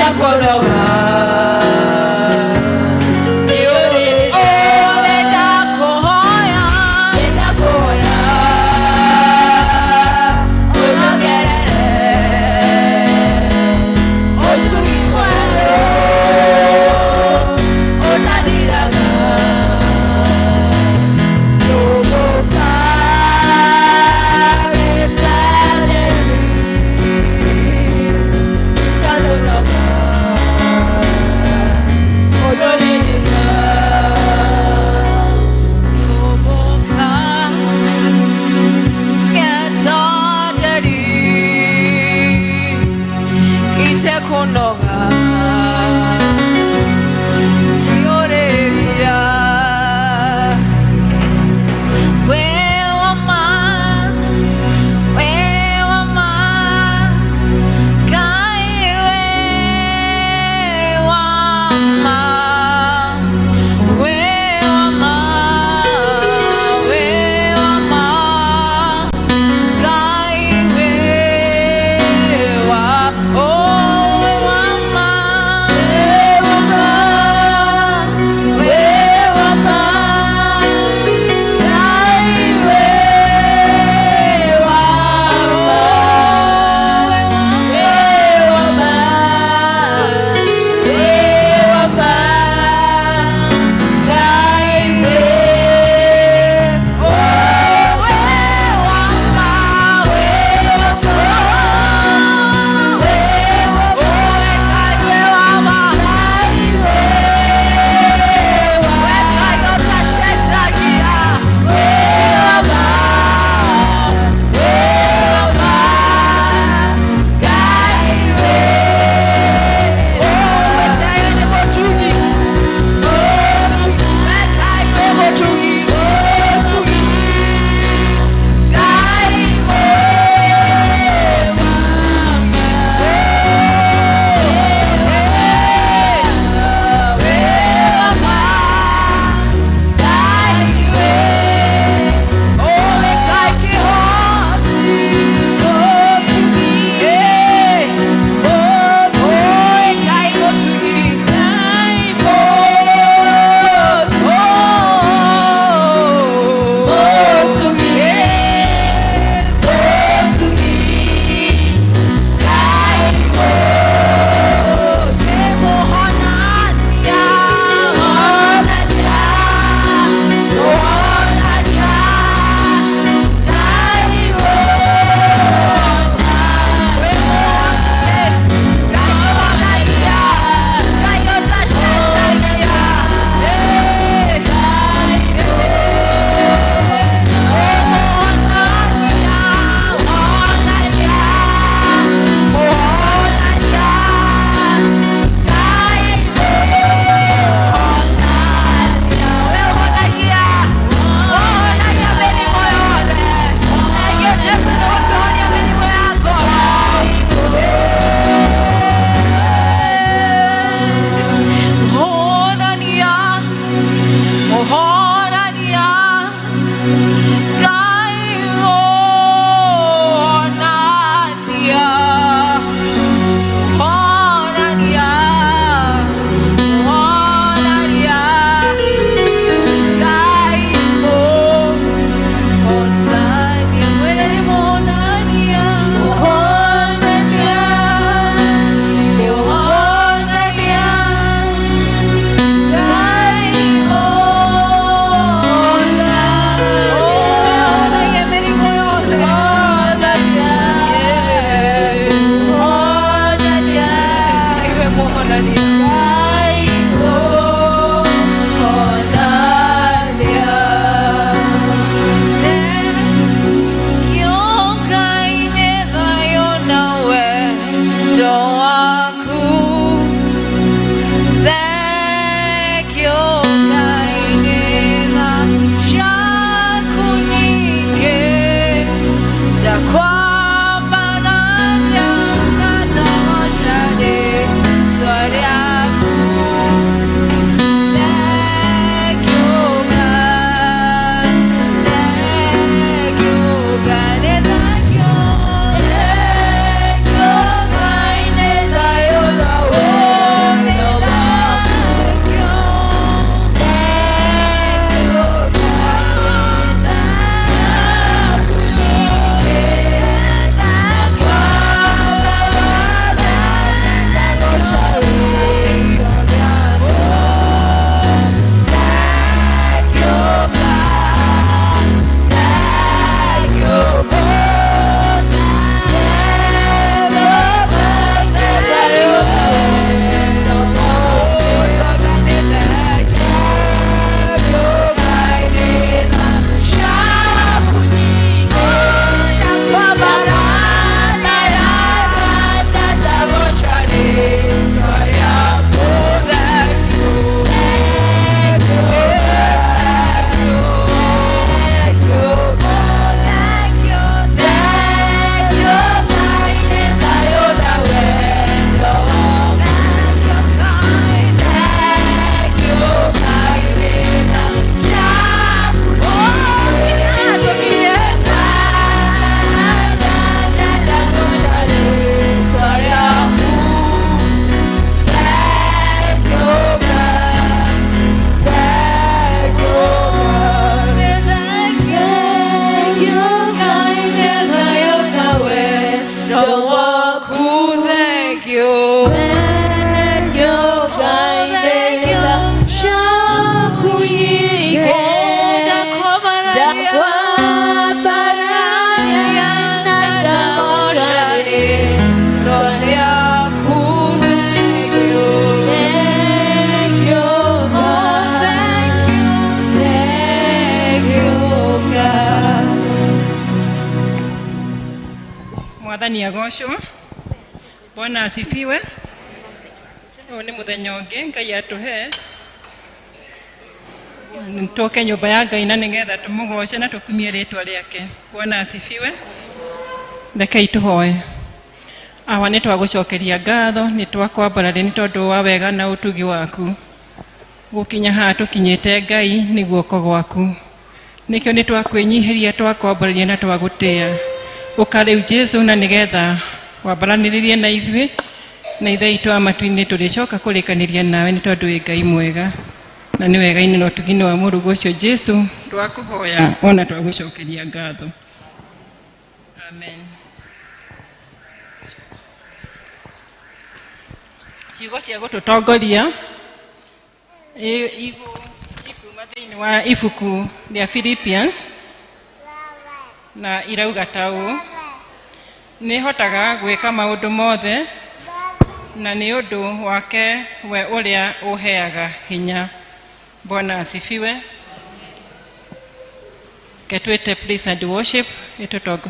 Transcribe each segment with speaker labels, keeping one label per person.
Speaker 1: Oh, you.
Speaker 2: Thank you,
Speaker 1: Oh, thank you. Oh, thank you. Thank you, God.
Speaker 3: Mwathani agocwo. Bwana asifiwe. Ũyũ nĩ mũthenya ũngĩ Ngai atũhe tũke nyũmba ya Ngai na nĩgetha tũmũgoce na tũkumie rĩtwa rĩake. Bwana asifiwe. Rekei tũhoe. Awa, nĩ twagũcokeria ngatho, nĩ twakwambarari nĩ tondũ wa wega na ũtugi waku. Gũkinya haha tũkinyĩte Ngai nĩ guoko gwaku. Nĩkĩo nĩ twakwĩnyihĩria, twakwambararia na twagũtĩa. Ũka rĩu Jesu na nĩgetha wambaranĩrĩrie na ithuĩ na ithe itũ wa matu-inĩ, tũrĩcoka kũrĩkanĩria nawe nĩ tondũ wĩ Ngai mwega na nĩ wega-inĩ na ũtugi-inĩ wa mũrũguo ũcio Jesu twakũhoya ona twagũcokeria ngatho. Amen. Ciugo cia gũtũtongoria ikuma thĩinĩ wa ibuku rĩa Philippians na irauga ta ũũ: nĩ hotaga gwĩka maũndũ mothe na nĩ ũndũ wake we ũrĩa ũheaga hinya. Bwana asifiwe. Ketwĩte praise and worship ĩtũtongo,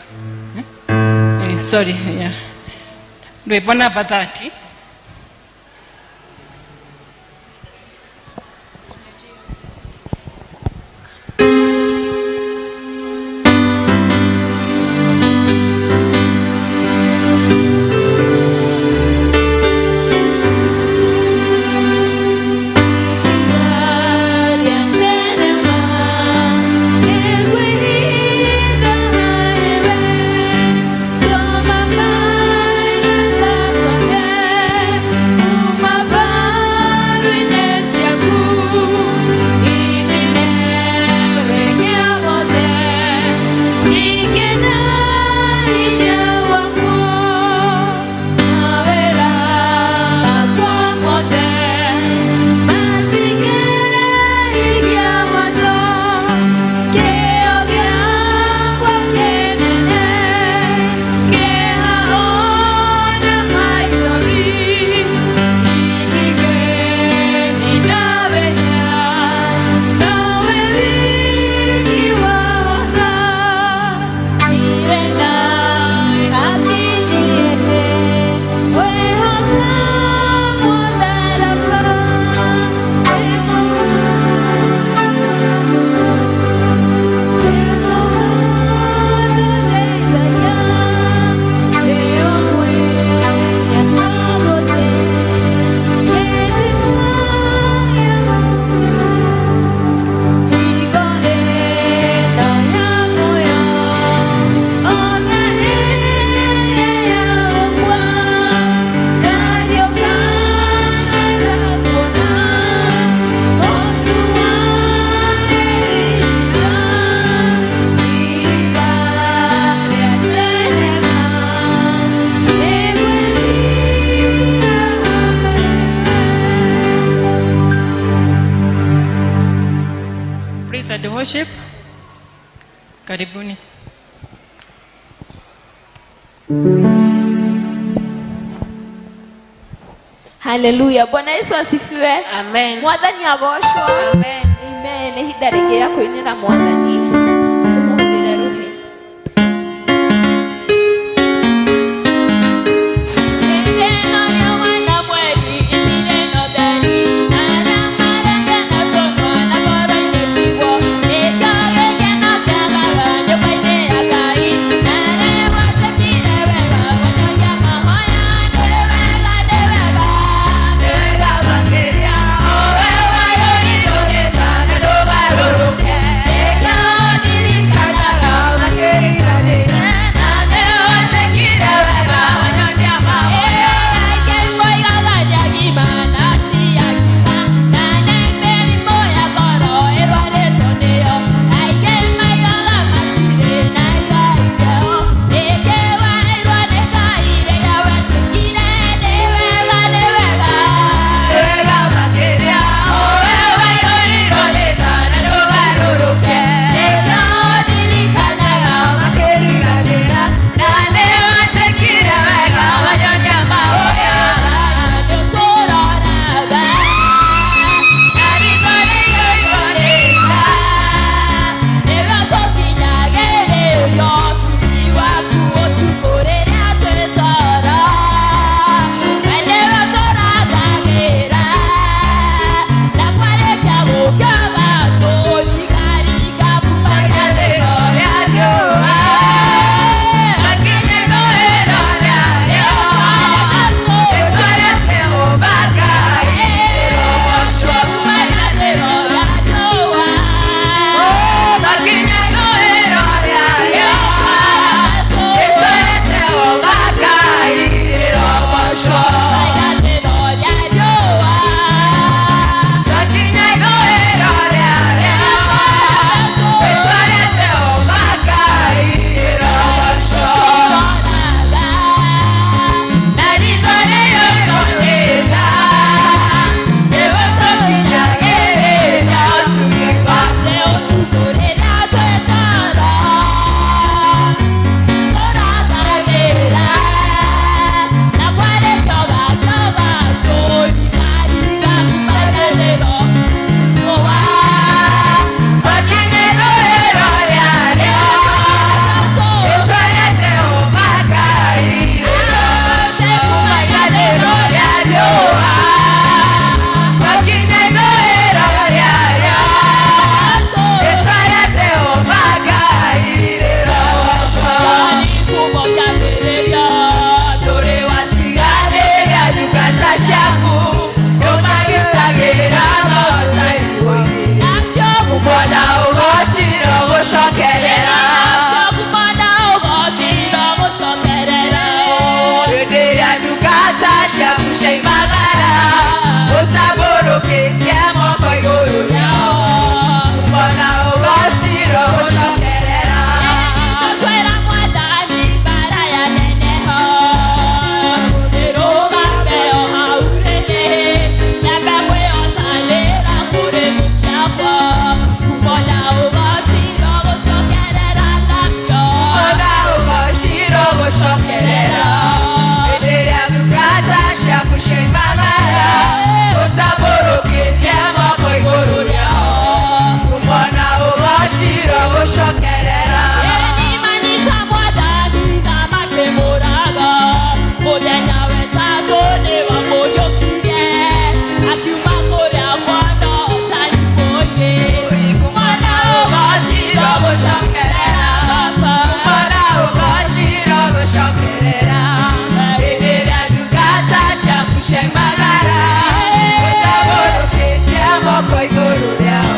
Speaker 3: eh? Eh, sorry, yeah. Rwĩmbo namba 30. Praise and worship. Karibuni.
Speaker 2: Haleluya. Bwana Yesu asifiwe.
Speaker 1: Amen.
Speaker 2: Mwathani agocwo.
Speaker 1: Amen.
Speaker 2: Amen. Nĩ ihinda rĩngĩ rĩa kũinĩra Mwathani. Tũmũhũthĩre rũhĩ.
Speaker 1: Yeah. ciaimagara ũtambũrũkĩtie moko igũrũ rĩao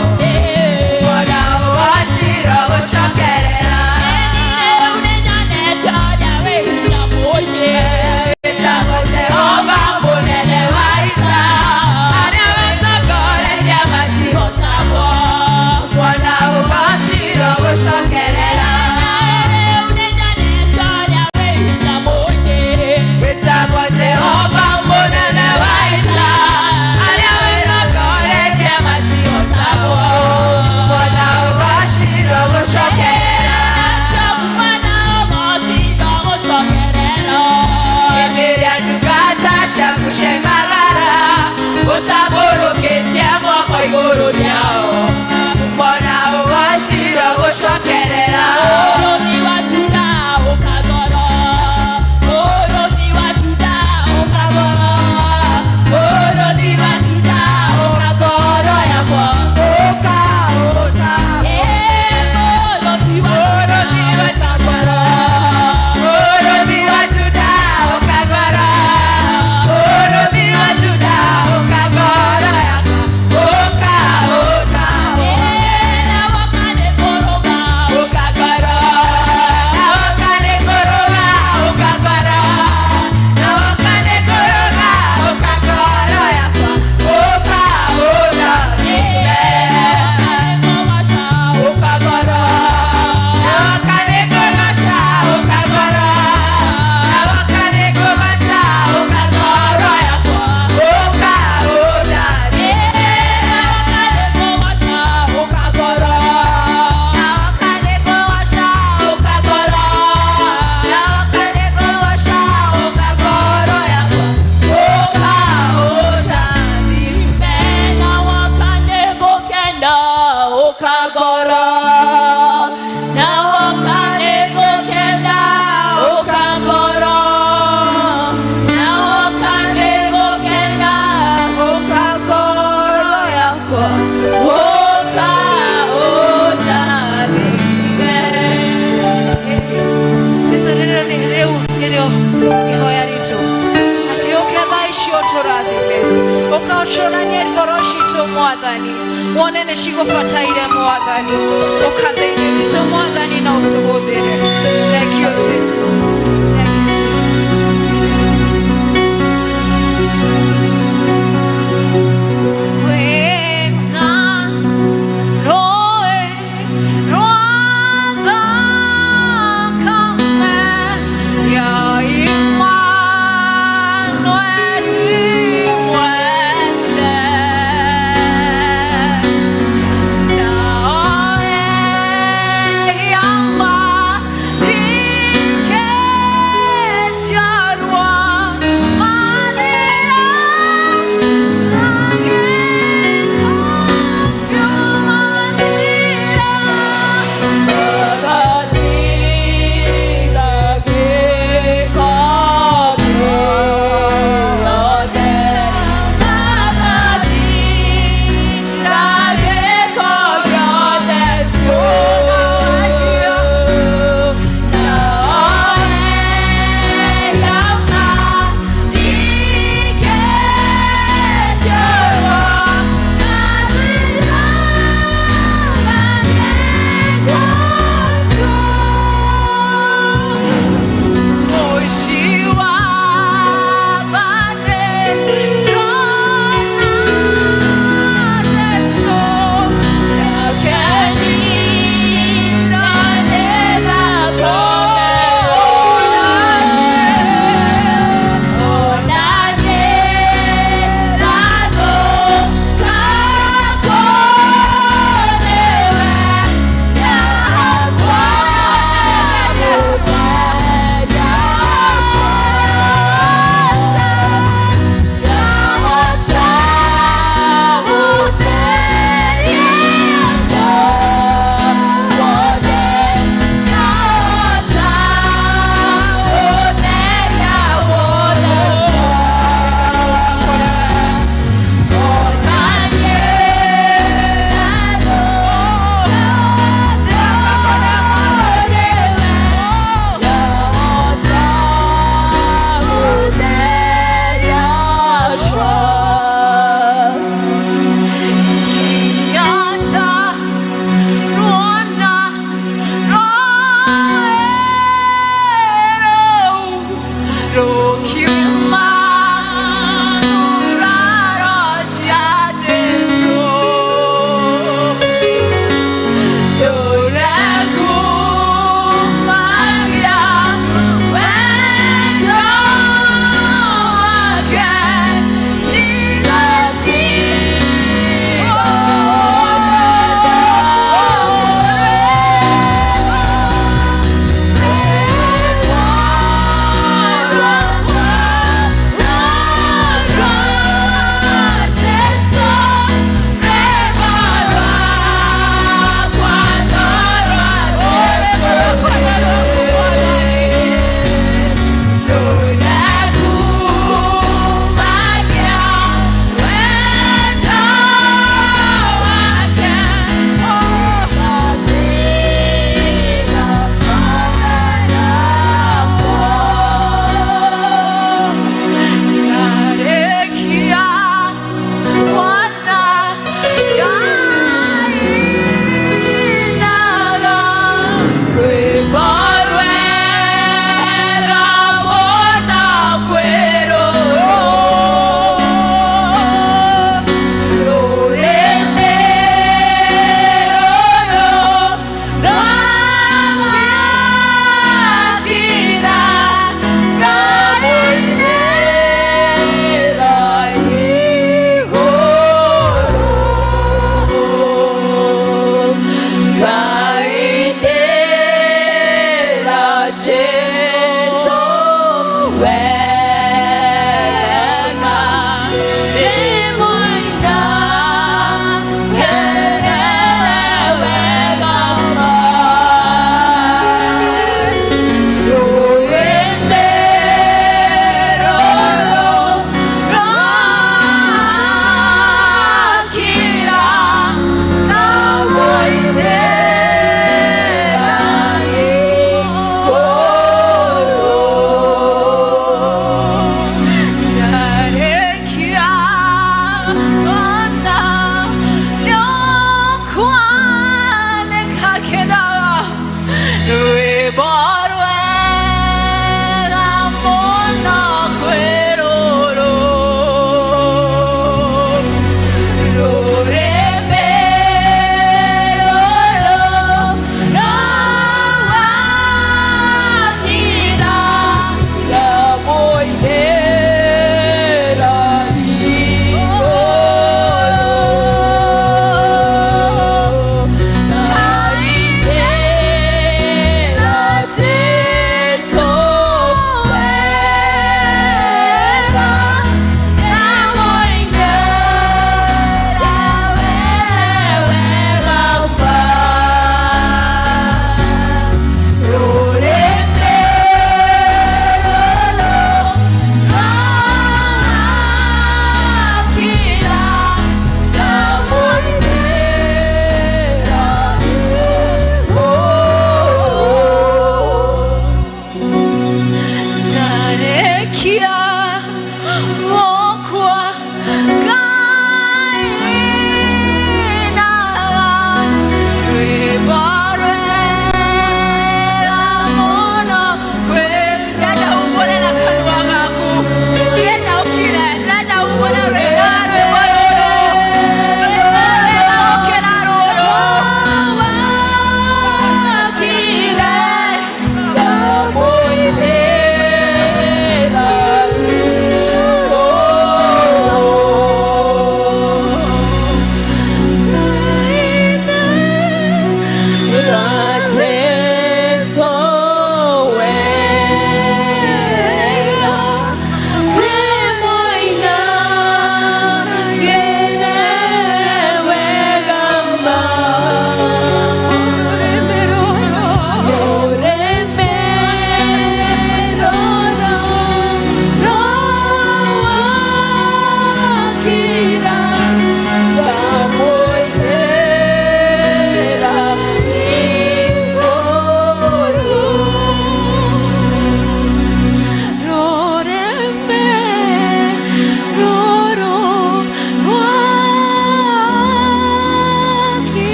Speaker 1: mwona ũgocirwo gũcokerera wĩtagwo Jehova mũnene wa ita arĩa matongoretie matihotagwo mwona ũgocirwo gũcokerera wĩtagwo Jehova mũnene wa ita arĩa matongoretie matihotagwo mwona ũgocirwo gũcokerera hĩndĩ ĩrĩa ndungata ciaku ciaimagara ũtambũrũkĩtie moko igũrũ rĩao mwona ũgocirwo gũcokerera ũka ũta Mũrũthi wa Juda, Mũrũthi wa Juda ũkagora, Mũrũthi wa Juda ũkagora yakwa, ũka ũta ũkagora, na ũka nĩ kũrũga ũkagora, na ũka nĩ kũrũga ũkagora yakwa, ũka ũta ũkagora, na ũka nĩ kũgoca ũkagora, na ũka nĩ kũgoca ũkagora yakwa, ũka ũndathime. Ũkagora, na ũka nĩ kũgoca ũkagora, na ũka nĩ kũgoca ũkagora yakwa, ũka ũndathime. Ũkagora, na ũka nĩ gũkena ũkagora, na ũka nĩ gũkena ũkagora yakwa, ũka ũndathime.
Speaker 4: Jesu rĩrĩ rĩu nĩrĩo ihoya ritũ atĩ ũke thaa ici ũtũrathime ũka ũcũranie ngoro citũ mwathani wone nĩ cigũbataire mwathani ũka thĩinĩ witũ mwathani na ũtũhũthĩre. Thank you, Jesu. Thank you, Jesu. Kwĩna rũĩ rwa thakame ya Imanueli mwende. Naoe yamba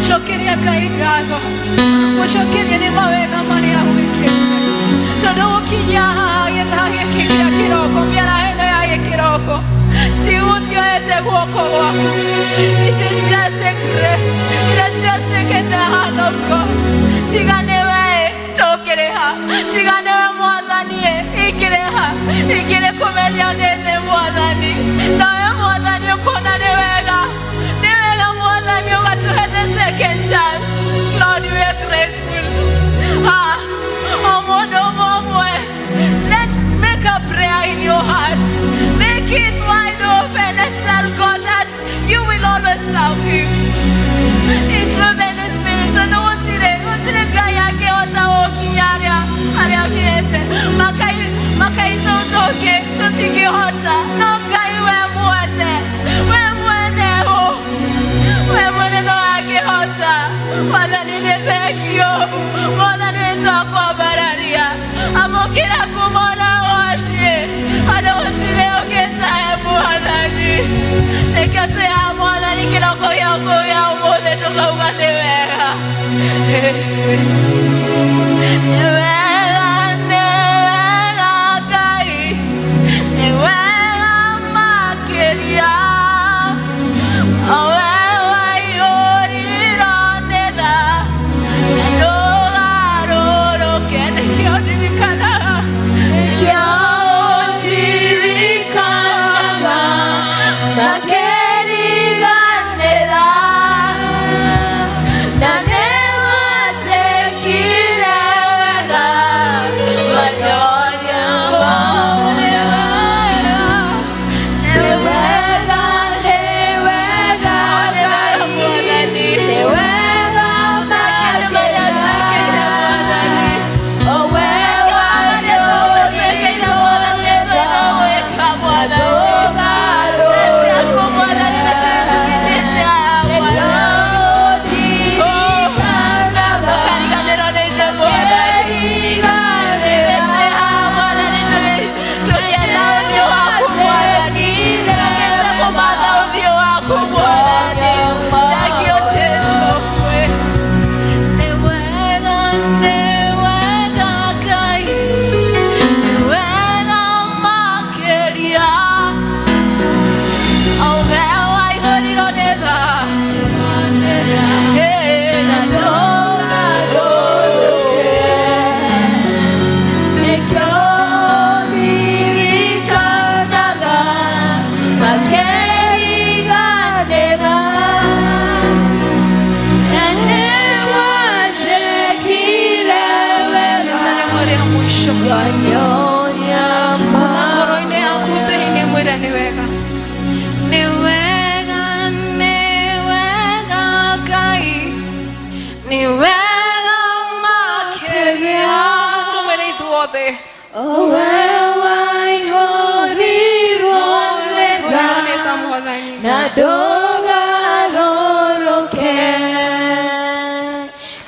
Speaker 4: Cokeria Ngai ngatho, mũcokerie nĩ mawega marĩa agwĩkĩte, tondũ gũkinyia haha gĩthaa gĩkĩ gĩa kĩroko, mĩaraho ĩno ya gĩkĩroko, ti gũtioete guoko gwaku. It is just a grace. It has just taken the hand of God. Tiga nĩwe tũkĩrĩha, tiga nĩwe Mwathani, ikĩrĩha, ikĩrĩ kũmerio nĩ thĩ Mwathani. Nawe Mwathani ũkona nĩ wega, nĩ wega Mwathani ũgatũhe the second chance. Lord, we are grateful. Ah, o mũndũ ũmwe ũmwe, let make a prayer in your heart. Make it wide open and tell God that you will always serve him in truth and in spirit. Tondũ gũtirĩ Ngai angĩhota gũkinya harĩa akinyĩte. Makai tũu tũngĩ tũtingĩhota, no Ngai we mwene ũ we mwene no angĩhota. Mwathani, nĩ thengio. Mwathani, nĩ twakwambararia. Amũkĩra ngumo na ũgoci, tondũ gũtirĩ ũngĩtahe Mwathani. Nĩkĩo twĩha Mwathani kĩroko gĩaku gĩa ũmũthĩ, tũkauga nĩ wega, nĩ wega, nĩ wega Ngai, nĩ wega makĩria. O we waiyũrirwo nĩ tha na ndũgarũrũke. Nĩkĩo ndirikanaga, nĩkĩo ndirikanaga makĩriganĩra, na nĩwanjĩkire wega, wanyonia nĩ wega, nĩ wega, nĩ wega, nĩ wega Mwathani, nĩ wega makĩria Mwathani. O we waiyũrirwo nĩ tha Mwathani, ciaku Mwathani nĩcio itũkinyĩtie haha Mwathani. Ũkariganĩrwo nĩ ithuĩ Mwathani. Ithuĩ twĩ haha Mwathani tũkĩetha ũthiũ waku Mwathani, tũkĩte kũmatha ũthiũ waku Mwathani. Thank you, Jesu. Nĩ wega, nĩ wega Ngai, nĩ wega makĩria. O we waihũrirwo nĩ tha, na ndũgarũrũke.
Speaker 1: Nĩkĩo ndirikanaga makĩriganĩra, na nĩwanjĩkire wega,
Speaker 4: Rita rĩmwe rĩa mũico,
Speaker 1: wanyonia
Speaker 4: kuma ngoro-inĩ yaku thĩinĩ, mwĩre nĩ wega, nĩ wega, nĩ wega Ngai, nĩ wega makĩria. Tũmwĩre ithuothe.
Speaker 1: O we waihũrirwo nĩ tha
Speaker 4: nĩ tha Mwathani
Speaker 1: na ndũgarũrũke.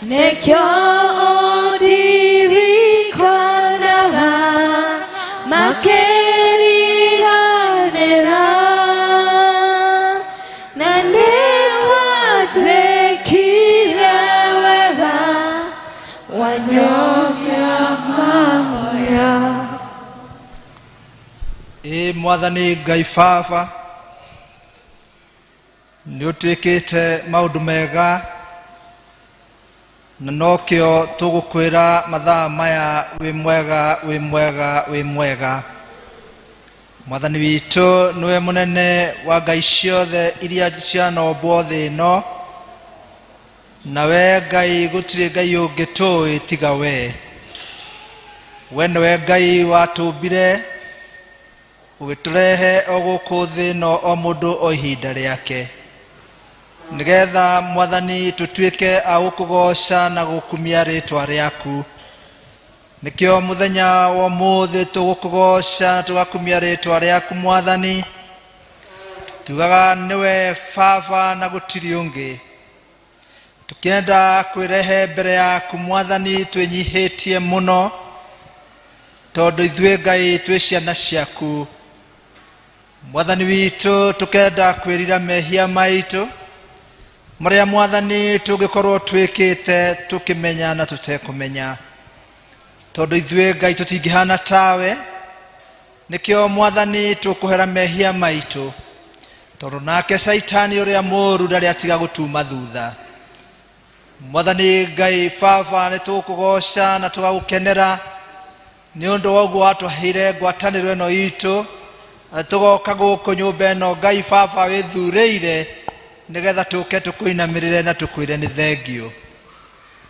Speaker 1: Nĩkĩo ndirikanaga makĩriganĩra, na nĩwanjĩkire wega, wanyonia mahoya.
Speaker 5: Ĩ Mwathani Ngai Baba, nĩ ũtwĩkĩte maũndũ mega, na nokĩo tũgũkwĩra mathaa maya, wĩ mwega, wĩ mwega, wĩ mwega. Mwathani witũ, nĩwe mũnene wa ngai ciothe iria cianombwo thĩ ĩno, nawe Ngai gũtirĩ ngai ũngĩ tũĩ tiga we. We nĩwe Ngai watũmbire, ũgĩtũrehe o gũkũ thĩ ĩno, o mũndũ o ihinda rĩake, nĩgetha Mwathani tũtuĩke a gũkũgoca na gũkumia rĩtwa rĩaku. Nĩkĩo mũthenya wa ũmũthĩ tũgũkũgoca na tũgakumia rĩtwa rĩaku Mwathani. Tugaga nĩwe Baba na gũtirĩ ũngĩ. Tũkĩenda kwĩrehe mbere yaku Mwathani twĩnyihĩtie mũno, tondũ ithuĩ Ngai twĩ ciana ciaku. Mwathani witũ, tũkenda kwĩrira mehia maitũ. Marĩa Mwathani tũngĩkorwo twĩkĩte tũkĩmenya na tũtekũmenya, tondũ ithuĩ Ngai tũtingĩhana tawe. Nĩkĩo Mwathani tũkũhera mehia maitũ, tondũ nake Caitani ũrĩa mũũru ndarĩ atiga gũtuma thutha. Mwathani Ngai Baba, nĩ tũgũkũgoca na tũgagũkenera nĩ ũndũ wa ũguo watũheire ngwatanĩro ĩno itũ, na tũgoka gũkũ nyũmba ĩno Ngai Baba wĩthurĩire nĩgetha tũke tũkũinamĩrĩre na tũkwĩre nĩ thengiũ.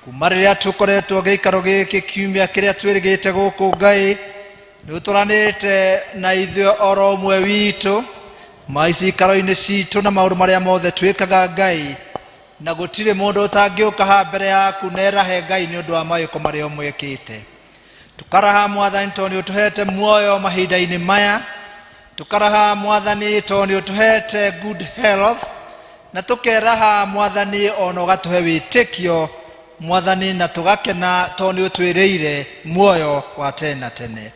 Speaker 5: Kuma rĩrĩa tũkoretwo gĩikaro gĩkĩ kiumia kĩrĩa twĩrĩgĩte gũkũ, Ngai nĩ ũtũranĩte na ithuĩ oro ũmwe witũ maicikaro-inĩ citũ na maũndũ marĩa mothe twĩkaga, Ngai, na gũtirĩ mũndũ ũtangĩũka haha mbere yaku na erahe, Ngai, nĩ ũndũ wa mawĩko marĩa ũmwĩkĩte. Tũkaraha Mwathani tondũ nĩ ũtũhete muoyo mahinda-inĩ maya. Tũkaraha Mwathani tondũ nĩ ũtũhete good health, na tũkeraha Mwathani ona ũgatũhe wĩtĩkio, Mwathani, na tũgakena tondũ nĩ ũtwĩrĩire muoyo wa tene na tene.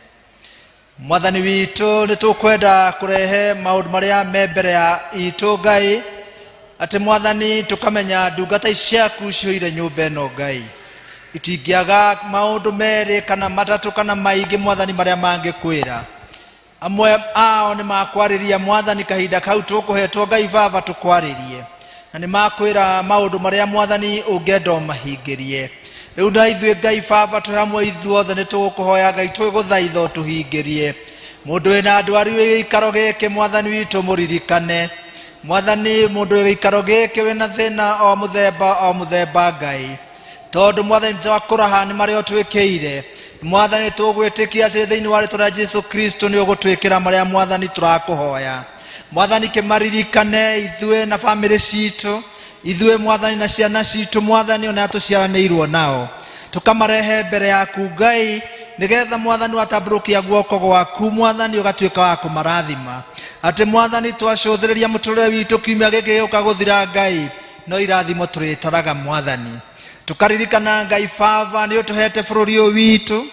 Speaker 5: Mwathani witũ, nĩ tũkwenda kũrehe maũndũ marĩa me mbere ya itũ, Ngai, atĩ Mwathani tũkamenya ndungata ici ciaku cihũire nyũmba ĩno, Ngai, itingĩaga maũndũ merĩ kana matatũ kana maingĩ, Mwathani, marĩa mangĩkwĩra. Amwe ao nĩ makwarĩria, Mwathani, kahinda kau tũkũhetwo, Ngai Baba, tũkwarĩrie, na nĩ makwĩra maũndũ marĩa, Mwathani, ũngĩenda ũmahingĩrie. Rĩu na ithuĩ, Ngai Baba, twĩ hamwe ithuothe nĩ tũgũkũhoya, Ngai, twĩgũthaitha ũtũhingĩrie. Mũndũ wĩna ndwari wĩ gĩikaro gĩkĩ, Mwathani witũ, mũririkane. Mwathani, mũndũ wĩ gĩikaro gĩkĩ wĩna thĩna o mũthemba o mũthemba, Ngai, tondũ Mwathani twakũraha nĩ marĩa ũtwĩkĩire. Mwathani, tũgwĩtĩkia atĩ thĩinĩ wa rĩtwa rĩa Jesu Kristo nĩ ũgũtwĩkĩra marĩa, Mwathani, tũrakũhoya. Mwathani, kĩmaririkane ithuĩ na bamĩrĩ citũ, ithuĩ, Mwathani, na ciana citũ, Mwathani, ona tũciaranĩirwo nao, tũkamarehe mbere yaku, Ngai, nĩgetha Mwathani watambũrũkia guoko gwaku, Mwathani, ũgatuĩka wa kũmarathima, atĩ Mwathani twacũthĩrĩria mũtũrĩre witũ kiumia gĩkĩ gĩũka gũthira, Ngai, no irathimo tũrĩtaraga. Mwathani, tũkaririkana, Ngai Baba, nĩ ũtũhete bũrũri ũyũ witũ,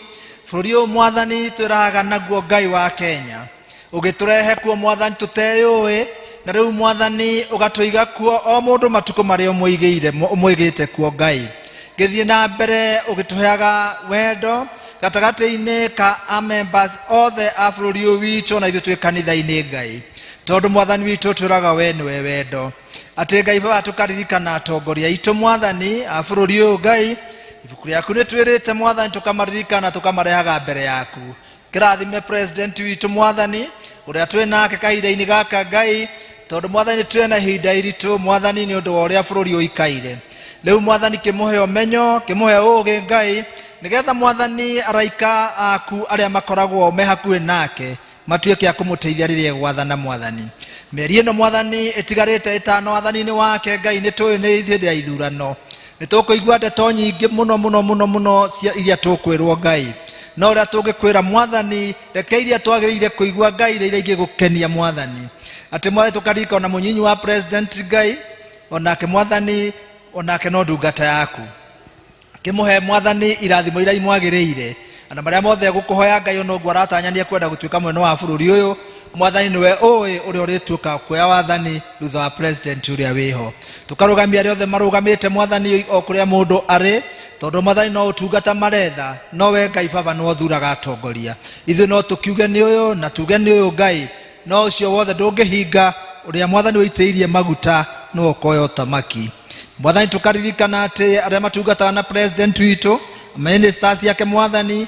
Speaker 5: bũrũri ũyũ, Mwathani, twĩrahaga naguo, Ngai wa Kenya. Ũgĩtũrehe kuo, Mwathani, tũteyũĩ, na rĩu, Mwathani, ũgatũiga kuo o mũndũ matukũ marĩa ũmũigĩire ũmũigĩte kuo. Ngai, gĩthiĩ na mbere ũgĩtũheaga wendo gatagatĩ-inĩ ka a members othe a bũrũri ũyũ witũ na ithuĩ twĩ kanitha-inĩ, Ngai, tondũ Mwathani witũ twĩraga we nĩwe wendo. Atĩ Ngai Baba, tũkaririkana atongoria aitũ, Mwathani, a bũrũri ũyũ. Ngai, ibuku rĩaku nĩ twĩrĩte, Mwathani, tũkamaririkana, tũkamarehaga mbere yaku. Kĩrathime president witũ, Mwathani, ũrĩa twĩ nake kahinda-inĩ gaka, Ngai, tondũ Mwathani twĩ na ihinda iritũ, Mwathani, nĩ ũndũ wa ũrĩa bũrũri ũikaire rĩu. Mwathani, kĩmũhe ũmenyo, kĩmũhe ũũgĩ, Ngai, nĩgetha Mwathani araika aku arĩa makoragwo me hakuhĩ nake matuĩke a kũmũteithia rĩrĩa egwathana. Mwathani, mĩeri ĩno, Mwathani, ĩtigarĩte 5 wathani-inĩ wake, Ngai, nĩ tũĩ nĩ hĩndĩ ya ithurano, nĩ tũkũigua ndeto nyingĩ mũno mũno mũno mũno cia iria tũkwĩrwo, Ngai. No ũrĩa tũngĩkwĩra, Mwathani, reke iria twagĩrĩire kũigua, Ngai, rĩ iria ingĩgũkenia, Mwathani. Atĩ Mwathani tũkaririka ona mũnyinyi wa president, Ngai, onake, Mwathani, onake no ndungata yaku. Kĩmũhe, Mwathani, irathimo iria imwagĩrĩire na marĩa mothe gũkũhoya, Ngai. Ona ũguo aratanya kwenda gũtuĩka mwene wa bũrũri ũyũ, Mwathani, nĩwe ũĩ ũrĩa ũrĩtuĩka kuoya wathani thutha wa president ũrĩa wĩho. Tũkarũgamia arĩa othe marũgamĩte, Mwathani, o kũrĩa mũndũ arĩ, tondũ Mwathani no ũtungata maretha. No we, Ngai Baba, nĩwe ũthuraga atongoria. Ithuĩ no tũkiuge nĩ ũyũ na tuge nĩ ũyũ, Ngai, no ũcio wothe ndũngĩhinga. Ũrĩa Mwathani ũitĩrĩirie maguta nĩwe ũkoya ũthamaki. Mwathani, tũkaririkana atĩ arĩa matungataga na president witũ, ministers yake, Mwathani,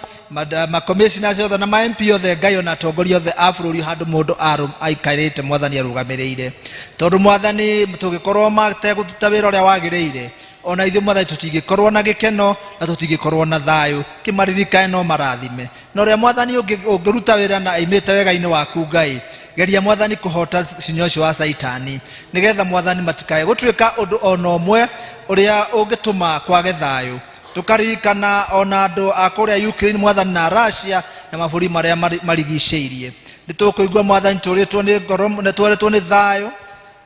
Speaker 5: macommissioners othe na ma MP othe, Ngai, ona atongoria othe a bũrũri handũ mũndũ aikarĩte, Mwathani, arũgamĩrĩire, tondũ Mwathani tũngĩkorwo mategũruta wĩra ũrĩa wagĩrĩire, ona ithuĩ, Mwathani, tũtingĩkorwo na gĩkeno na tũtingĩkorwo na thayũ. Kĩmaririkane no marathime na ũrĩa, Mwathani, ũngĩruta wĩra na aimĩte wega-inĩ waku. Ngai, geria, Mwathani, kũhota cinya ũcio wa Caitani, nĩgetha, Mwathani, matikae gũtuĩka ũndũ ona ũmwe ũrĩa ũngĩtũma kwage thayũ. Tũkaririkana ona andũ a kũrĩa Ukraine, Mwathani, na Russia na mabũrũri marĩa marigicĩirie. Nĩ tũkũigua, Mwathani, tũrĩtwo nĩ ngoro, nĩ twerĩtwo nĩ thayũ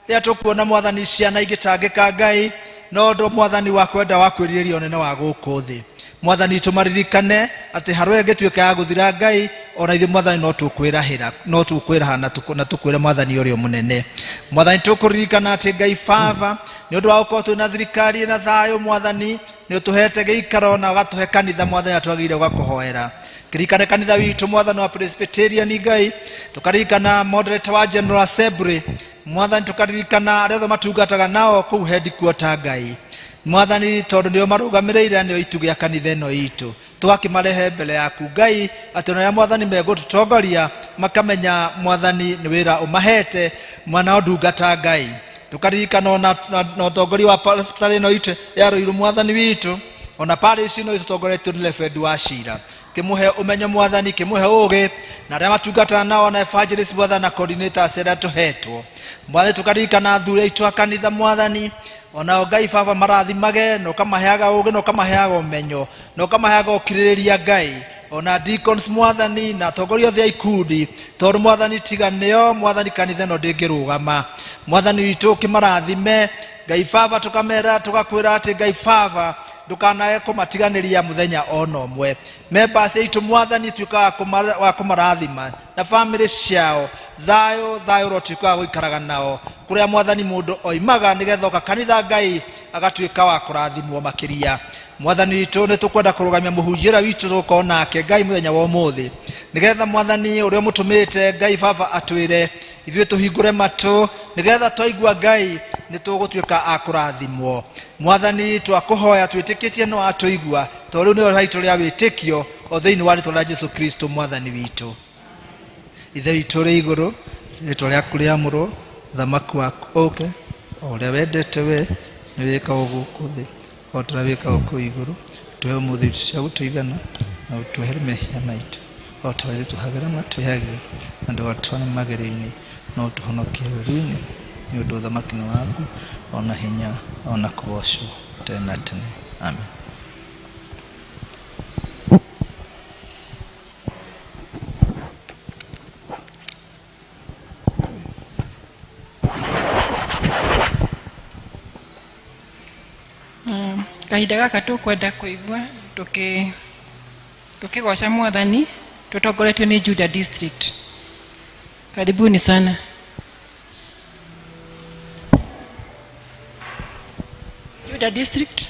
Speaker 5: rĩrĩa tũkuona, Mwathani, ciana ingĩtangĩka, Ngai, no ũndũ, Mwathani, wa kwenda wa kwĩrirĩria ũnene wa gũkũ thĩ. Mwathani, tũmaririkane atĩ harĩa ĩngĩtuĩka ya gũthira, Ngai, Ona ithuĩ Mwathani no tũkwĩrahĩra, no tũkwĩraha na tũkwĩre Mwathani ũrĩa mũnene. Mwathani, tũkũririkana atĩ Ngai Baba, nĩ ũndũ wa gũkorwo twĩna thirikari ĩna thayũ, Mwathani nĩ ũtũhete gĩikaro na ũgatũhe kanitha, Mwathani atwagĩrĩire gũgakũhoera. Kĩririkane kanitha witũ, Mwathani wa Presbyterian Ngai, tũkaririkana moderator wa General Assembly, Mwathani, tũkaririkana arĩa othe matungataga nao kũu headquarter, Ngai Mwathani, tondũ nĩo marũgamĩrĩire, nĩo itugĩ a kanitha ĩno itũ. Tũgakĩmarehe mbere yaku Ngai, atĩ ona arĩa Mwathani megũtũtongoria makamenya Mwathani nĩ wĩra ũmahete mwana o ndungata Ngai. Tũkaririkana ona na ũtongoria wa pastor ĩno itũ ya Rũirũ, Mwathani witũ, ona parish ĩno ĩtũtongoretio nĩ Reverend wa Cira, kĩmũhe ũmenyo Mwathani, kĩmũhe ũgĩ na arĩa matungataga nao na evangelist, Mwathani, na coordinators arĩa tũhetwo, Mwathani. Tũkaririkana athuri aitũ a kanitha, Mwathani, onao Ngai Baba marathimage na ũkamaheaga ũgĩ na ũkamaheaga ũmenyo na ũkamaheaga ũkirĩrĩria Ngai, ona deacons, Mwathani, na atongoria othe a ikundi, tondũ Mwathani tiga nĩo, Mwathani, kanitha ĩno ndĩngĩrũgama. Mwathani witũ, ũkĩmarathime Ngai Baba. Tũkamera, tũgakwĩra atĩ Ngai Baba ndũkanae kũmatiganĩria mũthenya ona ũmwe. Members aitũ, Mwathani, tuĩka wa kũmarathima na bamĩrĩ ciao. Thayũ, thayũ ũrotuĩka wa gũikaraga nao kũrĩa, Mwathani, mũndũ oimaga, nĩgetha oka kanitha Ngai agatuĩka wa kũrathimwo makĩria. Mwathani witũ, nĩ tũkwenda kũrũgamia mũhunjia ũrĩa witũ tũgũkorwo nake Ngai mũthenya wa ũmũthĩ, nĩgetha Mwathani ũrĩa ũmũtũmĩte Ngai Baba atwĩre ithuĩ tũhingũre matũ, nĩgetha twaigua Ngai nĩ tũgũtuĩka a kũrathimwo. Mwathani, twakũhoya twĩtĩkĩtie no atũigua, tondũ rĩu nĩwe haitũ rĩa wĩtĩkio, o thĩinĩ wa rĩtwa rĩa Jesu Kristo Mwathani witũ. Ithe witũ ũrĩ igũrũ, rĩtwa rĩaku rĩamũrwo, ũthamaki waku ũke, o ũrĩa wendete we nĩ wĩkagwo gũkũ thĩ o ta ũrĩa wĩkagwo kũu igũrũ. Tũhe ũmũthĩ irio cia gũtũigana, na ũtuohere mehia maitũ o ta ũrĩa ithuĩ tuohagĩra matwĩhagia, na ndũgatũtware magerio-inĩ, no ũtũhonokie ũũru-inĩ, nĩ ũndũ ũthamaki nĩ waku, ona hinya, ona kũgocwo tene na tene. Amen.
Speaker 3: Kahinda gaka tũkwenda kũigua tũkĩgoca Mwathani tũtongoretio nĩ Juda District. Karibuni sana Juda District.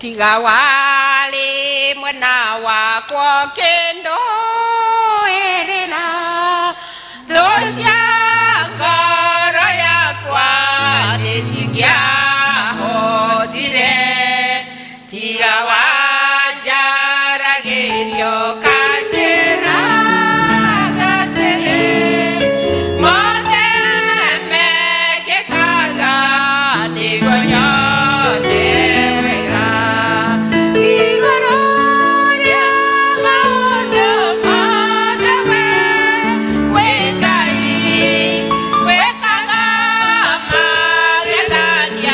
Speaker 6: Tiga wali mwena wakwa kĩndũ ĩrĩra thũ cia ngoro yakwa nĩ cingĩahotire, tiga wanjaragĩrio kanjĩra gatĩrĩ mothe mekĩkaga nĩguo nyone wega igũrũ rĩa maũndũ mothe. We wĩ Ngai wĩkaga magegania.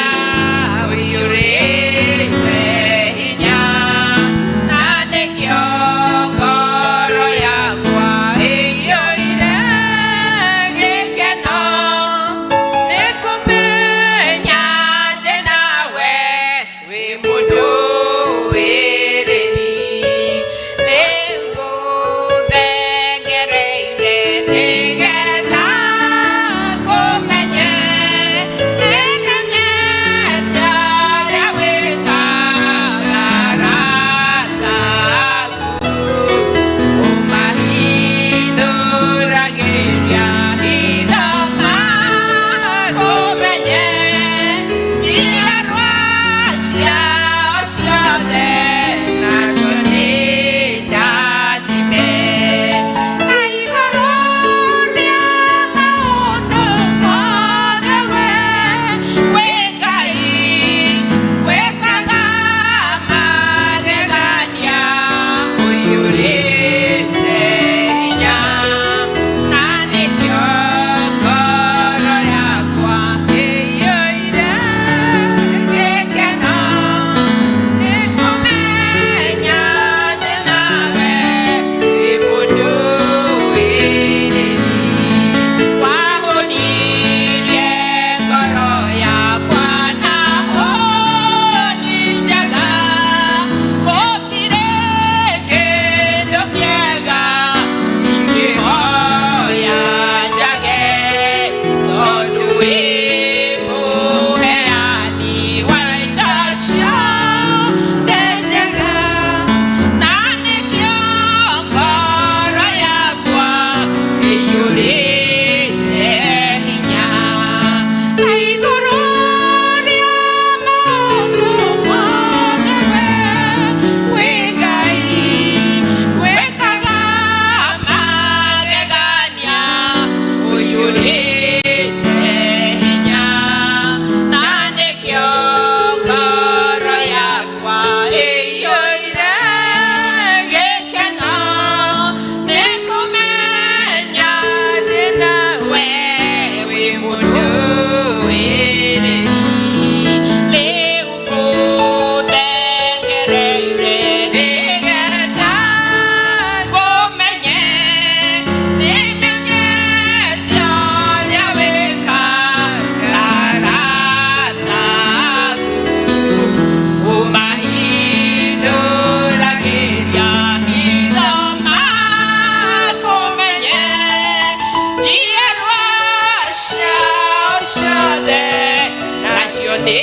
Speaker 6: nĩkĩo nĩ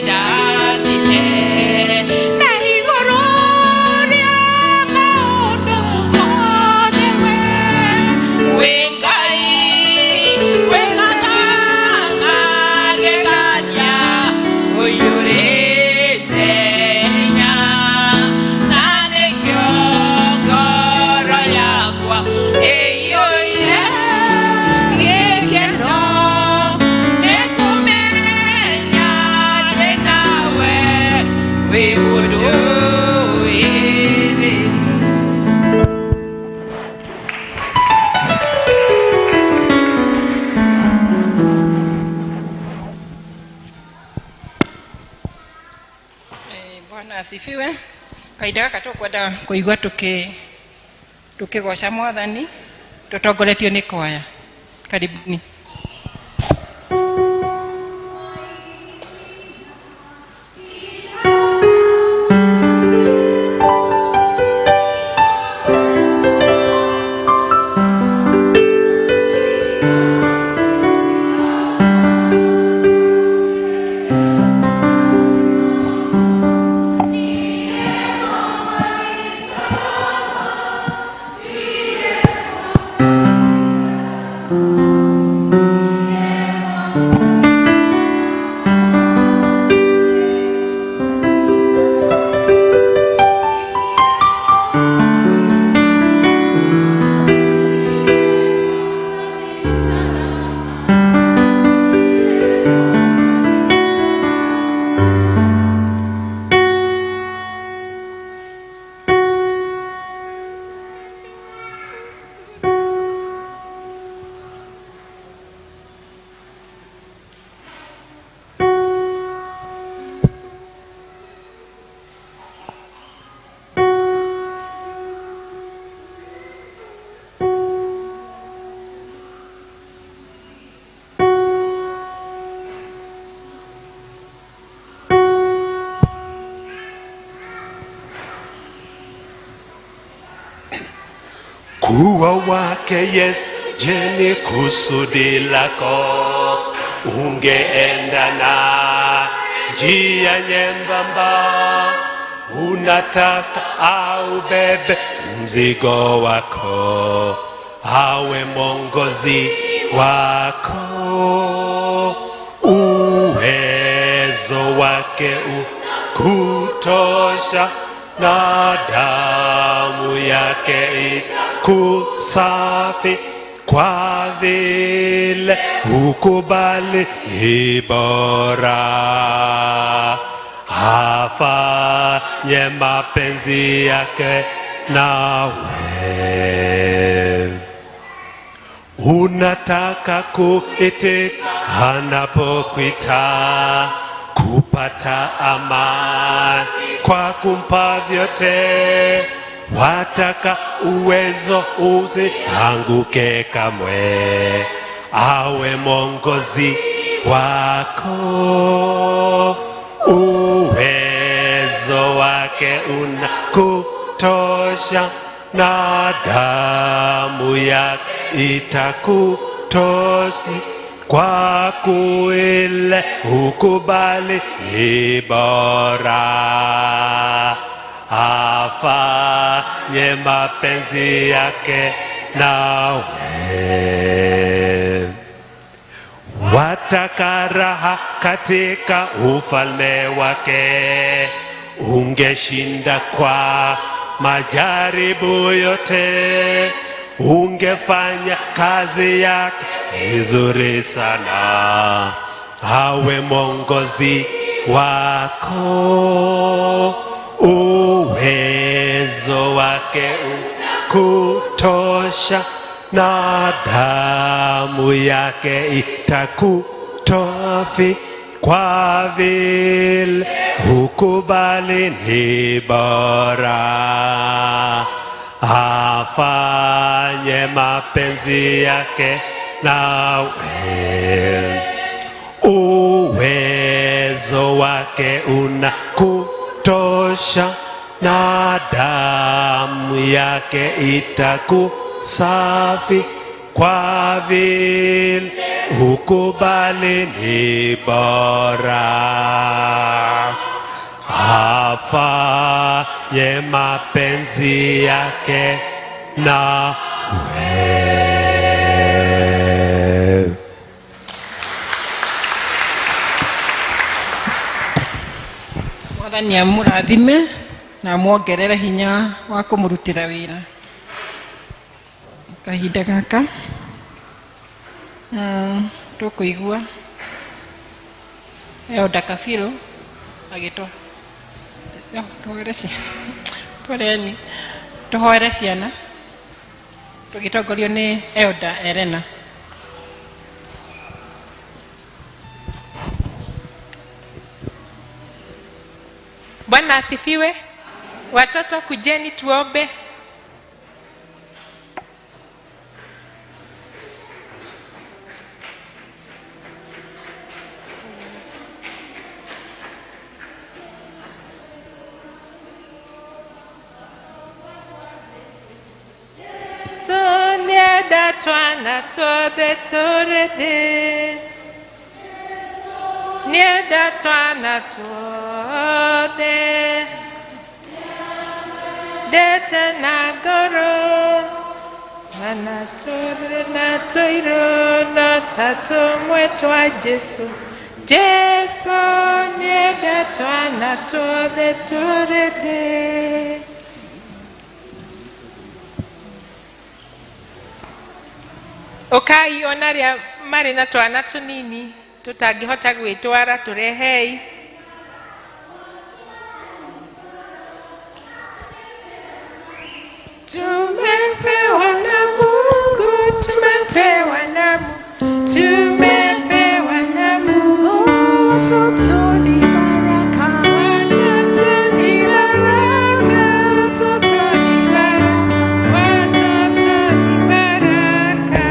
Speaker 6: ndathime na igũrũ rĩa maũndũ mothe we wĩ Ngai wĩkaga magegania ũiyũrĩte hinya na nĩkĩo ngoro yakwa ĩiyũire gĩkeno nĩ kũmenya ndĩ nawe wĩ mũndũ wĩrĩ.
Speaker 3: Bwana asifiwe. Kahinda gaka tũkwenda kũigua tũkĩgoca mwathani tũtongoretio nĩ kwaya. Karibuni.
Speaker 7: Kuwa wake Yesu, je, ni kusudi lako? Ungeenda na njia nyembamba, unataka aubebe mzigo wako, awe mwongozi wako, uwezo wake ukutosha na damu yake ikusafi, kwa vile ukubali ni bora, afanye mapenzi yake nawe. Unataka kuitika anapokuita, kupata amani kwa kumpa vyote, wataka uwezo usianguke kamwe, awe mwongozi wako, uwezo wake unakutosha na damu yake itakutoshi, kwa kuile ukubali ni bora, afanye mapenzi yake nawe. Wataka raha katika ufalme wake, ungeshinda kwa majaribu yote, ungefanya kazi yake vizuri sana, awe mwongozi wako, uwezo wake kutosha na damu yake itakutofi, kwa vile ukubali ni bora, afanye mapenzi yake nawe. Uwezo wake unakutosha na damu yake itakusafi, kwa vile hukubali ni bora afanye mapenzi yake na we.
Speaker 3: Mwathani amũrathime na amuongerere hinya wa kũmũrutĩra wĩra kahinda gaka. Tũkũigua Elder Kabiru agĩtwa tũhoere ciana, poleni, tũhoere ciana tũgĩtongorio nĩ Elder Elena.
Speaker 8: Bwana asifiwe. Watoto kujeni tuombe. Sonieda twana tuothe tũrĩ thĩ, nienda twana tuothe, ndete na ngoro, twana tuothe na tũirũ no ta tũmwe twa Jesũ. Jesũ nienda twana tuothe tũrĩ thĩ. Ũkai ona arĩa marĩ na twana tũnini tũtangĩhota gwĩtwara tũrehei. Tumepewa na Mungu, tumepewa na Mungu, tumepewa na Mungu.
Speaker 1: Watoto ni baraka,
Speaker 8: Watoto ni baraka,
Speaker 1: watoto ni baraka.
Speaker 8: watoto ni baraka.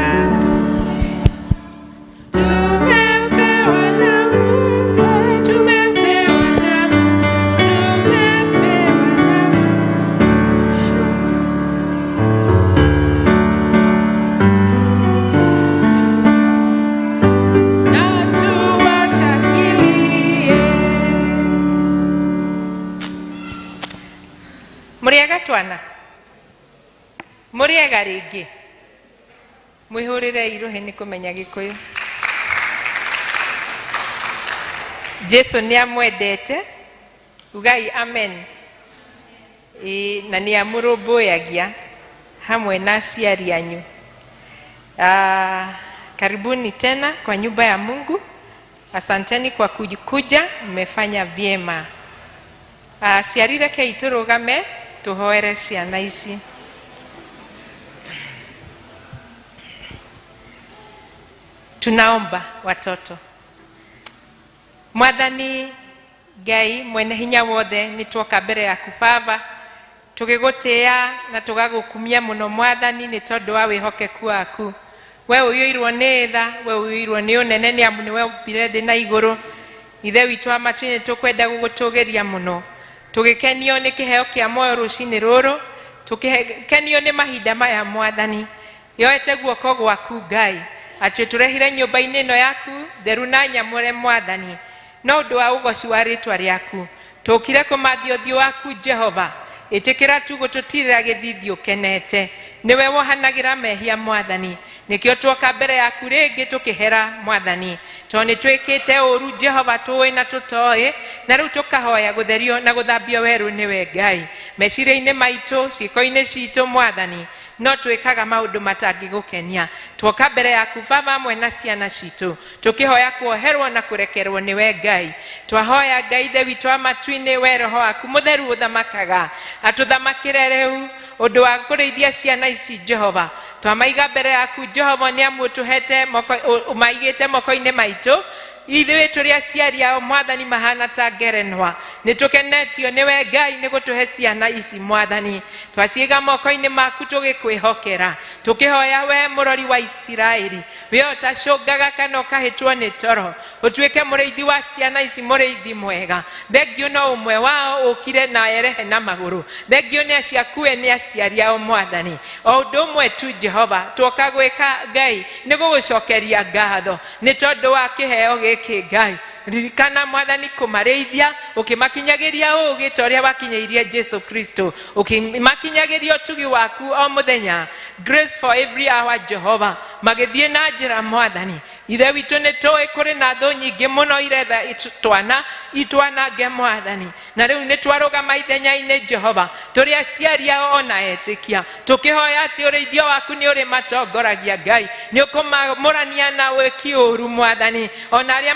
Speaker 8: Tumepewa na Mungu, tumepewa na Mungu, tumepewa na Mungu. Na tuwashangilie. Mũrĩega twana, mũrĩega rĩngĩ, mwĩhũrĩre irũhĩ nĩ kũmenya Gĩkũyũ. Jesu nĩ amwendete, ugai amen. Ĩĩ, na nĩ amũrũmbũyagia hamwe na aciari anyu. Karibuni tena kwa nyumba ya Mungu. Asanteni kwa kuja, mmefanya vyema. Aciari rekei tũrũgame tũhoere ciana ici. Tunaomba watoto. Mwathani Ngai mwene hinya wothe, nĩ tuoka mbere yaku Baba tũgĩgũtĩĩa na tũgagũkumia mũno Mwathani nĩ tondũ wa wĩhokeku waku. We ũiyũirwo nĩ tha, we ũiyũirwo nĩ ũnene, nĩ amu nĩwe ũmbire thĩ na igũrũ. Ithe witũ wa matu-inĩ, tũkwenda gũgũtũgĩria mũno, tũgĩkenio nĩ kĩheo kĩa muoyo rũcinĩ rũrũ, tũgĩkenio nĩ mahinda maya Mwathani. Yoete guoko gwaku Ngai atĩ tũrehire nyũmba-inĩ ĩno yaku theru na nyamũre Mwathani, no ũndũ wa ũgoci wa rĩtwa rĩaku. Tũkire kũmathia ũthiũ waku Jehova, ĩtĩkĩra tu gũtũtirĩra gĩthithi ũkenete, nĩwe wohanagĩra mehia Mwathani. Nĩkĩo tuoka mbere yaku rĩngĩ tũkĩhera Mwathani, tondũ nĩ twĩkĩte ũru Jehova, tũĩ na tũtoĩ, na rĩu tũkahoya gũtherio na gũthambio werũ nĩwe Ngai. Meciria-inĩ maitũ, ciĩko-inĩ citũ Mwathani, no twĩkaga maũndũ matangĩgũkenia. Tuoka mbere yaku Baba hamwe na ciana citũ, tũkĩhoya kuoherwo na kũrekerwo nĩwe Ngai. Twahoya Ngai Ithe witũ wa matu-inĩ, we Roho waku mũtheru ũthamakaga, atũthamakĩre rĩu ũndũ wa kũrĩithia ciana ici Jehova. Twamaiga mbere yaku Jehova, nĩ amu ũtũhete moko, ũmaigĩte moko-inĩ maitũ. Ithuĩ tũrĩ aciari ao mwathani mahana ta ngerenwa. Nĩ tũkenetio nĩwe Ngai nĩ gũtũhe ciana ici mwathani. Twaciiga moko-inĩ maku tũgĩkwĩhokera. Tũkĩhoya we mũrori wa Isiraeli. We ũtacũngaga kana ũkahĩtwo nĩ toro. Ũtuĩke mũrĩithi wa ciana ici mũrĩithi mwega. Thengio no ũmwe wao ũkire na erehe na magũrũ. Thengio nĩ acio akue nĩ aciari ao mwathani. O ũndũ ũmwe tu Jehova tuoka gwĩka Ngai nĩ gũgũcokeria ngatho nĩ tondũ wa kĩheo gĩkĩ Ngai. Ririkana mwathani kũmarĩithia ũkĩmakinyagĩria ũũgĩ ta ũrĩa wakinyĩirie Jesu Kristo, ũkĩmakinyagĩria ũtugi waku o mũthenya. Grace for every hour Jehova, magĩthiĩ na njĩra mwathani. Ithe witũ nĩ tũĩ kũrĩ na thũ nyingĩ mũno iretha twana itwanange mwathani, na rĩu nĩ twarũgama ithenya-inĩ Jehova tũrĩ aciari ao ona etĩkia, tũkĩhoya atĩ ũrĩithio waku nĩ ũrĩmatongoragia Ngai, nĩ ũkũmamũrania na wĩki ũru mwathani, ona arĩa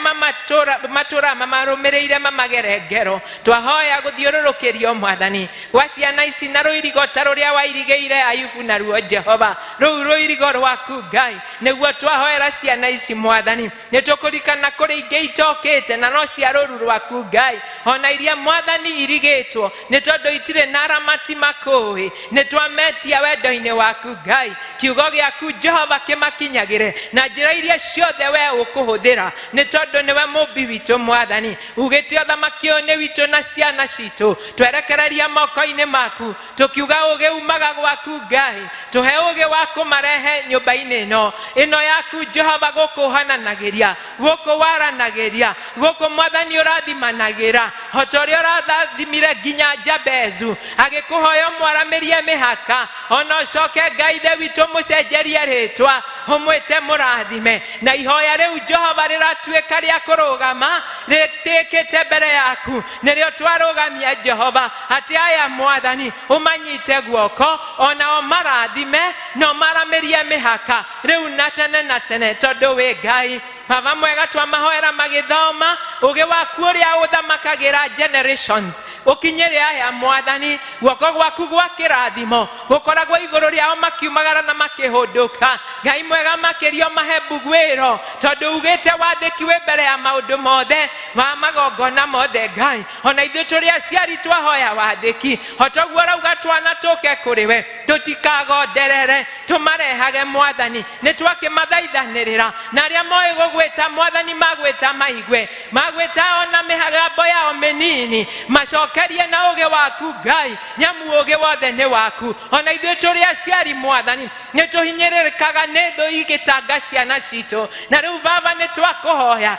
Speaker 8: matũra mamarũmĩrĩire mamagere ngero. Twahoya gũthiũrũrũkĩrio mwathani gwa ciana ici na rũirigo ta rũrĩa wairigĩire Ayubu naruo Jehova, rũu rũirigo rwaku Ngai nĩguo twahoera ciana ici mwathani. Nĩ tũkũririkana kũrĩ ingĩ itokĩte na no cia rũru rwaku Ngai, ona iria mwathani irigĩtwo nĩ tondũ itirĩ na aramati makũĩ, nĩ twametia wendo-inĩ waku Ngai. Kiugo gĩaku Jehova kĩmakinyagĩre na njĩra iria ciothe we ũkũhũthĩra, nĩ tondũ nĩwe mũmbi witũ mwathani. Ugĩte ũthamaki ũyũ nĩ witũ na ciana citũ, twerekereria moko-inĩ maku tũkiuga ũũgĩ umaga gwaku Ngai. Tũhe ũũgĩ wa kũmarehe nyũmba-inĩ ĩno ĩno yaku Jehova, gũkũ ũhananagĩria, gũkũ waranagĩria, gũkũ mwathani ũrathimanagĩra, o ta ũrĩa ũrathimire nginya Jabezu agĩkũhoya ũmwaramĩrie mĩhaka, ona ũcoke Ngai ithe witũ mũcenjerie rĩtwa ũmwĩte mũrathime. Na ihoya rĩu Jehova rĩratuĩka rĩa kũrũgama rĩtĩkĩte mbere yaku, nĩrĩo twarũgamia Jehova atĩ aya mwathani ũmanyite guoko onao marathime na ũmaramĩrie mĩhaka rĩu na tene na tene, tondũ wĩ Ngai. Baba mwega, twamahoera magĩthoma ũgĩ waku ũrĩa ũthamakagĩra generations ũkinyĩre aya mwathani. Guoko gwaku gwa kĩrathimo gũkoragwo igũrũ rĩao makiumagara na makĩhũndũka. Ngai mwega makĩria ũmahe mbuguĩro, tondũ ugĩte wathĩki wĩ mbere ya maũndũ mothe ma magongona mothe Ngai. Ona ithuĩ tũrĩ aciari twahoya wathĩki, o toguo ũrauga twana tũke kũrĩ we tũtikagonderere, tũmarehage mwathani. Nĩ twakĩmathaithanĩrĩra na arĩa moĩ gũgwĩta mwathani magwĩta maigue, magwĩta ona mĩgambo yao mĩnini macokerie na ũũgĩ waku Ngai, nyamu ũũgĩ wothe nĩ waku. Ona ithuĩ tũrĩ aciari mwathani nĩ tũhinyĩrĩrĩkaga nĩ thũ igĩtanga ciana citũ, na rĩu Baba nĩ twakũhoya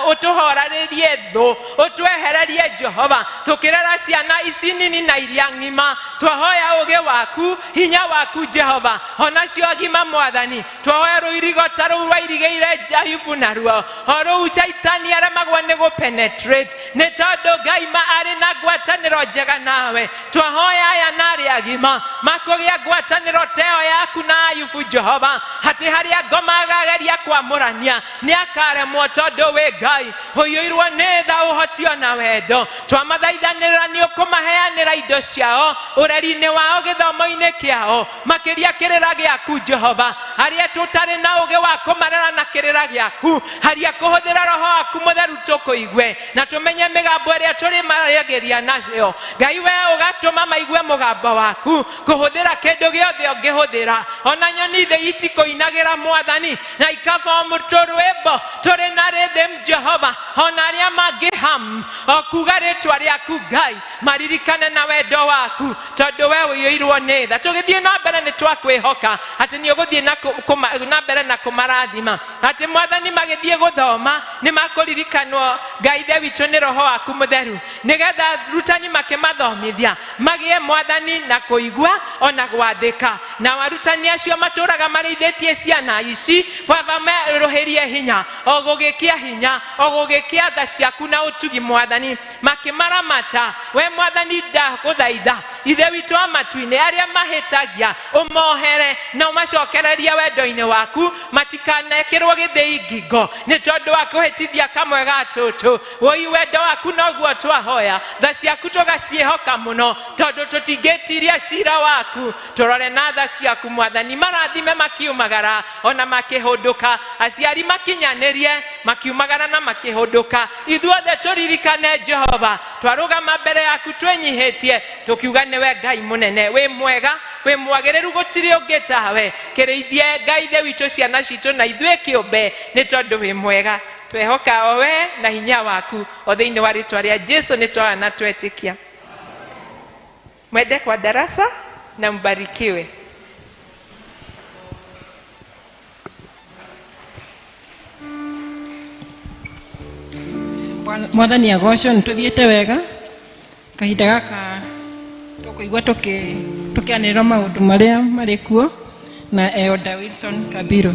Speaker 8: ũtũhorarĩrie thũ, ũtwehererie Jehova, tũkĩrera ciana ici nini na iria ng'ima. Twahoya ũũgĩ waku, hinya waku Jehova, onacio agima mwathani. Twahoya rũirigo ta rũu rwairigĩire Ayubu naruo, o rũu Shaitani aremagwo nĩ gũpenetrate, nĩ tondũ Ngai ma arĩ na ngwatanĩro njega nawe. Twahoya aya na arĩa agima makũgĩa ngwatanĩro ta ĩyo yaku na Ayubu Jehova, atĩ harĩa ngoma agageria kwamũrania nĩ akaremwo, tondũ wĩ Ngai ũiyũirwo nĩ tha, ũhoti ona wendo. Twamathaithanĩrĩra nĩ ũkũmaheanĩra indo ciao ũreri-inĩ wao, gĩthomo-inĩ kĩao, makĩria kĩrĩra gĩaku Jehova. Arĩa tũtarĩ na ũũgĩ wa kũmarera na kĩrĩra gĩaku, haria kũhũthĩra roho waku mũtheru tũkũigue na tũmenye mĩgambo ĩrĩa tũrĩmaragĩria nayo Ngai. We ũgatũma maigue mũgambo waku kũhũthĩra kĩndũ gĩothe ũngĩhũthĩra, ona nyoni thĩ itikũinagĩra mwathani na ikabomu tũrwĩmbo tũrĩ na rhythm Jehova, ona arĩa mangĩham o kuga rĩtwa rĩaku Ngai maririkane na wendo waku, tondũ we ũiyũirwo nĩ tha. Tũgĩthiĩ na mbere nĩ twakwĩhoka atĩ nĩ ũgũthiĩ na mbere na kũmarathima, atĩ mwathani magĩthiĩ gũthoma nĩ makũririkanwo Ngai ithe witũ nĩ roho waku mũtheru, nĩgetha rutani makĩmathomithia magĩe mwathani na kũigua ona gwathĩka. Na arutani acio matũraga marĩithĩtie ciana ici, Baba merũhĩrie hinya o gũgĩkĩa hinya o gũgĩkĩa tha ciaku na ũtugi mwathani makĩmaramata we mwathani ndagũthaitha ithe witũ wa matu-inĩ arĩa mahĩtagia ũmohere na ũmacokererie wendo-inĩ waku matikanekĩrwo gĩthĩi ngingo nĩ tondũ wa kũhĩtithia kamwe ga tũtũ woi wendo waku noguo twahoya tha ciaku tũgaciĩhoka mũno tondũ tũtingĩtiria cira waku tũrore na tha ciaku mwathani marathime makiumagara ona makĩhũndũka aciari makinyanĩrie makiumagara na makĩhũndũka ithuothe tũririkane Jehova twarũgama mbere yaku twĩnyihĩtie tũkiuga nĩwe Ngai mũnene wĩ mwega wĩ mwagĩrĩru gũtirĩ ũngĩ tawe kĩrĩithie Ngai ithe witũ ciana citũ na ithuĩ kĩũmbe nĩ tondũ wĩ mwega twehoka o we na hinya waku o thĩinĩ wa rĩtwa rĩa Jesu nĩ twaha na twetĩkia. Mwende kwa darasa na mbarikiwe.
Speaker 3: Mwathani agocwo nĩ tũthiĩte wega kahinda gaka tũkũigua tũkĩanĩrĩra maũndũ marĩa marĩ kuo na Elder Wilson Kabiro.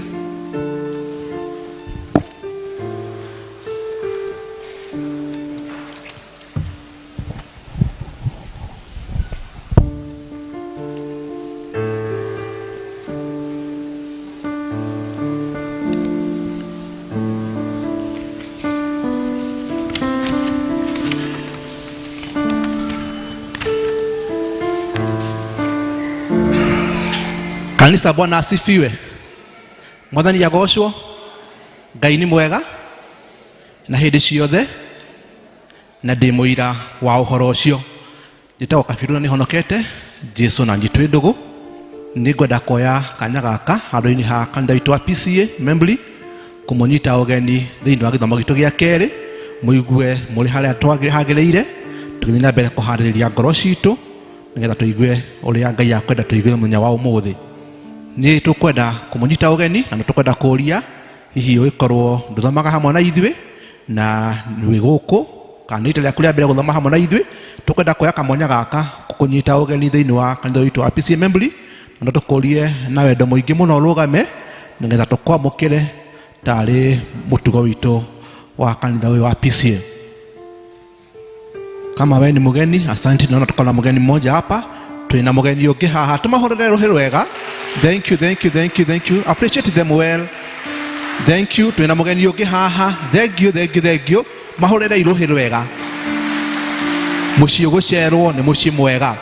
Speaker 9: Kanisa, Bwana asifiwe. Mwathani agocwo. Ngai nĩ mwega na hĩndĩ ciothe na ndĩ mũira wa ũhoro ũcio. Njĩtagwo Kabiru na nĩhonokete Jesu na nyitũ ndũgũ. Nĩngwenda kuoya kanya gaka handũ-inĩ ha kanitha witũ wa PCA Membly kũmũnyita ũgeni thĩinĩ wa gĩthomo gitũ gĩa kerĩ mũigue mũrĩ harĩa hagĩrĩire tũgĩthiĩ na mbere kũharĩrĩria ngoro citũ nĩgetha tũigue ũrĩa Ngai akwenda tũigue mũthenya wa ũmũthĩ. Nĩ tũkwenda kũmũnyita ũgeni na nĩ tũkwenda kũũria hihi ũgĩkorwo ndũthomaga hamwe na ithuĩ na wĩ gũkũ kana nĩ rita rĩaku rĩa mbere gũthoma hamwe na ithuĩ, tũkwenda kuoya kamwanya gaka kũnyita ũgeni thĩinĩ wa kanitha witũ wa PCA Membly na no tũkũrie na wendo mũingĩ mũno ũrũgame nĩgetha tũkwamũkĩre tarĩ mũtugo witũ wa kanitha ũyũ wa PCA. Kama wewe ni mgeni, asante. Naona tuko na mgeni mmoja hapa, tuna mgeni ũngĩ haha, tumahũrĩre rũhĩ rwega. Thank you, thank you, thank you, thank you. Appreciate them well. Thank you. Tuna mgeni ũngĩ haha. Thank you, thank you, thank you. Mahũrĩre rũhĩ rwega. Mũciĩ gũcerwo nĩ mũciĩ mwega.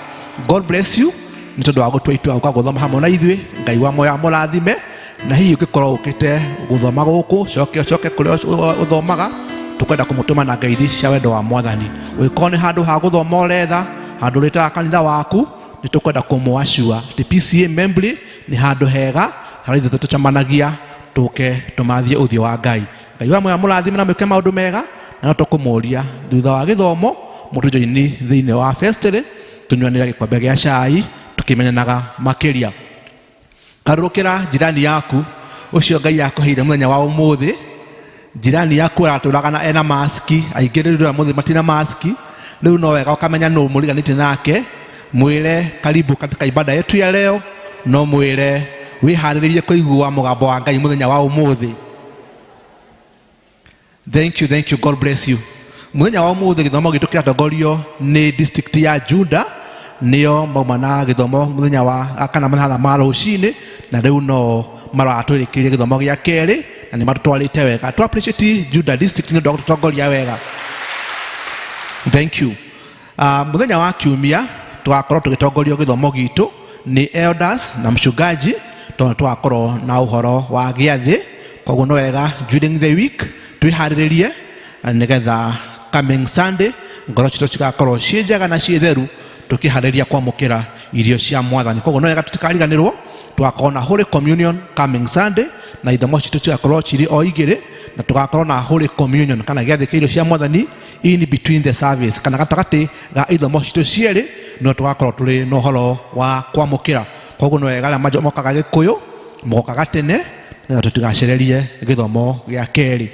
Speaker 9: God bless you. Nĩ tondũ wa gũtua itua gũka gũthoma hamwe na ithuĩ. Ngai wa moyo amũrathime. Na hihi ũngĩkorwo ũkĩte gũthoma gũkũ, coke coke kũrĩa ũthomaga, tũkwenda kũmũtũma na ngeithi cia wendo wa Mwathani. Ũngĩkorwo nĩ handũ ha gũthoma ũretha, handũ ũrĩtaga kanitha waku, nĩ tũkwenda kũmũacua atĩ PCA Membly nĩ handũ hega harĩa ithuĩ tũcemanagia tũke tũmathie ũthiũ wa Ngai. Ngai wa moyo amũrathime na mwĩke maũndũ mega, na no tũkũmũria thutha wa gĩthomo mũtũjoini thĩinĩ wa festĩrĩ tũnyuanĩre gĩkombe gĩa cai tũkĩmenyanaga makĩria. Garũrũkĩra jirani yaku ũcio Ngai akũheire mũthenya wa ũmũthĩ. Jirani yaku aratũraga na ena maski, aingĩ rĩu mũthĩ matina maski, rĩu no wega ũkamenya nũ mũriganĩtie nake, mwĩre karibu katika ibada yetu ya leo, no mwĩre wĩharĩrĩrie kũigua mũgambo wa Ngai mũthenya wa ũmũthĩ. Thank you, thank you, God bless you. Mũthenya wa ũmũthĩ gĩthomo gitũ kĩratongorio nĩ district ya Juda, nĩo mauma na gĩthomo mũthenya wa kana mathaa ma rũcinĩ, na rĩu no maratũrĩkĩria gĩthomo gĩa kerĩ na nĩ matũtwarĩte wega. Tũ appreciate Juda district nĩ ũndũ wa gũtũtongoria wega. Thank you. Mũthenya wa kiumia tũgakorwo tũgĩtongorio gĩthomo gitũ nĩ elders na mchungaji, tondũ tũgakorwo na ũhoro wa gĩathĩ. Koguo no wega during the week twĩharĩrĩrie nĩgetha coming Sunday ngoro citũ cigakorwo ciĩ njega na ciĩ theru tũkĩharĩria kwamũkĩra irio cia Mwathani. Koguo no wega tũtikariganĩrwo tũgakorwo na Holy Communion coming Sunday, na ithomo citũ cigakorwo cirĩ o igĩrĩ, na tũgakorwo na Holy Communion kana gĩathĩ kĩa irio cia Mwathani in between the service kana gatagatĩ ga ithomo citũ cierĩ, no tũgakorwo tũrĩ na ũhoro wa kwamũkĩra. Koguo no wega arĩa mokaga Gĩkũyũ mokaga tene nĩgetha tũtigacererie gĩthomo gĩa kerĩ.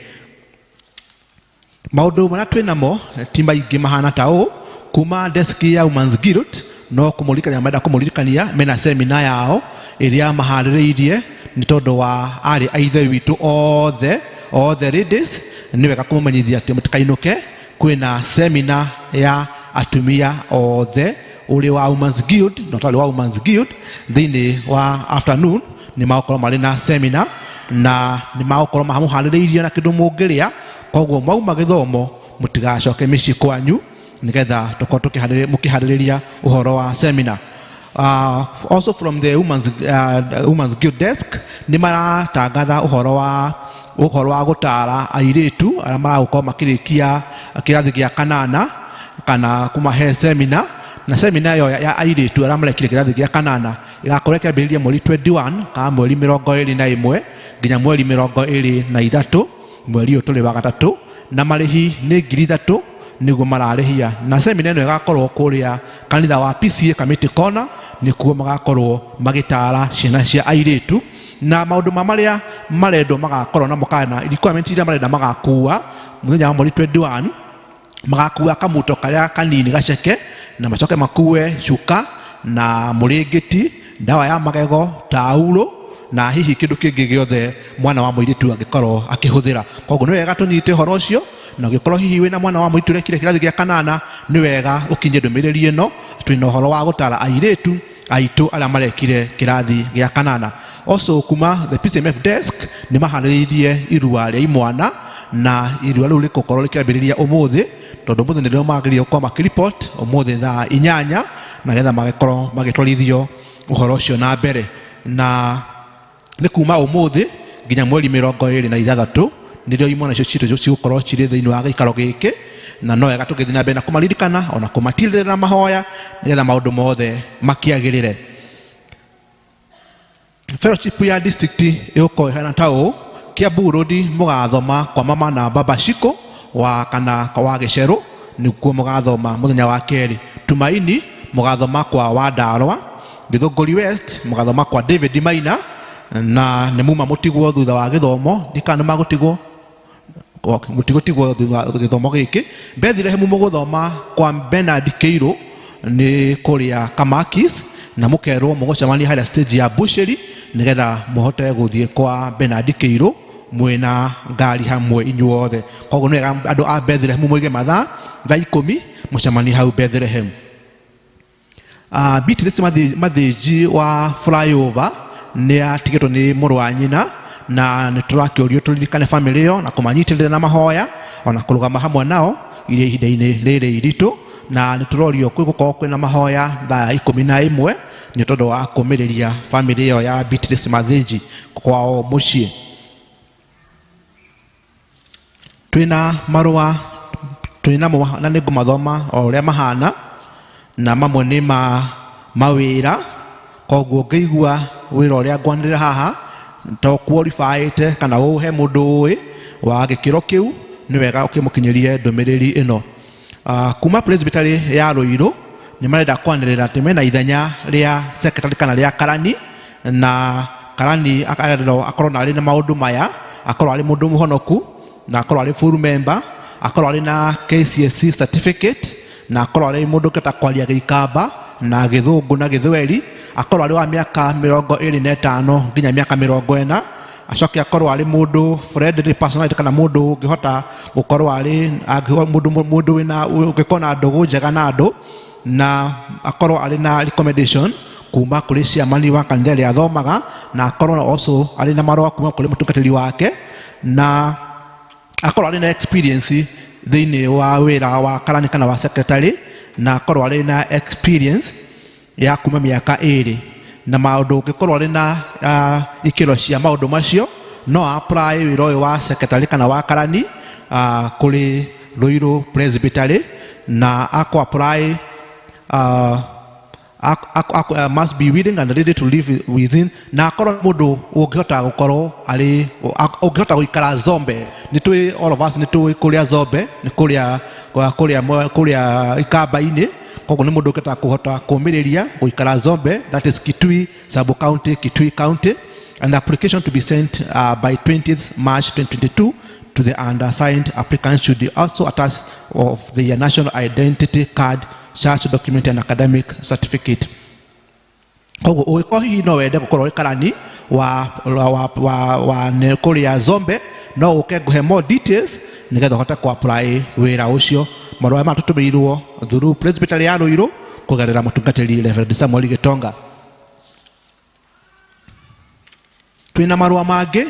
Speaker 9: Maũndũ marĩa twĩ namo ti maingĩ mahana ta ũũ. Kuma desk ya Women's Guild no kũmũririkania menda kũmũririkania mena semina yao ĩrĩa maharĩrĩirie nĩ tondũ wa arĩ a ithe witũ othe, all the ladies, Nĩ wega kũmũmenyithia atĩ mũtikainũke, kwĩna semina ya atumia othe ũrĩ wa Women's Guild na ũtarĩ wa Women's Guild. Thĩinĩ wa afternoon nĩ magũkorwo marĩ na semina na nĩ magũkorwo mamũharĩrĩirie na kĩndũ mũngĩrĩa. Koguo mwauma gĩthomo mũtigacoke mĩciĩ kwanyu, nĩgetha tũkorwo mũkĩharĩrĩria ũhoro wa semina. Also from the Women's Guild desk nĩ maratangatha ũhoro wa gũtara airĩtu arĩa maragũkorwo makĩrĩkia kĩrathi gĩa kanana kana kũmahe semina. Na semina ĩyo ya airĩtu arĩa marekire kĩrathi gĩa kanana ĩgakorwo ĩkĩambĩrĩria mweri 21 kana mweri 21 nginya mweri 23, mweri ũyũ tũrĩ wa gatatũ, na marĩhi nĩ 3,000 nĩguo mararĩhia. Na semina ĩno ĩgakorwo kũrĩa kanitha wa PCA Kamiti Corner, nĩkuo magakorwo magĩtara ciana cia airĩtu na maũndũ ma marĩa marendwo magakorwo namo kana requirement iria marenda magakua mũthenya wa mweri 21. Magakua kamuto karĩa kanini gaceke, na macoke makue cuka na mũrĩngĩti, ndawa ya magego, tauro na hihi kĩndũ kĩngĩ gĩothe mwana wa mũirĩtu angĩkorwo akĩhũthĩra. Koguo nĩ wega tũnyite ũhoro ũcio, na ũngĩkorwo hihi wĩna mwana wa mũirĩtu ũrekire kĩrathi gĩa kanana, nĩ wega ũkinyie ndũmĩrĩri ĩno. Twĩna ũhoro wa gũtara airĩtu aitũ arĩa marekire kĩrathi gĩa kanana. Also kuma the PCMF desk nĩ maharĩrĩirie irua rĩa imwana, na irua rĩu rĩgũkorwo rĩkĩambĩrĩria ũmũthĩ, tondũ ũmũthĩ nĩrĩo magĩrĩire gũkorwo makĩripot ũmũthĩ thaa 8, na getha magĩkorwo magĩtwarithio ũhoro ũcio na mbere. Na nĩ kuma ũmũthĩ nginya mweri 26 nĩrĩo imwana icio citũ cigũkorwo cirĩ thĩinĩ wa gĩikaro gĩkĩ, na no wega tũgĩthiĩ na mbere na kũmaririkana ona kũmatirĩrĩra mahoya nĩgetha maũndũ mothe makĩagĩrĩre. Fellowship ya district ĩgũkorwo ĩhana ta ũũ: Kiambu Road mũgathoma kwa mama na baba Shiko wa kana wa Gĩcerũ, nĩkuo mũgathoma mũthenya wa kerĩ. Tumaini mũgathoma kwa Wandarwa. Gĩthũngũri West mũgathoma kwa David Maina, na nĩ muma mũtigwo thutha wa gĩthomo, ndikana nĩ magũtigwo, mũtigũtigwo thutha wa gĩthomo gĩkĩ. Bethlehem mũgũthoma kwa Bernard Keiru, nĩ kũrĩa Kamakis, na mũkerwo mũgũcemania harĩa stage ya Busheri nĩgetha mũhote gũthiĩ kwa Bernard Keiru mwĩna ngari hamwe inyuothe. Koguo nĩ wega andũ a Bethlehem mũige mathaa thaa 10 mũcemanie hau Bethlehem. Beatrice Mathĩnji wa flyover nĩ atigĩtwo nĩ mũrũ wa nyina, na nĩ tũrakĩũrio tũririkane famĩlĩ ĩyo na kũmanyitĩrĩra na mahoya ona kũrũgama hamwe nao iria ihinda-inĩ rĩrĩ iritũ. Na nĩ tũrorio gũkorwo kwĩna mahoya thaa 11 nĩ tondũ wa kũmĩrĩria famĩlĩ ĩyo ya Beatrice Mathĩnji kwao mũciĩ. Twĩna marũa twĩnamo na nĩ ngũmathoma o ũrĩa mahana, na mamwe nĩ ma mawĩra. Koguo ngĩigua wĩra ũrĩa ngwanĩrĩra haha to qualifyĩte kana ũhe mũndũ ũĩ wa gĩkĩro kĩu, nĩ wega ũkĩmũkinyĩrie ndũmĩrĩri ĩno. Kuma presbytery ya Ruiru nĩ marenda kwanĩrĩra atĩ mena ithenya rĩa secretary kana rĩa karani, na karani akarendwo akorwo na arĩ na maũndũ maya: akorwo arĩ mũndũ mũhonoku, na akorwo arĩ full member, akorwo arĩ na KCSE certificate, na akorwo arĩ mũndũ ũngĩhota kwaria Gĩikamba na Gĩthũngũ na Gĩthweri, akorwo arĩ wa mĩaka 25 nginya mĩaka 40, acoke akorwo arĩ mũndũ friendly personality kana mũndũ ũngĩhota gũkorwo arĩ mũndũ wĩna ũngĩkorwo na ndũgũ njega na andũ, na akorwo arĩ na recommendation kuma kũrĩ chairman wa kanitha ĩrĩa athomaga, na akorwo also arĩ na marũa kuma kũrĩ mũtungatĩri wake, na akorwo arĩ na experience thĩinĩ wa wĩra wa karani kana wa secretary, na akorwo arĩ na experience ya kuma mĩaka 2. Na maũndũ ũngĩkorwo arĩ na ikĩro cia maũndũ macio, no apply wĩra ũyũ wa secretary kana wa karani kũrĩ Ruiru Presbytery, na akũ apply must be willing and ready to live within, na akorwo mũndũ ũngĩhota gũkorwo arĩ ũngĩhota gũikara Zombe. Nĩ tũĩ, all of us nĩ tũĩ kũrĩa Zombe nĩ kũrĩa Ikamba-inĩ. Koguo nĩ mũndũ ũngĩhota kũhota kũmĩrĩria gũikara Zombe, that is Kitui sub county, Kitui County. And the application to be sent by 20th March 2022 to the undersigned. Applicants should also attach of their national identity card, church document and academic certificate. Koguo ũngĩkorwo hihi no wende gũkorwo ũrĩ karani wa kũrĩa Zombe, No ũke ngũhe more details nĩgetha ũhote kũ apply wĩra ũcio. Marũa maya tũtũmĩirwo through Presbytery ya Ruiru kũgerera mũtungatĩri Reverend Samuel Gitonga. Twĩna marũa mangĩ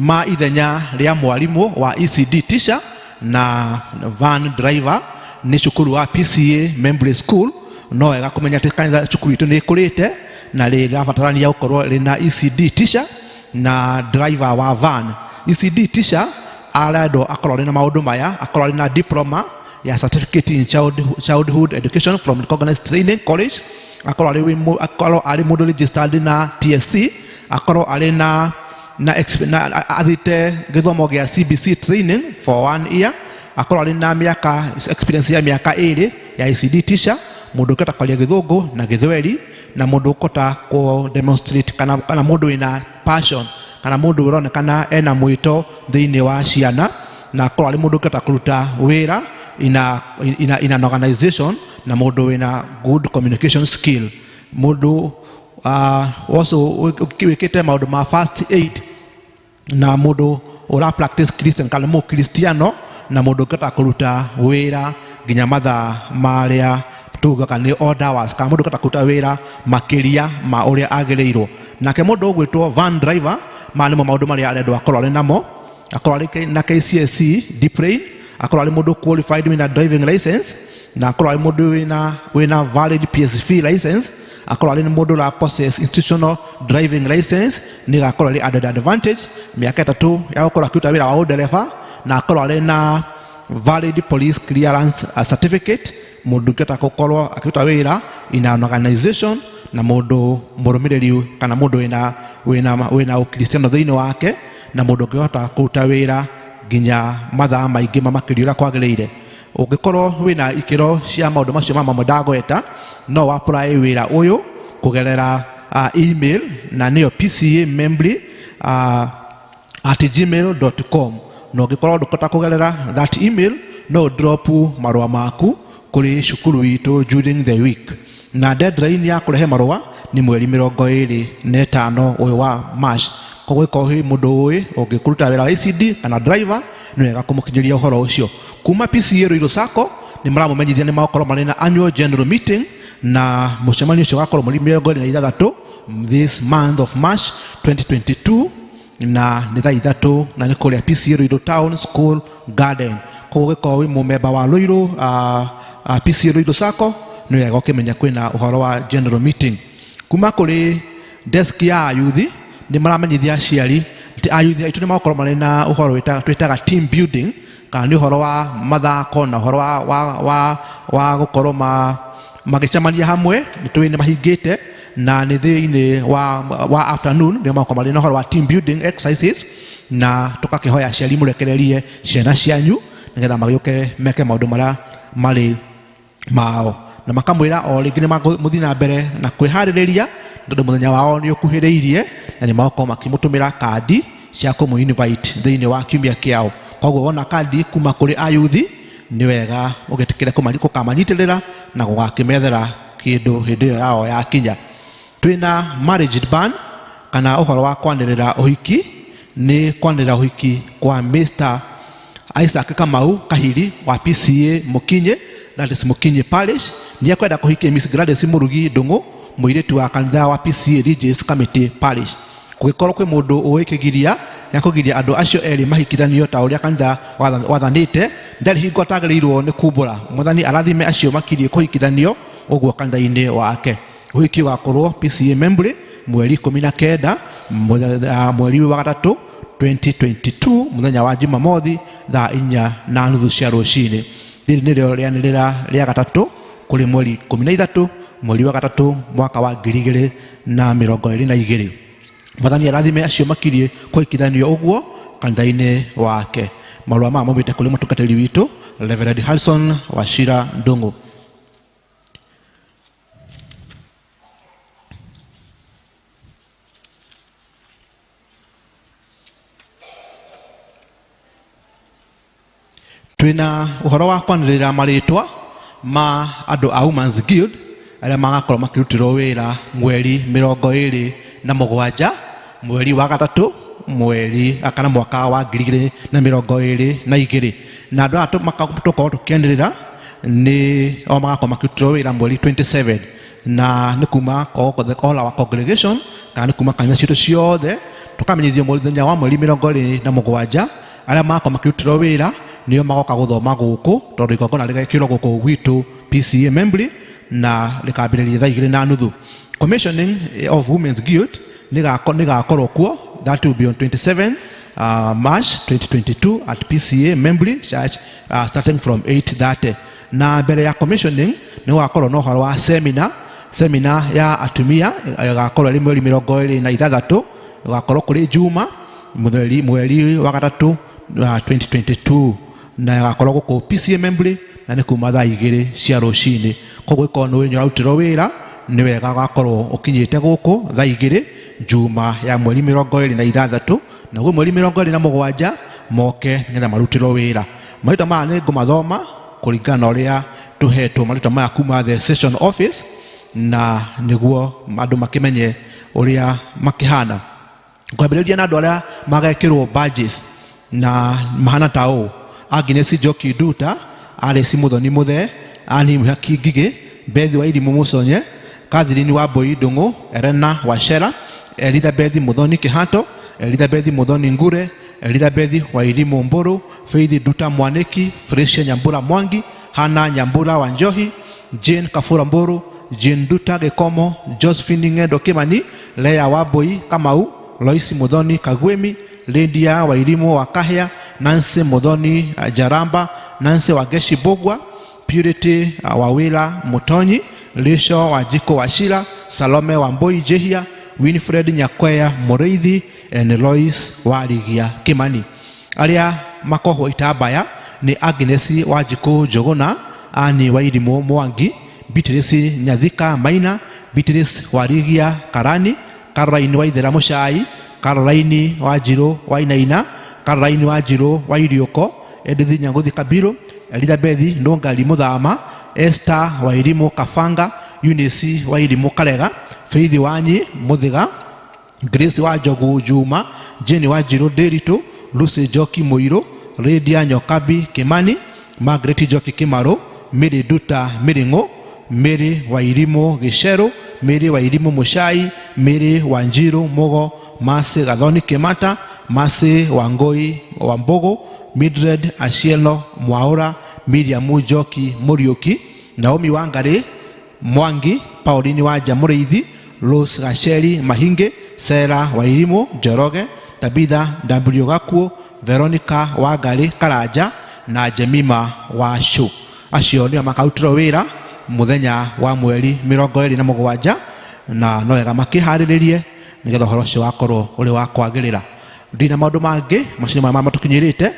Speaker 9: ma ithenya rĩa mwarimũ wa ECD teacher na van driver nĩ cukuru wa PCA Membley School. No wega kũmenya atĩ kanitha cukuru itũ nĩ ĩkũrĩte na rĩrabatarania gũkorwo rĩna ECD teacher na driver wa van. ECD teacher arendwo akorwo arĩ na maũndũ maya: akorwo arĩ na diploma ya certificate in childhood education from recognized training college, akorwo arĩ mũndũ registered na TSC, akorwo arĩ na athiĩte gĩthomo gĩa CBC training for 1 year, akorwo arĩ na mĩaka experience ya mĩaka 2 ya ECD teacher, mũndũ ũkĩhota kwaria Gĩthũngũ na Gĩthweri, na mũndũ ũkũhota kũ demonstrate kana mũndũ wĩna passion kana mũndũ ũronekana ena mwĩto thĩinĩ wa ciana, na akorwo arĩ mũndũ ũkĩhota kũruta wĩra in an organization, na mũndũ wĩna good communication skill, mũndũ also wĩkĩte maũndũ ma first aid, na mũndũ ũra practice Christian kana mũkristiano, na mũndũ ũngĩhota kũruta wĩra nginya mathaa marĩa tugaga nĩ odd hours, kana mũndũ ũngĩhota kũruta wĩra makĩria ma ũrĩa agĩrĩirwo. Nake mũndũ ũgwĩtwo van driver, maya nĩmo maũndũ marĩa arendwo akorwo arĩ namo: akorwo arĩ na KCSE diplane, akorwo arĩ mũndũ qualified wĩna driving license, na akorwo arĩ mũndũ wĩna valid PSV license, akorwo arĩ mũndũ ũra possess institutional driving license nĩ gakorwo arĩ added advantage, mĩaka 3 ya gũkorwo akĩruta wĩra wa ũndereba, na akorwo arĩ na valid police clearance certificate, mũndũ ũngĩhota gũkorwo akĩruta wĩra in an organization, na mũndũ mũrũmĩrĩri kana mũndũ wĩna ũkristiano thĩinĩ wake, na mũndũ ũngĩhota kũruta wĩra nginya mathaa maingĩ ma makĩria ũrĩa kwagĩrĩire. Ũngĩkorwo wĩna ikĩro cia maũndũ macio ma mamwe ndagweta, no apply wĩra ũyũ kũgerera email, na nĩyo pcamembly@gmail.com. Na ũngĩkorwo ndũkũhota kũgerera that email, no drop marũa maku kũrĩ cukuru witũ during the week, na deadline ya kũrehe marũa nĩ mweri 25 ũyũ wa March. Koguo ĩkorwo hĩ mũndũ ũĩ ũngĩkũruta wĩra wa ECD kana driver, nĩ wega kũmũkinyĩria ũhoro ũcio. Kuma PCA Ruiru Sacco nĩ maramũmenyithia nĩ magũkorwo marĩ na annual general meeting, na mũcemanio ũcio ũgakorwo mweri 26 this month of March 2022, na nĩ thaa 3, na nĩ kũrĩa PCA Ruiru Town School Garden. Koguo ũgĩkorwo wĩ mũmemba wa Ruiru PCA Ruiru Sacco, nĩ wega ũkĩmenya kwĩna ũhoro wa general meeting. Kuma kũrĩ desk ya ayuthi nĩ maramenyithia aciari atĩ ayuthi aitũ nĩ magũkorwo marĩ na ũhoro twĩtaga team building, kana nĩ ũhoro wa mathako na ũhoro wa gũkorwo magĩcemania hamwe. Nĩ tũĩ nĩ mahingĩte, na nĩ thĩinĩ wa afternoon nĩ magũkorwo marĩ na ũhoro wa team building exercises, na tũgakĩhoya aciari mũrekererie ciana cianyu nĩgetha magĩũke meke maũndũ marĩa marĩ mao, na makamwĩra o rĩngĩ nĩ mũthiĩ na mbere na kwĩharĩrĩria tondũ mũthenya wao nĩ ũkuhĩrĩirie, na nĩ magũkorwo makĩmũtũmĩra kandi cia kũmũ invite thĩinĩ wa kiumia kĩao. Koguo wona kandi kuma kũrĩ ayuthi, nĩ wega ũgĩtĩkĩre gũkamanyitĩrĩra na gũgakĩmethera kĩndũ hĩndĩ ĩyo yao yakinya. Twĩna marriage ban kana ũhoro wa kwanĩrĩra ũhiki, nĩ kwanĩrĩra ũhiki kwa Mr. Isaac Kamau Kahiri wa PCA Mukinyi, that is Mukinyi Parish. Nĩ ekwenda kũhikia Miss Gladys Murugi Ndung'u, mũirĩtu wa kanitha wa PCA Regis Committee Parish. Kũngĩkorwo kwĩ mũndũ ũĩ kĩgiria gĩa kũgiria andũ acio erĩ mahikithanio ta ũrĩa kanitha wathanĩte, ndarĩ hingo atagĩrĩirwo nĩ kumbũra. Mwathani arathime acio makiriĩ kũhikithanio ũguo kanitha-inĩ wake. Ũhiki ũgakorwo PCA Membley mweri 19 mweri wa 3 2022, mũthenya wa Jumamothi thaa 4:30 cia rũcinĩ. Rĩrĩ nĩrĩo rĩanĩrĩra rĩa gatatũ kũrĩ mweri 13 mweri wa 3 mwaka wa 2022. Mwathani arathime acio makiriĩ kũhikithanio ũguo kanitha-inĩ wake. Marũa maya maumĩte kũrĩ mũtungatĩri witũ Reverend Harrison Wachira Ndung'u. Twĩna ũhoro wa kwanĩrĩra marĩtwa ma andũ a Women's Guild arĩa magakorwo makĩrutĩrwo wĩra mweri 27 mweri wa 3 Mweri kana mwaka wa 2022 na andũ aya tũkorwo tũkĩanĩrĩra nĩ o magakorwo makĩrutĩrwo wĩra mweri 27 na nĩ kuma all our congregation kana nĩ kuma kanitha citũ ciothe tũkamenyithio mũthenya wa mweri 27 arĩa magakorwo makĩrutĩrwo wĩra nĩo magoka gũthoma gũkũ tondũ igongona rĩgekĩrwo gũkũ gwitũ PCA Membley na rĩkambĩrĩria thaa 2:30. Commissioning of Women's Guild nĩgakorwo kuo. That will be on 27 March 2022 at PCA Membley Church starting from 8:30. Na mbere ya commissioning nĩ gũgakorwo na ũhoro wa seminar ya atumia ĩgakorwo ĩrĩ mweri 26, ĩgakorwo kũrĩ Juma mweri wa gatatũ 2022 na ĩgakorwo gũkũ PCA Membley na nĩ kuma thaa 2 cia rũcinĩ. Koguo ĩkorwo nĩ ũrarutĩrwo wĩra nĩ wega ũgakorwo ũkinyĩte gũkũ thaa 2 Juma ya mweri 26 naguo mweri 27 moke nĩgetha marutĩrwo wĩra. Marĩtwa maya nĩ ngũmathoma kũringana na ũrĩa tũhetwo marĩtwa maya kuma the session office na nĩguo andũ makĩmenye ũrĩa makĩhana. Ngwambĩrĩria na andũ arĩa magekĩrwo badges na mahana ta ũũ: Agnes Njoki Nduta, Alice Muthoni Muthee, Annie Mũhaki Ngigĩ, Beth Wairimu Mũconye, Catherine Wambui Ndung'u, Elena Wachera, Elizabeth Muthoni Kihato, Elizabeth Muthoni Ngure, Elizabeth Wairimu Mburu, Faith Nduta Mwaniki, Fresia Nyambura Mwangi, Hana Nyambura Wanjohi, Jane Kafura Mburu, Jane Nduta Gĩkomo, Josephine Ng'endo Kimani, Lea Wambui Kamau, Lois Muthoni Kagwemi, Lydia Wairimu wa Kahia, Nancy Muthoni Jaramba, Nancy Wageshi Bogwa, Purity Wawila Mutonyi, Lisho Wajiko Wachira, Salome Wambui Jehia, Winfred Nyakwea Mũrĩithi and Lois Warigia Kimani. Arĩa makohwo itambaya nĩ Agnes Wanjikũ Njũgũna, Annie Wairimu Mwangi, Beatrice Nyathika Maina, Beatrice Warigia Karani, Caroline Waithera Mũcai, Caroline Wanjirũ Wainaina, Caroline Wanjirũ Wairiũko, Edith Nyanguthi Kabiru, Elizabeth Ndũngari Mũthama, Esther Wairimu Kabanga, Eunice Wairimu Karega, Faith Wanyi Mũthiga, Grace wa Njogu Juma, Jane Wanjirũ Ndĩritũ, Lucy Njoki Mũirũ, Lydia Nyokabi Kimani, Margaret Njoki Kĩmarũ, Mary Nduta Mĩrĩng'ũ, Mary Wairimu Gĩcerũ, Mary Wairimu Mũcai, Mary Wanjirũ Mũgo, Mercy Gathoni Kĩmata, Mercy Wangũi Wambũgũ, Mildred Acielo Mwaũra, Miriam Njoki Mũriũki, Naomi Wangari Mwangi, Pauline Wanja Mũrĩithi, Rose Gacheri Mahinge, Sarah Wairimu Njoroge, Tabitha W Gakuo, Veronica Wangari Karanja na Jemima Wacu. Acio nĩo makarutĩrwo wĩra mũthenya wa mweri 27 na no wega makĩharĩrĩrie nĩgetha ũhoro ũcio wakorwo ũrĩ wa kwagĩrĩra. Ndina maũndũ mangĩ macio nĩ maya matũkinyĩrĩte.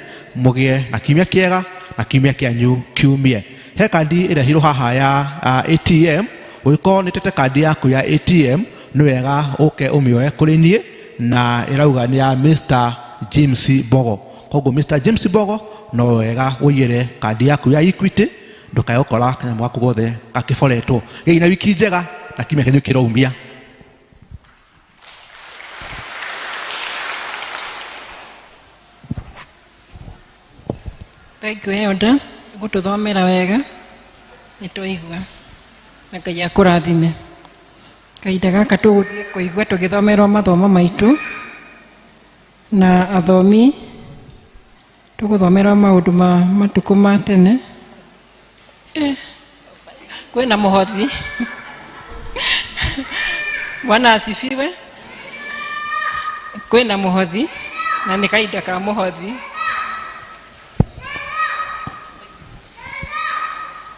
Speaker 9: Mũgĩe na kiumia kĩega na kiumia kĩanyu kiumie. He kandi ĩrehirwo haha ya ATM. Ũngĩkorwo nĩ tete kandi yaku ya ATM nĩ wega ũke ũmĩoe kũrĩ niĩ na ĩrauga nĩ ya Mr James Bogo. Koguo Mr James Bogo no wega ũiyĩre kandi yaku ya Equity ndũkae gũkora kanyamũ gaku gothe gakĩboretwo. Gĩai na wiki njega na kiumia kĩanyu kĩroumia.
Speaker 3: Thank you Elder, gũtũthomera wega nĩ twaigua na Ngai akũrathime. Kahinda gaka tũgũthiĩ kũigua tũgĩthomerwo mathomo maitũ na athomi tũgũthomerwo maũndũ ma matukũ ma tene. Kwĩna mũhothi. Bwana asifiwe. Kwĩna mũhothi na nĩ kahinda ka mũhothi.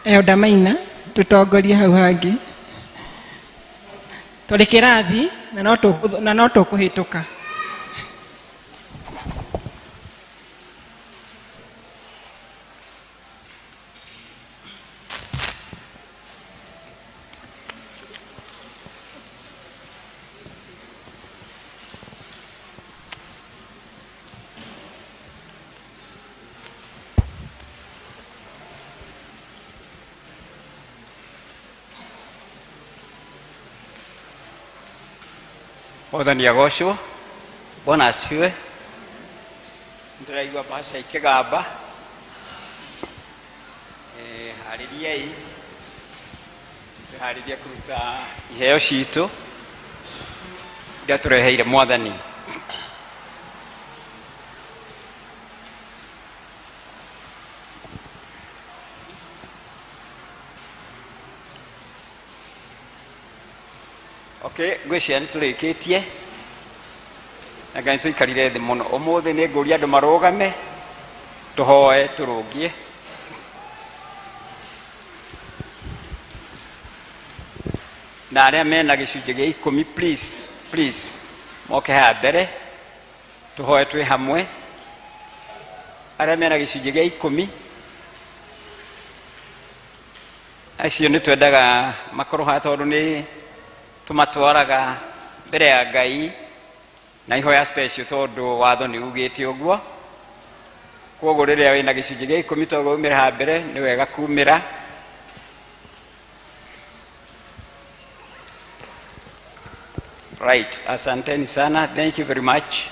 Speaker 3: Elder Maina tũtongorie hau hangĩ. Tũrĩ kĩrathi na no tũkũhĩtũka.
Speaker 10: Mwathani agocwo. Bwana asifiwe. Ndĩraigua mbaca ikĩgamba. Harĩriai, twĩharĩrie kũruta iheo citũ iria tũreheire mwathani. Okay, ngwĩciria nĩ tũrĩkĩtie na Ngai nĩ tũikarire thĩ mũno ũmũthĩ. Nĩ ngũria andũ marũgame tũhoe tũrũngie. Na arĩa mena gĩcunjĩ gĩa 10, please, please, moke haha mbere tũhoe twĩ hamwe. Arĩa mena gĩcunjĩ gĩa 10 acio nĩ twendaga makorwo haha, tondũ nĩ tũmatwaraga mbere ya Ngai na ihoya special, tondũ watho nĩ ugĩte ũguo. Koguo rĩrĩa wĩna gĩcunjĩ gĩa 10 toguo umĩre haha mbere, nĩ wega kumĩra. Right, asanteni sana, thank you very much,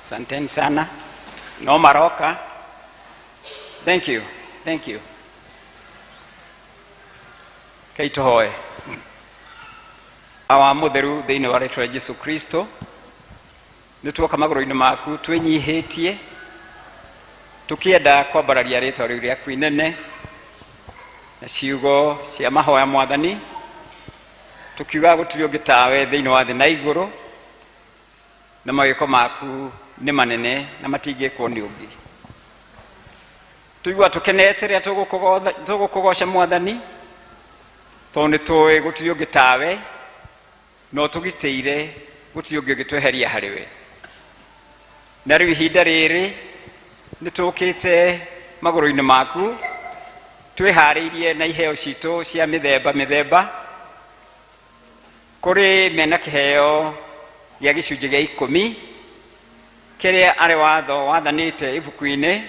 Speaker 10: asanteni sana. No maroka. Thank you, thank you. Kei tũhoe. Awa mũtheru, thĩinĩ wa rĩtwa rĩa Jesu Kristo, nĩ tuoka magũrũ-inĩ maku twĩnyihĩtie, tũkĩenda kwambararia rĩtwa rĩu rĩaku inene na ciugo cia mahoya. Mwathani, tũkiuga gũtirĩ ũngĩ tawe thĩinĩ wa thĩ na igũrũ, na mawĩko maku nĩ manene na matingĩkwo nĩ ũngĩ. Tũigua tũkenete rĩrĩa tũgũkũgoca, Mwathani, tondũ nĩ tũĩ gũtirĩ ũngĩ tawe, no tũgitĩire gũtirĩ ũngĩ ũngĩtweheria harĩ we. Na rĩu ihinda rĩrĩ nĩ tũkĩte magũrũ-inĩ maku twĩharĩirie na iheo citũ cia mĩthemba mĩthemba. Kũrĩ mena kĩheo gĩa gĩcunjĩ gĩa 10 kĩrĩa arĩ watho wathanĩte ibuku-inĩ,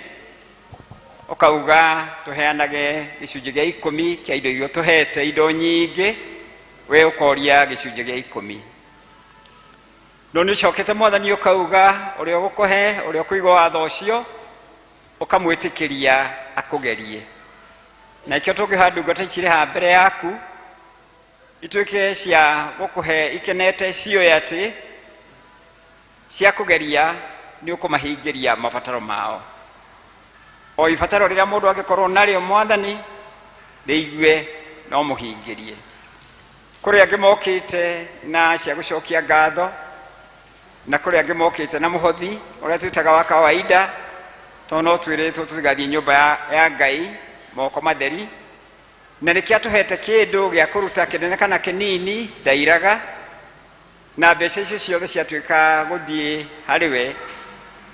Speaker 10: ũkauga tũheanage gĩcunjĩ gĩa 10 kĩa indo iria tũhete, indo nyingĩ, we ũkoria gĩcunjĩ gĩa 10. No nĩ ũcokete, Mwathani, ũkauga ũrĩa ũgũkũhe, ũrĩa ũkũigua watho ũcio, ũkamwĩtĩkĩria akũgerie. Na ikĩo tũngĩhoya ndungata ici irĩ haha mbere yaku ituĩke cia gũkũhe ikenete, ciũĩ atĩ cia kũgeria nĩ ũkũmahingĩria mabataro mao, o ibataro rĩrĩa mũndũ angĩkorwo narĩo. Mwathani, rĩigue no mũhingĩrie. Kũrĩ angĩ mokĩte na cia gũcokia ngatho, na kũrĩ angĩ mokĩte na mũhothi ũrĩa twĩtaga wa kawaida, tondũ no twĩrĩtwo tũtigathiĩ nyũmba ya Ngai moko matheri. Na nĩkĩo atũhete kĩndũ gĩa kũruta, kĩnene kana kĩnini, ndairaga, na mbeca icio ciothe ciatuĩka gũthiĩ harĩ we.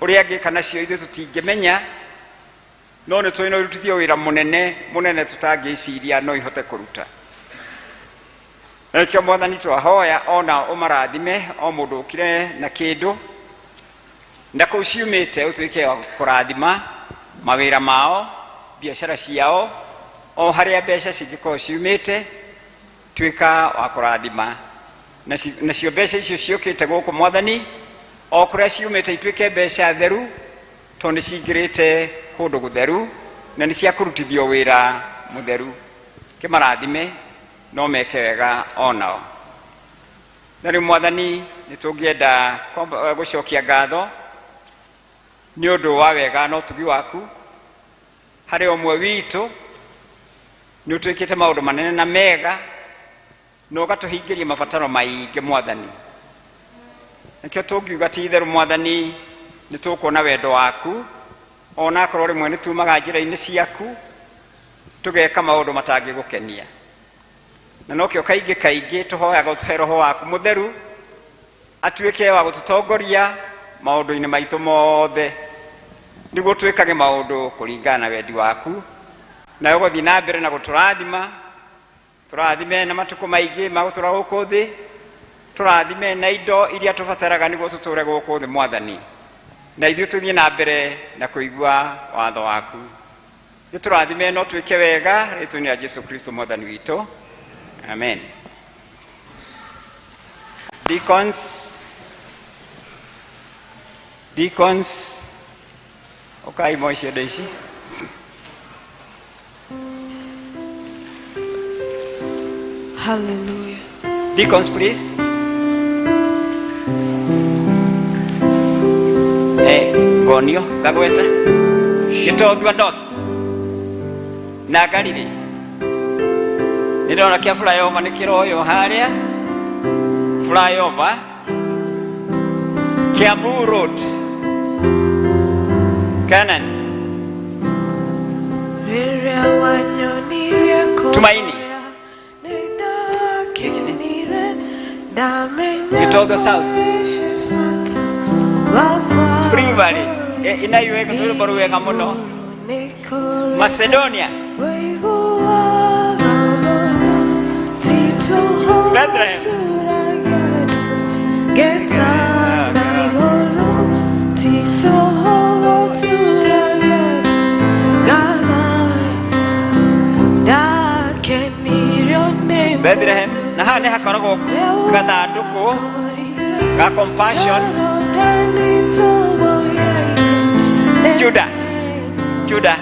Speaker 10: Ũrĩa angĩka nacio ithuĩ tũtingĩmenya, no nĩ tũĩ no irutithio wĩra mũnene mũnene tũtangĩciria no ihote kũruta. Na nĩkĩo, Mwathani, twahoya ona ũmarathime o mũndũ ũkire na kĩndũ, na kũu ciumĩte ũtuĩke wa kũrathima mawĩra mao, biacara ciao, o harĩa mbeca cingĩkorwo ciumĩte, tuĩka wa kũrathima. Nacio mbeca icio ciũkĩte gũkũ, Mwathani, o kũrĩa ciumĩte, ituĩke mbeca theru, tondũ nĩ cingĩrĩte kũndũ gũtheru na nĩ cia kũrutithio wĩra mũtheru. Kĩmarathime no meke wega onao. Na rĩu, Mwathani, nĩ tũngĩenda gũcokia ngatho nĩ ũndũ wa wega na ũtugi waku harĩ ũmwe witũ. Nĩ ũtwĩkĩte maũndũ manene na mega na ũgatũhingĩria mabataro maingĩ, Mwathani. Nĩkĩo tũngiuga ti itherũ, Mwathani, nĩ tũkuona wendo waku, ona akorwo rĩmwe nĩ tumaga njĩra-inĩ ciaku tũgeka maũndũ matangĩgũkenia. Na nokĩo kaingĩ kaingĩ tũhoyaga ũtũhe Roho waku Mũtheru atuĩke wa gũtũtongoria maũndũ-inĩ maitũ mothe, nĩguo twĩkage maũndũ kũringana na wendi waku. Nawe ũgũthiĩ na mbere na gũtũrathima. Tũrathime na matukũ maingĩ ma gũtũra gũkũ thĩ, tũrathime na indo iria tũbataraga nĩguo tũtũre gũkũ thĩ, Mwathani, na ithuĩ tũthiĩ na mbere na kũigua watho waku. Nĩ tũrathime no twĩke wega, rĩtwa-inĩ rĩa Jesu Kristo Mwathani witũ, amen. Deacons. Deacons ũkai moe ciondo ici.
Speaker 1: Hallelujah.
Speaker 10: Deacons, please. Eh, ngonio ngagweta Gĩtongua North na Galili nĩ ndĩrona kĩa flyover nĩ kĩroywo harĩa flyover Kiambu Road Canaan
Speaker 1: Rĩrĩa wanyonirie
Speaker 10: Tumaini
Speaker 1: kũhoya, nĩndakenire, ndamenya
Speaker 10: Gĩtonga South
Speaker 1: kũrĩ bata wakwa
Speaker 10: Spring Valley inaiweka rwĩmbo rwega mũno
Speaker 1: nĩ kũrĩ
Speaker 10: Macedonia
Speaker 1: wĩiguaga mũno, ti tũhũ
Speaker 10: Bethlehem
Speaker 1: gũtũragia ngetana igũrũ, ti tũhũ gũtũragia ngana ndakenirio nĩ
Speaker 10: Bethlehem na haha nĩ hakoragwo gathandũkũ ga compassion
Speaker 1: Jorodani tũmũyaine
Speaker 10: Juda Juda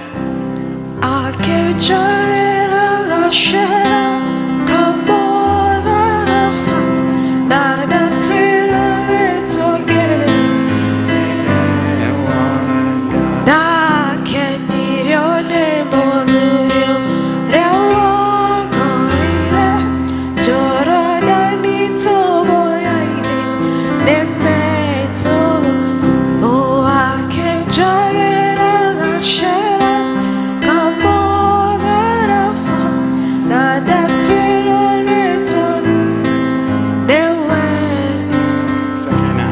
Speaker 1: akĩnjarĩra gacĩra kamũtharaba na ndatwĩra nĩtũngĩrĩ ndakenirio nĩ mũthuri ũrĩa wangorire Jorodani tũmũyaine nĩ metũgũ akĩnjarĩra gacĩra kamũtharaba na ndatwĩra nĩtũngĩrĩ nĩwe
Speaker 10: Sakina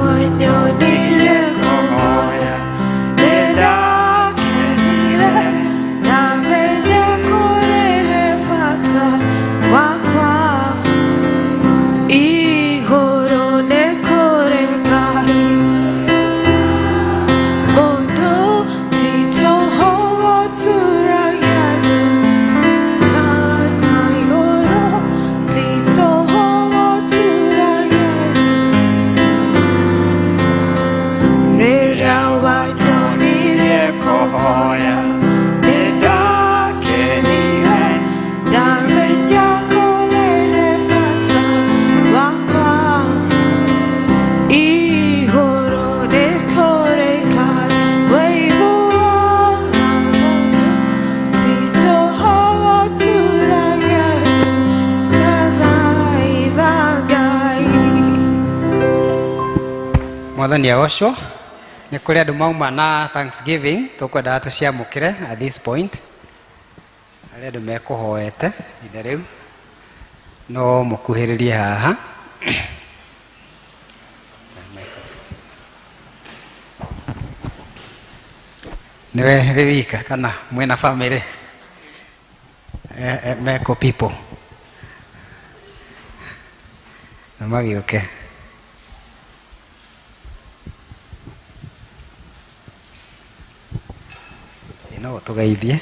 Speaker 1: wanyonirie kũhoya nĩndakenire ndamenya kũrĩ bata wakwa igũrũ nĩ kũrĩ Ngai mũndũ ti tũhũ gũtũragia andũ tana igũrũ ti tũhũ gũtũragia rĩrĩa wanyonirie kũhoya nĩndakenire ndamenya kũrĩ bata wakwa igũrũ nĩ kũrĩ Ngai wĩiguaga mũndũ ti tũhũ gũtũragia ndathaitha Ngai.
Speaker 11: Mwathani agocwo. Nĩ kũrĩ andũ mauma na thanksgiving tũkwendaga tũciamũkĩre at this point arĩa andũ mekũhoete ihinda rĩu no mũkuhĩrĩrie haha. Nĩwe wĩ wika kana mwĩna family? Meko people na magĩũke. No tũgeithie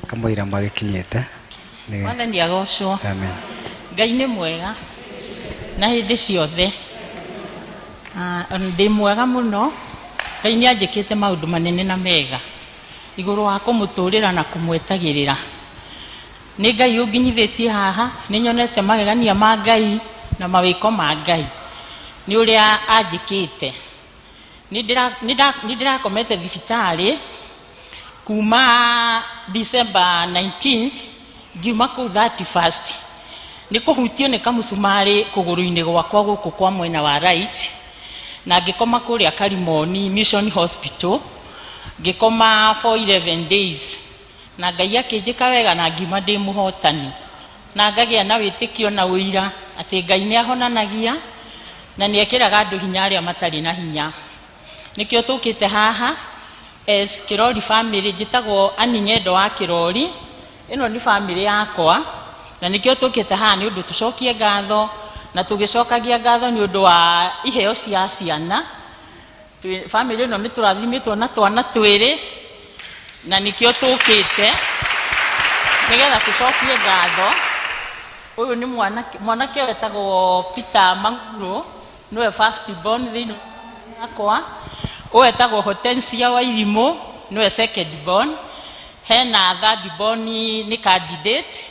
Speaker 11: kamũira magĩkinyĩte.
Speaker 6: Mwathani agocwo.
Speaker 11: Amen.
Speaker 6: Ngai nĩ mwega na hĩndĩ ciothe. Ah, ona ndĩ mwega mũno. Ngai nĩ anjĩkĩte maũndũ manene na mega igũrũ wa kũmũtũrĩra na kũmwetagĩrĩra. Nĩ Ngai ũnginyithĩtie haha, nĩ nyonete magegania ma Ngai na mawĩko ma Ngai nĩ ũrĩa anjĩkĩte. Nĩ ndĩrakomete thibitarĩ kuma December 19th ngiuma kũu 31st nĩ kũhutio nĩ kamũcumarĩ kũgũrũ-inĩ gwakwa gũkũ kwa mwena wa right, na ngĩkoma kũrĩa Karimoni Mission Hospital ngĩkoma for 11 days, na Ngai akĩnjĩka wega na ngiuma ndĩ mũhotani na ngagĩa na wĩtĩkio na ũira atĩ Ngai nĩ ahonanagia na nĩ ekĩraga andũ hinya arĩa matarĩ na hinya. Nĩkĩo tũkĩte haha as Kirori family. Njĩtagwo Annie Ng'endo wa Kirori, ĩno nĩ family yakwa na nĩkĩo tũkĩte haha nĩ ũndũ tũcokie ngatho na tũgĩcokagia ngatho nĩ ũndũ wa iheo cia ciana. Family ĩno nĩ tũrathimĩtwo na twana twĩrĩ na nĩkĩo tũkĩte nĩgetha tũcokie ngatho. Ũyũ nĩ mwanake wetagwo Peter Manguro, nĩwe first born thĩinĩ Akwa ũyũ etagwo Hortensia wa Irimũ, nĩwe second born. Hena third born nĩ candidate,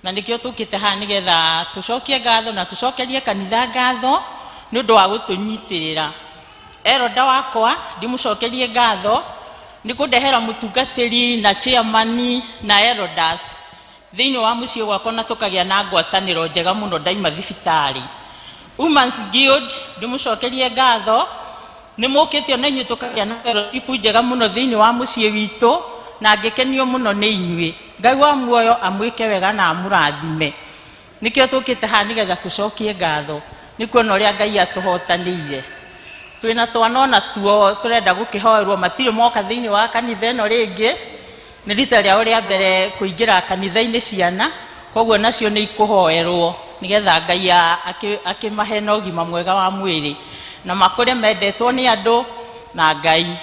Speaker 6: na nĩkĩo tũkĩte haha nĩgetha tũcokie ngatho na tũcokerie kanitha ngatho nĩ ũndũ wa gũtũnyitĩrĩra. Elder wakwa ndimũcokerie ngatho nĩ kũndehera mũtungatĩri na chairman na elders thĩinĩ wa mũciĩ gwakwa, na tũkagĩa na ngwatanĩro njega mũno ndaima thibitarĩ. Women's Guild ndĩmũcokerie ngatho nĩ mũkĩte ona inyuĩ tũkagĩa na fellowship njega mũno thĩinĩ wa mũciĩ witũ, na ngĩkenio mũno nĩ inyuĩ. Ngai wa muoyo amwĩke wega na amũrathime. Nĩkĩo tũkĩte haha nĩgetha tũcokie ngatho nĩ kuona ũrĩa Ngai atũhotanĩire. Twĩna twana ona tuo tũrenda gũkĩhoerwo, matirĩ moka thĩinĩ wa kanitha ĩno rĩngĩ, nĩ rita rĩao rĩa mbere kũingĩra kanitha-inĩ ciana, koguo nacio nĩ ikũhoerwo nĩgetha Ngai akĩmahe na ũgima mwega wa mwĩrĩ na makũre mendetwo nĩ andũ na Ngai.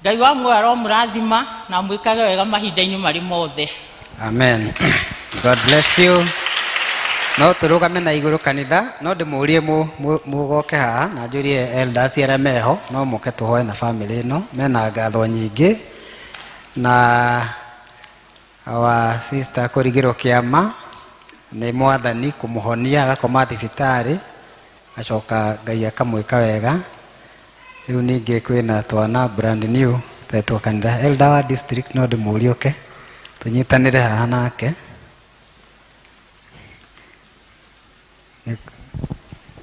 Speaker 6: Ngai wa muoyo aromũrathima na amwĩkage wega mahinda-inĩ marĩ mothe.
Speaker 11: Amen. God bless you. No tũrũgame na igũrũ kanitha, no ndĩmũrie mũgoke haha na njũrie elders arĩa meho, no mũke tũhoe na family ĩno mena ngatho nyingĩ, na our sister kũrigĩrwo kĩama nĩ Mwathani kũmũhonia, agakoma thibitarĩ, acoka Ngai akamwĩka wega. Rĩu ningĩ kwĩna twana brand new tetwo kanitha. Elder wa district no ndĩmũrie ũke tũnyitanĩre haha nake.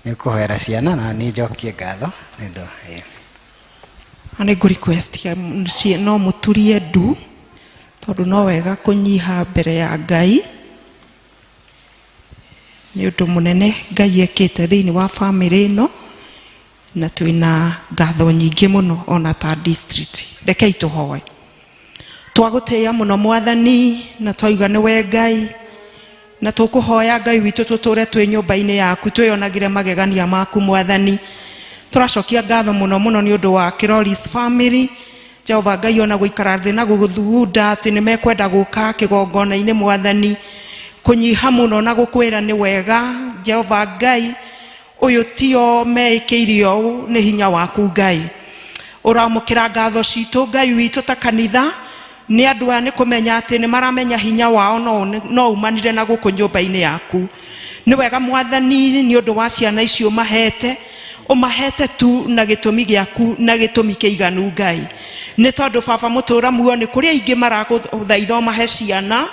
Speaker 11: Nĩ kũhoera ciana na niĩ njokie ngatho nĩ ũndũ ĩĩ.
Speaker 12: Na nĩ ngũ request no mũturie ndu, tondũ no wega kũnyiha mbere ya Ngai nĩ ũndũ mũnene Ngai ekĩte thĩinĩ wa family ĩno, na twĩna ngatho nyingĩ mũno ona ta district. Rekei tũhoe. Twagũtĩĩa mũno Mwathani, na twauga nĩwe Ngai, na tũkũhoya Ngai witũ tũtũre twĩ nyũmba-inĩ yaku, twĩyonagĩre magegania maku Mwathani. Tũracokia ngatho mũno mũno nĩ ũndũ wa Kiroris family. Jehova Ngai, ona gũikara thĩ na gũgũthugunda atĩ nĩ mekwenda gũka kĩgongona-inĩ Mwathani, kũnyiha mũno na gũkwĩra nĩ wega. Jehova Ngai, ũyũ tio meĩkĩire ũũ, nĩ hinya waku Ngai. Ũramũkĩra ngatho citũ Ngai witũ ta kanitha nĩ andũ aya, nĩ kũmenya atĩ nĩ maramenya hinya wao no umanire na gũkũ nyũmba-inĩ yaku. Nĩ wega Mwathani nĩ ũndũ wa ciana icio ũmahete, ũmahete tu na gĩtũmi gĩaku na gĩtũmi kĩiganu Ngai, nĩ tondũ baba mũtũra muoyo nĩ kũrĩ aingĩ maragũthaitha ũmahe ciana,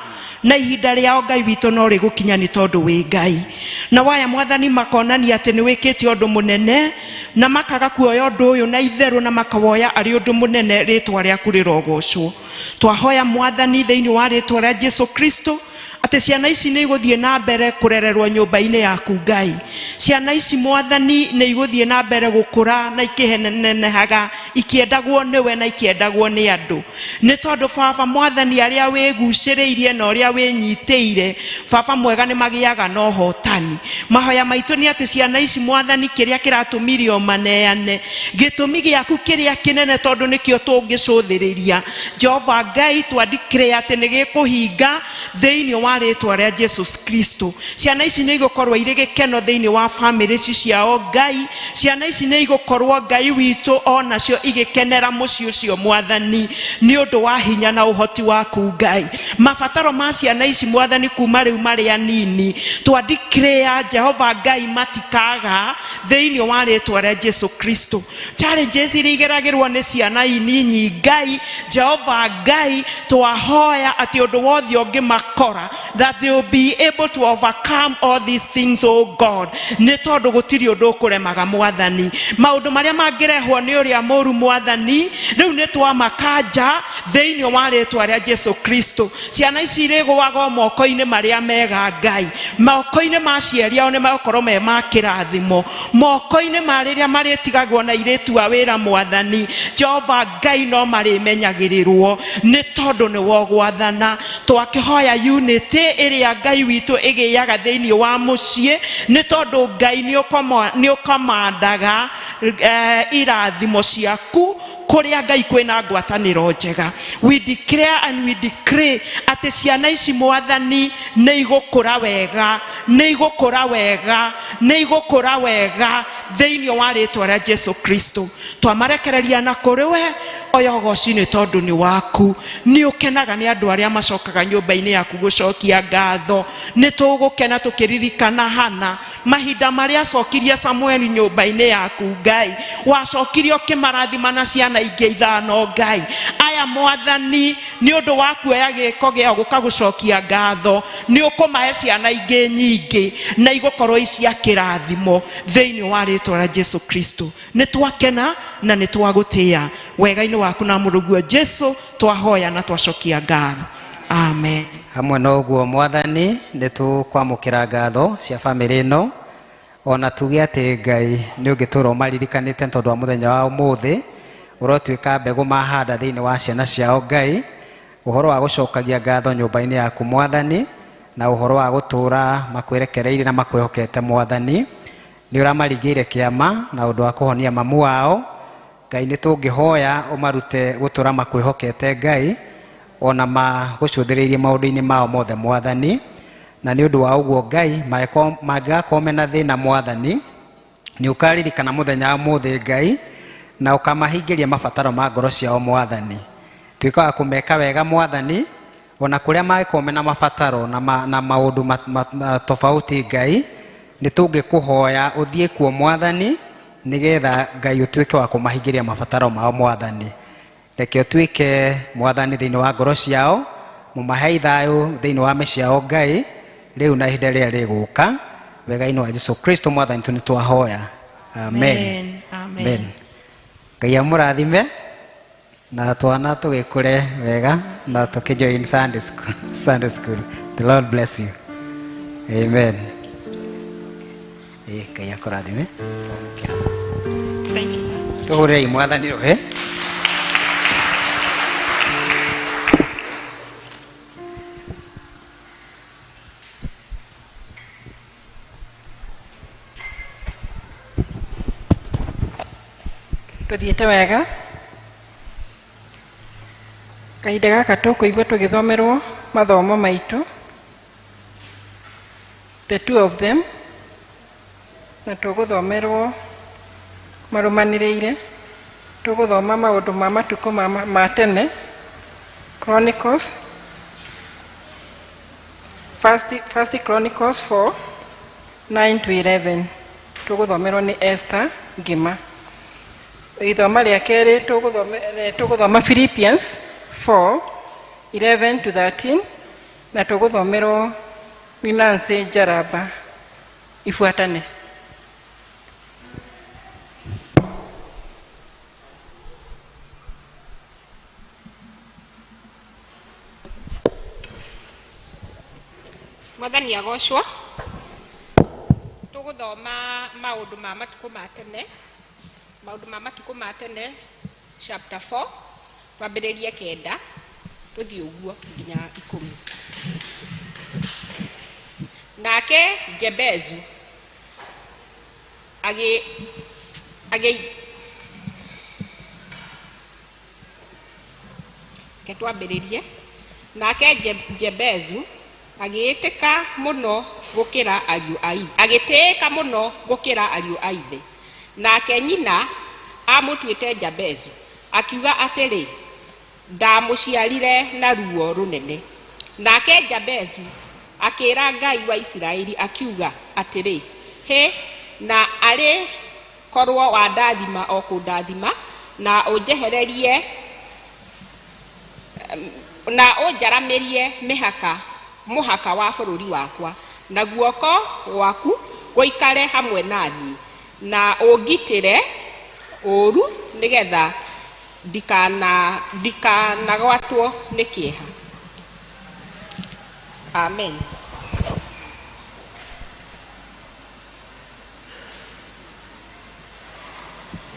Speaker 12: na ihinda rĩao Ngai witũ no rĩgũkinya nĩ tondũ wĩ Ngai. Na waya Mwathani makonania atĩ nĩ wĩkĩte ũndũ mũnene, na makaga kuoya ũndũ ũyũ na itherũ, na makawoya arĩ ũndũ mũnene. Rĩtwa rĩaku rĩrogocwo. Twahoya Mwathani thĩinĩ wa rĩtwa rĩa Jesu Kristo atĩ ciana ici nĩ igũthiĩ na mbere kũrererwo nyũmba-inĩ yaku Ngai. Ciana ici Mwathani nĩ igũthiĩ na mbere gũkũra na ikĩnenehaga, ikĩendagwo nĩwe na ikĩendagwo nĩ andũ, nĩ tondũ baba Mwathani arĩa wĩgucĩrĩirie na ũrĩa wĩnyitĩire baba mwega nĩ magĩaga na ũhotani. Mahoya maitũ nĩ atĩ ciana ici Mwathani, kĩrĩa kĩratũmire ũmaneane, gĩtũmi gĩaku kĩrĩa kĩnene, tondũ nĩkĩo tũngĩcũthĩrĩria, Jehova Ngai, twandikire atĩ nĩ gĩkũhinga thĩinĩ wa rĩtwa rĩa Jesu Kristo. Ciana ici nĩ igũkorwo irĩ gĩkeno thĩinĩ wa famĩlĩ ici ciao Ngai. Ciana ici nĩ igũkorwo Ngai witũ onacio igĩkenera mũciĩ ũcio Mwathani, nĩ ũndũ wa hinya na ũhoti waku Ngai. Mabataro ma ciana ici Mwathani kuma rĩu marĩ anini, twandikĩrĩa Jehova Ngai matikaga thĩinĩ wa rĩtwa rĩa Jesu Kristo. Challenges iria igeragĩrwo nĩ ciana inyinyi Ngai, Jehova Ngai, twahoya atĩ ũndũ wothe ũngĩmakora, that they will be able to overcome all these things, oh God, nĩ tondũ gũtirĩ ũndũ ũkũremaga Mwathani. Maũndũ marĩa mangĩrehwo nĩ ũrĩa mũru Mwathani, rĩu nĩ twamakanja thĩinĩ wa rĩtwa rĩa Jesu Kristo. Ciana ici irĩgũaga o moko-inĩ marĩa mega Ngai, moko-inĩ ma aciari ao nĩ megũkorwo me ma kĩrathimo, moko-inĩ ma rĩrĩa marĩtigagwo na irĩtu a wĩra Mwathani Jehova Ngai, no marĩmenyagĩrĩrwo nĩ tondũ nĩ wogwathana. Twakĩhoya unity ĩrĩa Ngai witũ ĩgĩaga thĩinĩ wa mũciĩ, nĩ tondũ Ngai nĩ ũkomandaga. irathimo ciaku kũrĩa Ngai kwĩna ngwatanĩro njega. We declare and we decree atĩ ciana ici Mwathani nĩ igũkũra wega, nĩ igũkũra wega, nĩ igũkũra wega thĩinĩ wa rĩtwa rĩa Jesu Kristo. Twamarekereria na kũrĩ we oya ũgoci nĩ tondũ nĩ waku. Nĩ ũkenaga nĩ andũ arĩa macokaga nyũmba-inĩ yaku gũcokia ngatho. Nĩ tũgũkena tũkĩririkana Hana mahinda marĩa acokirie Samueli nyũmba-inĩ yaku Ngai, wacokirie ũkĩmarathima na ciana ingĩ ithano Ngai. Aya Mwathani nĩ ũndũ wa kuoya gĩko gĩao gũka gũcokia ngatho, nĩ ũkũmahe ciana ingĩ nyingĩ na igũkorwo i cia kĩrathimo thĩinĩ wa rĩtwa rĩa Jesu Kristo. Nĩ twakena na nĩ twagũtĩa wega-inĩ waku na mũrũguo Jesu twahoya na twacokia ngatho. Amen.
Speaker 11: Hamwe na ũguo Mwathani nĩ tũkwamũkĩra ngatho cia bamĩrĩ ĩno, ona tuge atĩ Ngai nĩ ũngĩtũra ũmaririkanĩte nĩ tondũ wa mũthenya wa ũmũthĩ, ũrotuĩka mbegũ mahanda thĩinĩ wa ciana ciao Ngai, ũhoro wa gũcokagia ngatho nyũmba-inĩ yaku Mwathani, na ũhoro wa gũtũra makwĩrekereirie na makwĩhokete Mwathani. Nĩ ũramaringĩire kĩama na ũndũ wa kũhonia mamu wao Ngai, nĩ tũngĩhoya ũmarute gũtũra makwĩhokete Ngai, ona magũcũthĩrĩirie maũndũ-inĩ mao mothe Mwathani. Na nĩ ũndũ wa ũguo Ngai, mangĩgakorwo mena thĩna Mwathani, nĩ ũkaririkana mũthenya wa ũmũthĩ Ngai, na ũkamahingĩria mabataro ma ngoro ciao Mwathani. Tuĩka wa kũmeka wega Mwathani, ona kũrĩa mangĩkorwo mena mabataro na maũndũ tofauti Ngai, nĩ tũngĩkũhoya ũthiĩ kuo Mwathani, nĩgetha Ngai ũtuĩke wa kũmahingĩria mabataro mao Mwathani. Reke ũtuĩke Mwathani thĩinĩ wa ngoro ciao, mũmahe thayũ thĩinĩ wa mĩciĩ yao Ngai, rĩu na ihinda rĩrĩa rĩgũka, wega-inĩ wa Jesu Kristo Mwathani tu nĩtwahoya. Amen.
Speaker 12: Amen.
Speaker 11: Amen. Ngai amũrathime na twana tũgĩkũre wega na tũkĩjoin Sunday school. Sunday school. The Lord bless you. Amen. Ngai akũrathime.
Speaker 12: Thank you.
Speaker 11: Tũhũrĩrei Mwathani rũhĩ.
Speaker 3: Tũthiĩte wega. Kahinda gaka tũkũigua tũgĩthomerwo mathomo maitũ, the two of them, na tũgũthomerwo marũmanĩrĩire. Tũgũthoma maũndũ ma matukũ ma tene, Chronicles, First Chronicles 4, 9 to 11. Tũgũthomerwo nĩ Esther Ngima. Ithoma rĩa kerĩ tũgũthoma Philippians 4, 11 to 13, na tũgũthomerwo nĩ Nancy Njaramba. Ifuatane.
Speaker 8: Mwathani agocwo. Tũgũthoma maũndũ ma matukũ ma tene, maũndũ ma matukũ ma tene chapter 4, twambĩrĩrie 9 tũthiĩ ũguo nginya 10. Nake Jebezu agĩ reke twambĩrĩrie. Nake Jebezu agĩĩtĩka mũno gũkĩra ariũ a ithe, agĩtĩĩka mũno gũkĩra ariũ a ithe. Nake nyina amũtuĩte Jabezu, akiuga atĩrĩ, ndamũciarire na ruo rũnene. Nake Jabezu akĩra Ngai wa Isiraeli akiuga atĩrĩ, hĩ, na arĩ korwo wandathima o kũndathima, na ũnjehererie na ũnjaramĩrie mũhaka wa bũrũri wakwa, na guoko gwaku gũikare hamwe na niĩ, na ũngitĩre ũũru nĩgetha ndikanagwatwo nĩ kĩeha. Amen.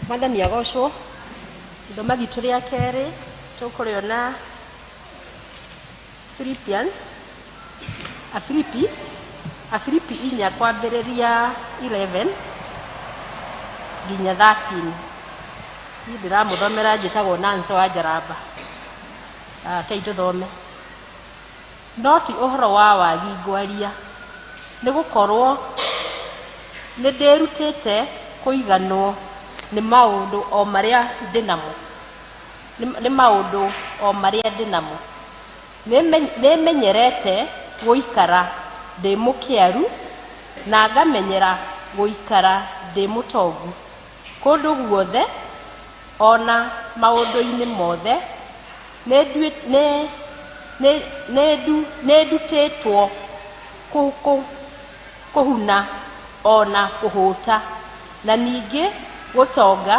Speaker 13: Mwathani agocwo. Ithoma ritũ rĩa kerĩ tũkũrĩona Philippians, Afilipi, Afilipi inya kwambĩrĩria 11. nginya 13. Niĩ ndĩramũthomera njĩtagwo Nancy wa Njaramba. Rekei tũthome. No ti ũhoro wa wagi ngwaria, nĩ gũkorwo nĩ ndĩrutĩte kũiganwo nĩ maũndũ o marĩa ndĩ namo. Nĩ maũndũ o marĩa ndĩ namo. Nĩmenyerete gũikara ndĩ mũkĩaru na ngamenyera gũikara ndĩ mũtongu kũndũ guothe ona maũndũ-inĩ mothe. Nĩndutĩtwo kũhuna ona kũhũta, na ningĩ gũtonga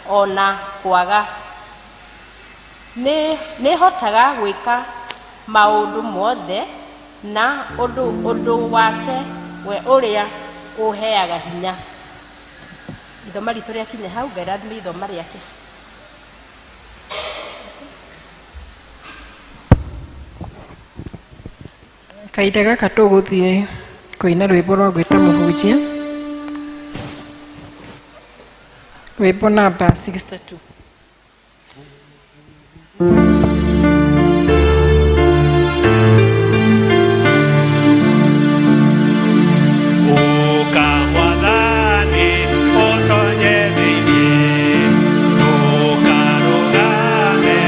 Speaker 13: ona kwaga. Nĩhotaga gwĩka maũndũ mothe na ũndũ wake we ũrĩa ũheaga hinya. Ithoma ritũ rĩakinya hau. Ngai rathime ithoma rĩake.
Speaker 3: Kahinda gaka tũgũthiĩ kũina rwĩmbo rwa gwĩta mũhunjia, rwĩmbo namba 62.
Speaker 7: Ũka Mwathani ũtonye thĩinĩ, ndũkarũgame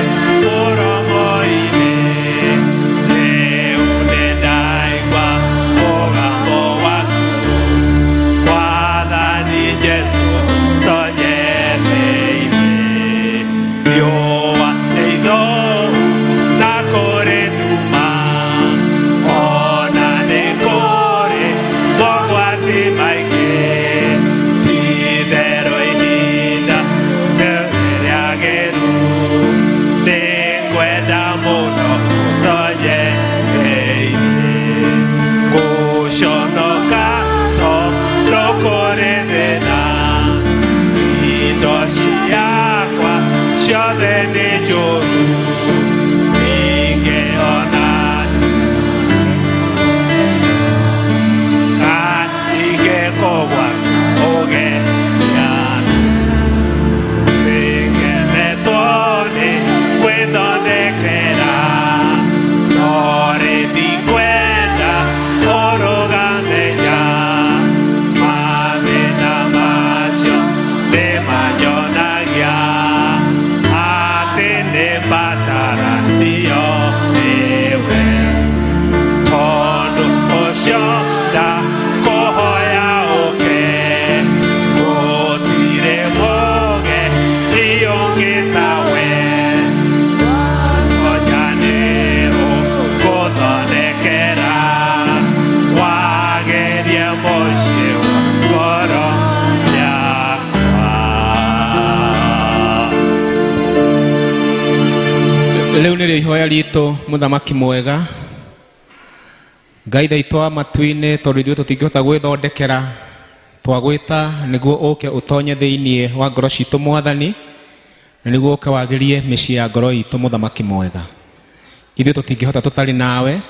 Speaker 7: mũromo-inĩ. Rĩu nĩndaigua mũgambo waku, Mwathani Jesũ, tonye thĩinĩ. Riũa nĩ ithũu na kũrĩ nduma, ona nĩ kũrĩ mogwati maingĩ. Ti-itherũ ihinda rĩagĩru, nĩngwenda mũno ũtonye thĩinĩ. Ngũconoka tondũ kũrĩ thĩna, indo ciakwa ciothe nĩ njũru, ingĩona ingĩkũgwa ũgeria. Nĩngemetwo nĩ gwĩthondekera, no rĩ ndikwenda ũrũgame nja. Mathĩna macio nĩmanyonagia atĩ nĩmbataranagia nĩwe. Tondũ ũcio ndakũhoya ũke, gũtirĩ mũgeni ũngĩ tawe. Tonya nĩũgũthondekera, wagerie mũciĩ wa ngoro yakwa.
Speaker 14: Rĩu nĩrĩo ihoya ritũ, mũthamaki mwega, Ngai thaitũ wa matu-inĩ, tondũ ithuĩ tũtingĩhota gwĩthondekera, twagwĩta nĩguo ũke ũtonye thĩinĩ wa ngoro citũ, Mwathani, na nĩguo ũke wagĩrie mĩciĩ ya ngoro itũ. Mũthamaki mwega, ithuĩ tũtingĩhota tũtarĩ nawe,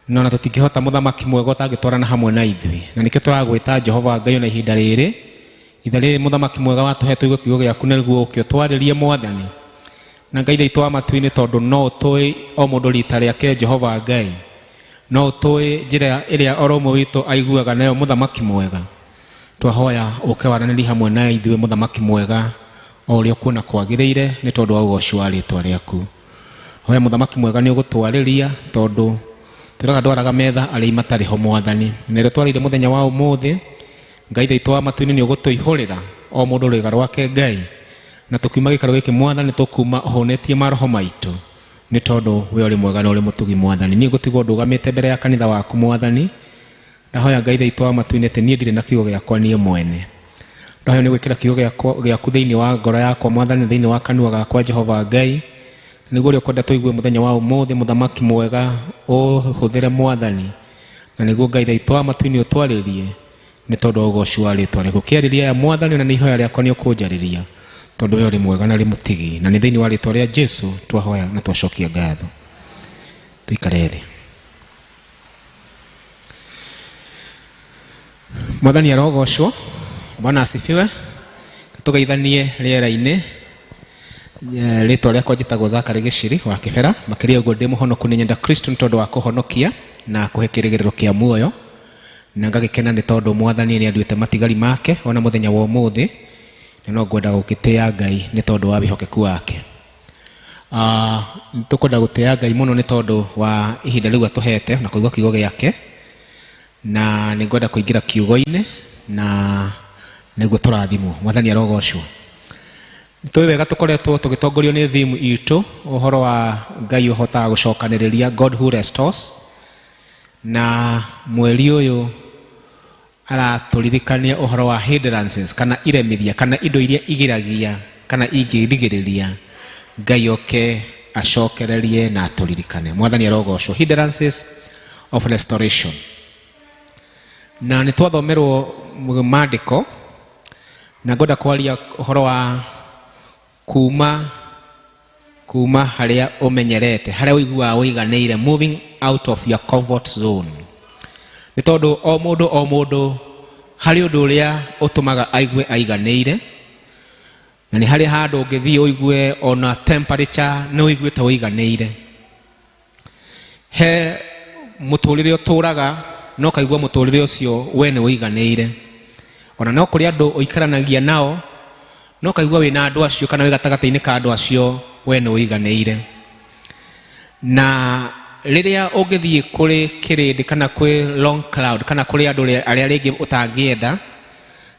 Speaker 14: no na tũtingĩhota, mũthamaki mwega, ũtangĩtwarana hamwe na ithuĩ, na nĩkĩo tũragwĩta, Jehova Ngai, ona ihinda rĩrĩ, itha rĩrĩ, mũthamaki mwega, watũhe tũigue kiugo gĩaku nĩguo ũke ũtwarĩrie, Mwathani. Na Ngai thaitũ wa matu-inĩ, tondũ no ũtũĩ o mũndũ rita rĩake, Jehova Ngai, no ũtũĩ njĩra ĩrĩa oro ũmwe witũ aiguaga nayo, mũthamaki mwega, twahoya ũke waranĩrie hamwe na ithuĩ, mũthamaki mwega, o ũrĩa ũkuona kwagĩrĩire, nĩ tondũ wa ũgoci wa rĩtwa rĩaku. Hoya, mũthamaki mwega, nĩ ũgũtwarĩria, tondũ twĩraga ndwaraga metha arĩa matarĩ ho, Mwathani, na ĩrĩa twarĩire mũthenya wa ũmũthĩ. Ngai thaitũ wa matu-inĩ, nĩ ũgũtũihũrĩra o mũndũ rwĩga rwake, Ngai, na tũkiuma gĩikaro gĩkĩ, Mwathani, tũkuma ũhũnĩtie maroho maitũ, nĩ tondũ we ũrĩ mwega na ũrĩ mũtugi. Mwathani, niĩ ngũtigwo ndũgamĩte mbere ya kanitha waku. Mwathani, ndahoya, Ngai thaitũ wa matu-inĩ, atĩ niĩ ndirĩ na kiugo gĩakwa niĩ mwene. Ndahoya nĩ gwĩkĩra kiugo gĩaku thĩinĩ wa ngoro yakwa, Mwathani, thĩinĩ wa kanua gakwa, Jehova Ngai, nĩguo ũrĩa ũkwenda tũigue mũthenya wa ũmũthĩ, mũthamaki mwega, ũhũthĩre, Mwathani, na nĩguo, Ngai thaitũ wa matu-inĩ, ũtwarĩrie nĩ tondũ wa ũgoci wa rĩtwa rĩaku. Kĩarĩria ya Mwathani, na nĩ ihoya rĩakwa nĩ ũkũnjarĩria, tondũ we ũrĩ mwega na ũrĩ mũtigi, na nĩ thĩinĩ wa rĩtwa rĩa Jesu twahoya na twacokia ngatho. Tũikare thĩ. Mwathani arogocwo. Bwana asifiwe. Tũgeithanie rĩera-inĩ. Rĩtwa rĩakwa njĩtagwo Zakari Gĩciri wa Kĩbera. Makĩria ũguo ndĩ mũhonoku, nĩ nyenda Kristo nĩ tondũ wa kũhonokia na kũhe kĩrĩgĩrĩro kĩa muoyo, na ngagĩkena nĩ tondũ Mwathani nĩ anduĩte matigari make ona mũthenya wa ũmũthĩ, na no ngwenda gũgĩtĩĩa Ngai nĩ tondũ wa wĩhokeku wake. Tũkwenda gũtĩĩa Ngai mũno nĩ tondũ wa ihinda rĩu atũhete na kũigua kiugo gĩake, na nĩ ngwenda kũingĩra kiugo-inĩ na nĩguo tũrathimwo. Mwathani arogocwo. Tũĩ wega tũkoretwo tũgĩtongorio nĩ theme itũ ũhoro wa Ngai ũhotaga gũcokanĩrĩria, God who restores, na mweri ũyũ aratũririkania ũhoro wa hindrances kana iremithia kana indo iria igiragia kana ingĩrigĩrĩria Ngai oke acokererie na atũririkane. Mwathani arogocwo. Hindrances of restoration. Na nĩ twathomerwo maandĩko, na ngwenda kwaria ũhoro wa kuma harĩa ũmenyerete, harĩa ũiguaga ũiganĩire, moving out of your comfort zone. Nĩ tondũ o mũndũ o mũndũ harĩ ũndũ ũrĩa ũtũmaga aigue aiganĩire, na nĩ harĩ handũ ũngĩthiĩ ũigue ona temperature nĩ ũiguĩte ũiganĩire. He mũtũrĩre ũtũraga no kaigua mũtũrĩre ũcio we nĩ ũiganĩire. Ona no kũrĩ andũ ũikaranagia nao no kaigua wĩna andũ acio kana wĩ gatagatĩ-inĩ ka andũ acio we nĩ ũiganĩire. Na rĩrĩa ũngĩthiĩ kũrĩ kĩrĩndĩ kana kwĩ long crowd kana kũrĩ andũ arĩa rĩngĩ ũtangĩenda,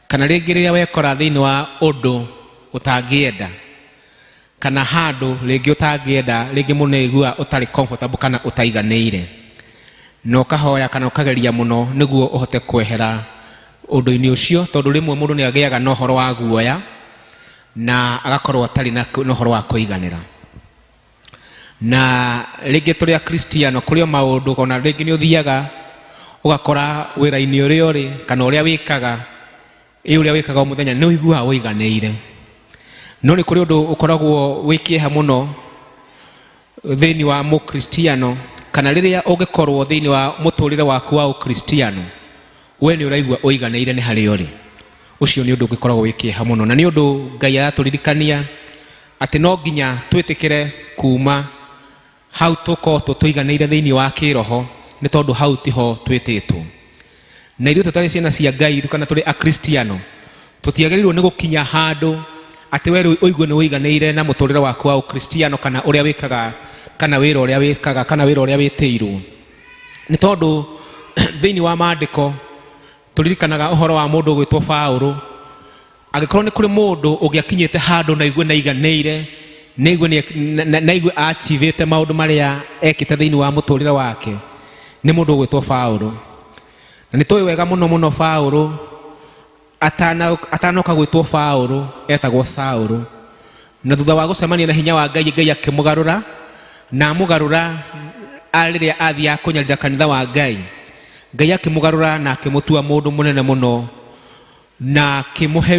Speaker 14: kana rĩngĩ rĩrĩa wekora thĩinĩ wa ũndũ ũtangĩenda kana handũ rĩngĩ ũtangĩenda, rĩngĩ mũno ũiguaga ũtarĩ comfortable kana ũtaiganĩire, na ũkahoya kana ũkageria mũno nĩguo ũhote kwehera ũndũ-inĩ ũcio, tondũ rĩmwe mũndũ nĩ agĩaga na ũhoro wa guoya na agakorwo atarĩ na ũhoro wa kũiganĩra. Na rĩngĩ tũrĩ akristiano kũrĩ o maũndũ ona rĩngĩ nĩ ũthiaga ũgakora wĩra-inĩ ũrĩa ũrĩ kana ũrĩa wĩkaga, ĩ ũrĩa wĩkaga o mũthenya nĩ ũiguaga ũiganĩire. No nĩ kũrĩ ũndũ ũkoragwo wĩ kĩeha mũno thĩinĩ wa mũkristiano, kana rĩrĩa ũngĩkorwo thĩinĩ wa mũtũrĩre waku wa ũkristiano we nĩ ũraigua ũiganĩire nĩ harĩa ũrĩ. Ũcio nĩ ũndũ ũngĩkoragwo wĩ kĩeha mũno, na nĩ ũndũ Ngai aratũririkania atĩ no nginya twĩtĩkĩre kuma hau tũkorwo tũiganĩire thĩinĩ wa kĩroho, nĩ tondũ hau tiho twĩtĩtwo. Na ithuĩ tũtarĩ ciana cia Ngai kana tũrĩ akristiano tũtiagĩrĩirwo nĩ gũkinya handũ atĩ we rĩu ũigue nĩ ũiganĩire na mũtũrĩre waku wa ũkristiano kana ũrĩa wĩkaga kana wĩra ũrĩa wĩkaga kana wĩra ũrĩa wĩtĩirwo. Nĩ tondũ thĩinĩ wa maandĩko tũririkanaga ũhoro wa mũndũ ũgwĩtwo Paũlũ. Angĩkorwo nĩ kũrĩ mũndũ ũngĩakinyĩte handũ na aigue nĩaiganĩire, na aigue achivĩte maũndũ marĩa ekĩte thĩinĩ wa mũtũrĩre wake, nĩ mũndũ ũgwĩtwo Paũlũ. Na nĩ tũĩ wega mũno mũno Paũlũ atanoka gwĩtwo Paũlũ etagwo Saũlũ. Na thutha wa gũcemania na hinya wa Ngai, Ngai akĩmũgarũra, na amũgarũra rĩrĩa athiaga kũnyarira kanitha wa Ngai, Ngai akĩmũgarũra na akĩmũtua mũndũ mũnene mũno, na akĩmũhe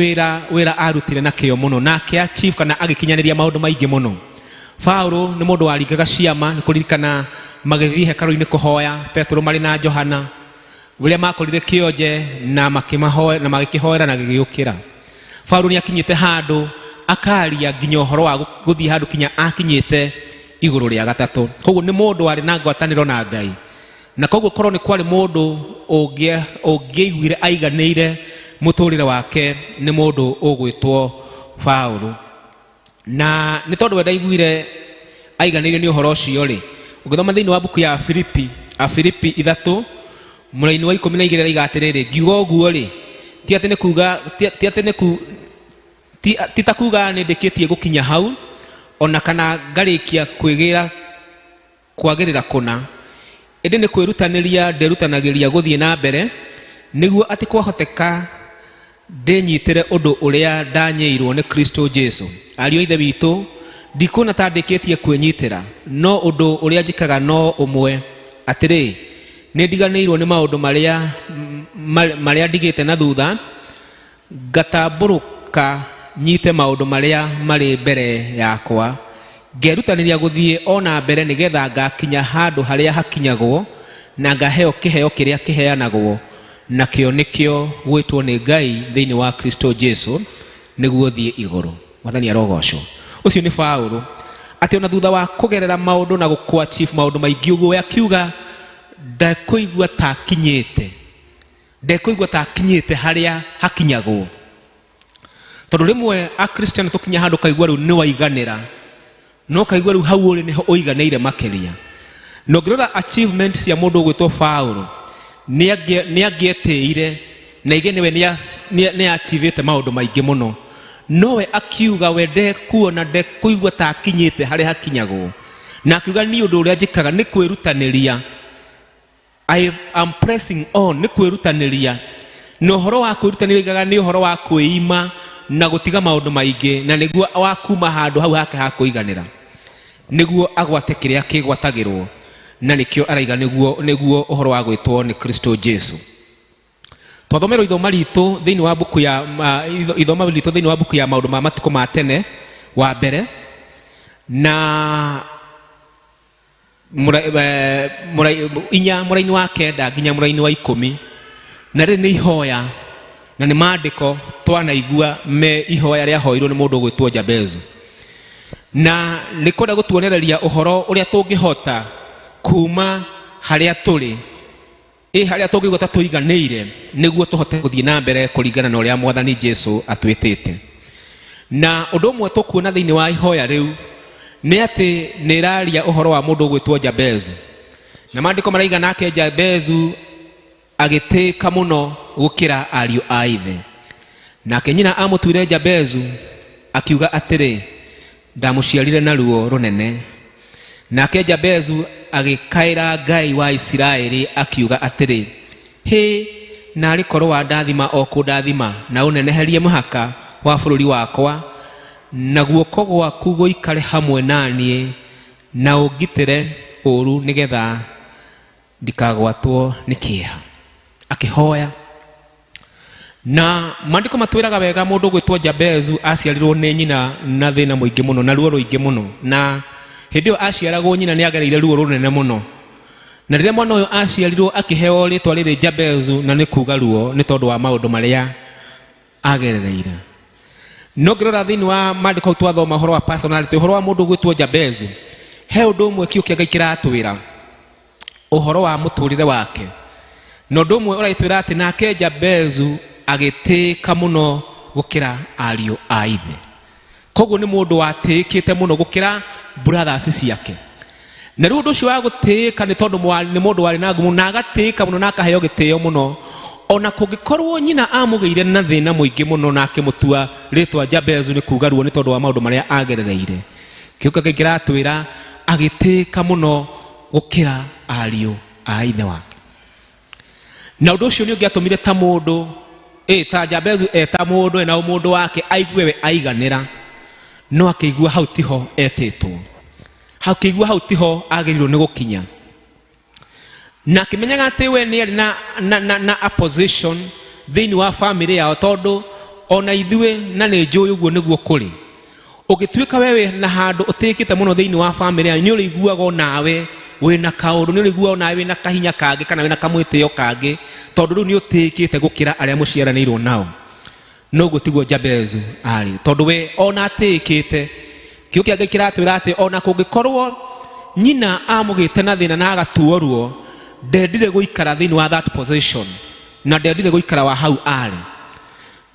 Speaker 14: wĩra arutire na kĩyo mũno, na akĩ-achieve kana agĩkinyanĩria maũndũ maingĩ mũno. Paũlũ nĩ mũndũ waringaga ciama, nĩ kũririkana magĩthiĩ hekarũ-inĩ kũhoya Petero marĩ na Johana, rĩrĩa makorire kĩonje na makĩmahoera na magĩkĩhoera na gĩgĩũkĩra. Paũlũ nĩ akinyĩte handũ akaria nginya ũhoro wa gũthiĩ handũ kinya akinyĩte igũrũ rĩa gatatũ. Koguo nĩ mũndũ warĩ na ngwatanĩro na Ngai, na koguo korwo nĩ kwarĩ mũndũ ũngĩaiguire aiganĩire mũtũrĩre wake nĩ mũndũ ũgwĩtwo Paũlũ. Na nĩ tondũ we ndaiguire aiganĩire nĩ ũhoro ũcio rĩ, ũngĩthoma thĩinĩ wa mbuku ya Afilipi, Afilipi 3 mũraini wa 12 araiga atĩrĩrĩ, ngiuga ũguo rĩ, ti atĩ nĩ kuga, ti atĩ nĩ ku, ti, ti ta kuga nĩ ndĩkĩtie gũkinya hau, ona kana ngarĩkia kwĩgĩra kwagĩrĩra kũna, ĩndĩ nĩ kwĩrutanĩria ndĩrutanagĩria gũthiĩ na mbere, nĩguo atĩ kwahoteka ndĩnyitĩre ũndũ ũrĩa ndanyĩirwo nĩ Kristo Jesu. Ariũ a Ithe witũ, ndikuona ta ndĩkĩtie kwĩnyitĩra, no ũndũ ũrĩa njĩkaga no ũmwe, atĩrĩ, nĩ ndiganĩirwo nĩ maũndũ marĩa ndigĩte na thutha, ngatambũrũka nyite maũndũ marĩa marĩ mbere yakwa, ngerutanĩria gũthiĩ o na mbere nĩgetha ngakinya handũ harĩa hakinyagwo, na ngaheo kĩheo kĩrĩa kĩheanagwo, nakĩo nĩkĩo gwĩtwo nĩ Ngai thĩinĩ wa Kristo Jesu Nĩguo thiĩ igũrũ. Mwathani arogocwo. Ũcio nĩ Paũlũ, atĩ ona thutha wa kũgerera maũndũ na gũkũ achieve maũndũ maingĩ ũguo, we akiuga ndekũigua ta akinyĩte, ndekũigua ta akinyĩte harĩa hakinyagwo. Tondũ rĩmwe Akristiano tũkinya handũ kaigua rĩu nĩ waiganĩra, no kaigua rĩu hau ũrĩ nĩho ũiganĩire makĩria. Na ũngĩrora achievement cia mũndũ ũgwĩtwo Paũlũ, nĩ angĩetĩire na ige nĩwe nĩ achievĩte maũndũ maingĩ mũno, nowe akiuga we ndekuona, ndekũigua ta akinyĩte harĩa hakinyagwo. Na akiuga niĩ ũndũ ũrĩa njĩkaga nĩ kwĩrutanĩria, I am pressing on, nĩ kwĩrutanĩria. Na ũhoro wa kwĩrutanĩria igaga nĩ ũhoro wa kwĩima na gũtiga maũndũ maingĩ, na nĩguo wa kuma handũ hau hake ha kũiganĩra, nĩguo agwate kĩrĩa kĩgwatagĩrwo, na nĩkĩo araiga nĩguo ũhoro wa gwĩtwo nĩ Kristo Jesu. Twathomerwo ithoma ritũ thĩinĩ wa buku ya ithoma ritũ thĩinĩ wa buku ya maũndũ ma matukũ ma tene wa mbere, na 4 mũraini wa 9 nginya mũraini wa 10. Na rĩrĩ nĩ ihoya na nĩ maandĩko twanaigua me ihoya rĩahoirwo nĩ mũndũ ũgwĩtwo Jabezu, na nĩ kwenda gũtuonereria ũhoro ũrĩa tũngĩhota kuma harĩa tũrĩ, harĩa tũngĩigua ta tũiganĩire, nĩguo tũhote gũthiĩ na mbere kũringana na ũrĩa Mwathani Jesu atwĩtĩte. Na ũndũ ũmwe tũkuona thĩinĩ wa ihoya rĩu nĩ atĩ nĩ ĩraria ũhoro wa mũndũ ũgwĩtwo Jabezu, na maandĩko maraiga nake Jabezu agĩtĩĩka mũno gũkĩra ariũ a ithe. Nake nyina amũtuire Jabezu akiuga atĩrĩ, ndamũciarire na ruo rũnene. Nake Jabezu agĩkaĩra Ngai wa Isiraeli akiuga atĩrĩ, hĩ, narĩ korwo wandathima o kũndathima na ũneneherie mũhaka wa bũrũri wakwa, na guoko gwaku gũikare hamwe na niĩ, na ũngitĩre ũũru nĩgetha ndikagwatwo nĩ kĩeha. Akĩhoya. Na maandĩko matwĩraga wega mũndũ ũgwĩtwo Jabezu aciarirwo nĩ nyina na thĩna mũingĩ mũno na ruo rũingĩ mũno, na hĩndĩ ĩyo aciaragwo nyina nĩ agereire ruo rũnene mũno. Na rĩrĩa mwana ũyũ aciarirwo akĩheo rĩtwa rĩrĩ Jabezu, na nĩ kuga ruo nĩ tondũ wa maũndũ marĩa agerereire. No ngĩrora thĩinĩ wa maandĩko twathoma ũhoro wa personality, ũhoro wa mũndũ ũgwĩtwo Jabezu, he ũndũ ũmwe kiugo kĩa Ngai kĩratwĩra ũhoro wa mũtũrĩre wake. Na ũndũ ũmwe ũraitwĩra atĩ nake Jabezu agĩtĩĩka mũno gũkĩra ariũ a ithe. Koguo nĩ mũndũ watĩĩkĩte mũno gũkĩra brothers ciake. Na rĩu ũndũ ũcio wa gũtĩĩka nĩ tondũ nĩ mũndũ warĩ na ngumo, na agatĩĩka mũno na akaheo gĩtĩo mũno. Ona kũngĩkorwo nyina amũgĩire na thĩna mũingĩ mũno na akĩmũtua rĩtwa Jabezu nĩ kuga ruo nĩ tondũ wa maũndũ marĩa agerereire, Kiugo kĩa Ngai kĩratwĩra agĩtĩĩka mũno gũkĩra ariũ a ithe wake. Na ũndũ ũcio nĩ ũngĩatũmire ta mũndũ, ta Jabezu eta mũndũ ena ũmũndũ wake aigue we aiganĩra, no akĩigua hau tiho etĩtwo, akĩigua hau tiho agĩrĩirwo nĩ gũkinya, na akĩmenyaga atĩ we nĩ arĩ na a position thĩinĩ wa family yao, tondũ ona ithuĩ na nĩ njũĩ ũguo nĩguo kũrĩ. Ũngĩtuĩka we wĩ na handũ ũtĩkĩte mũno thĩinĩ wa family yanyu, nĩ ũrĩiguaga onawe wĩna kaũndũ, nĩ ũrĩiguaga onawe wĩna kahinya kangĩ kana wĩna kamwĩtĩo kangĩ, tondũ rĩu nĩ ũtĩkĩte gũkĩra arĩa mũciaranĩirwo nao. No ũguo tiguo Jabezu arĩ, tondũ we ona atĩĩkĩte. Kiugo kĩa Ngai kĩratwĩra atĩ ona kũngĩkorwo nyina amũgĩte na thĩna na agatuo ruo, ndendire gũikara thĩinĩ wa that position, na ndendire gũikara wa hau arĩ.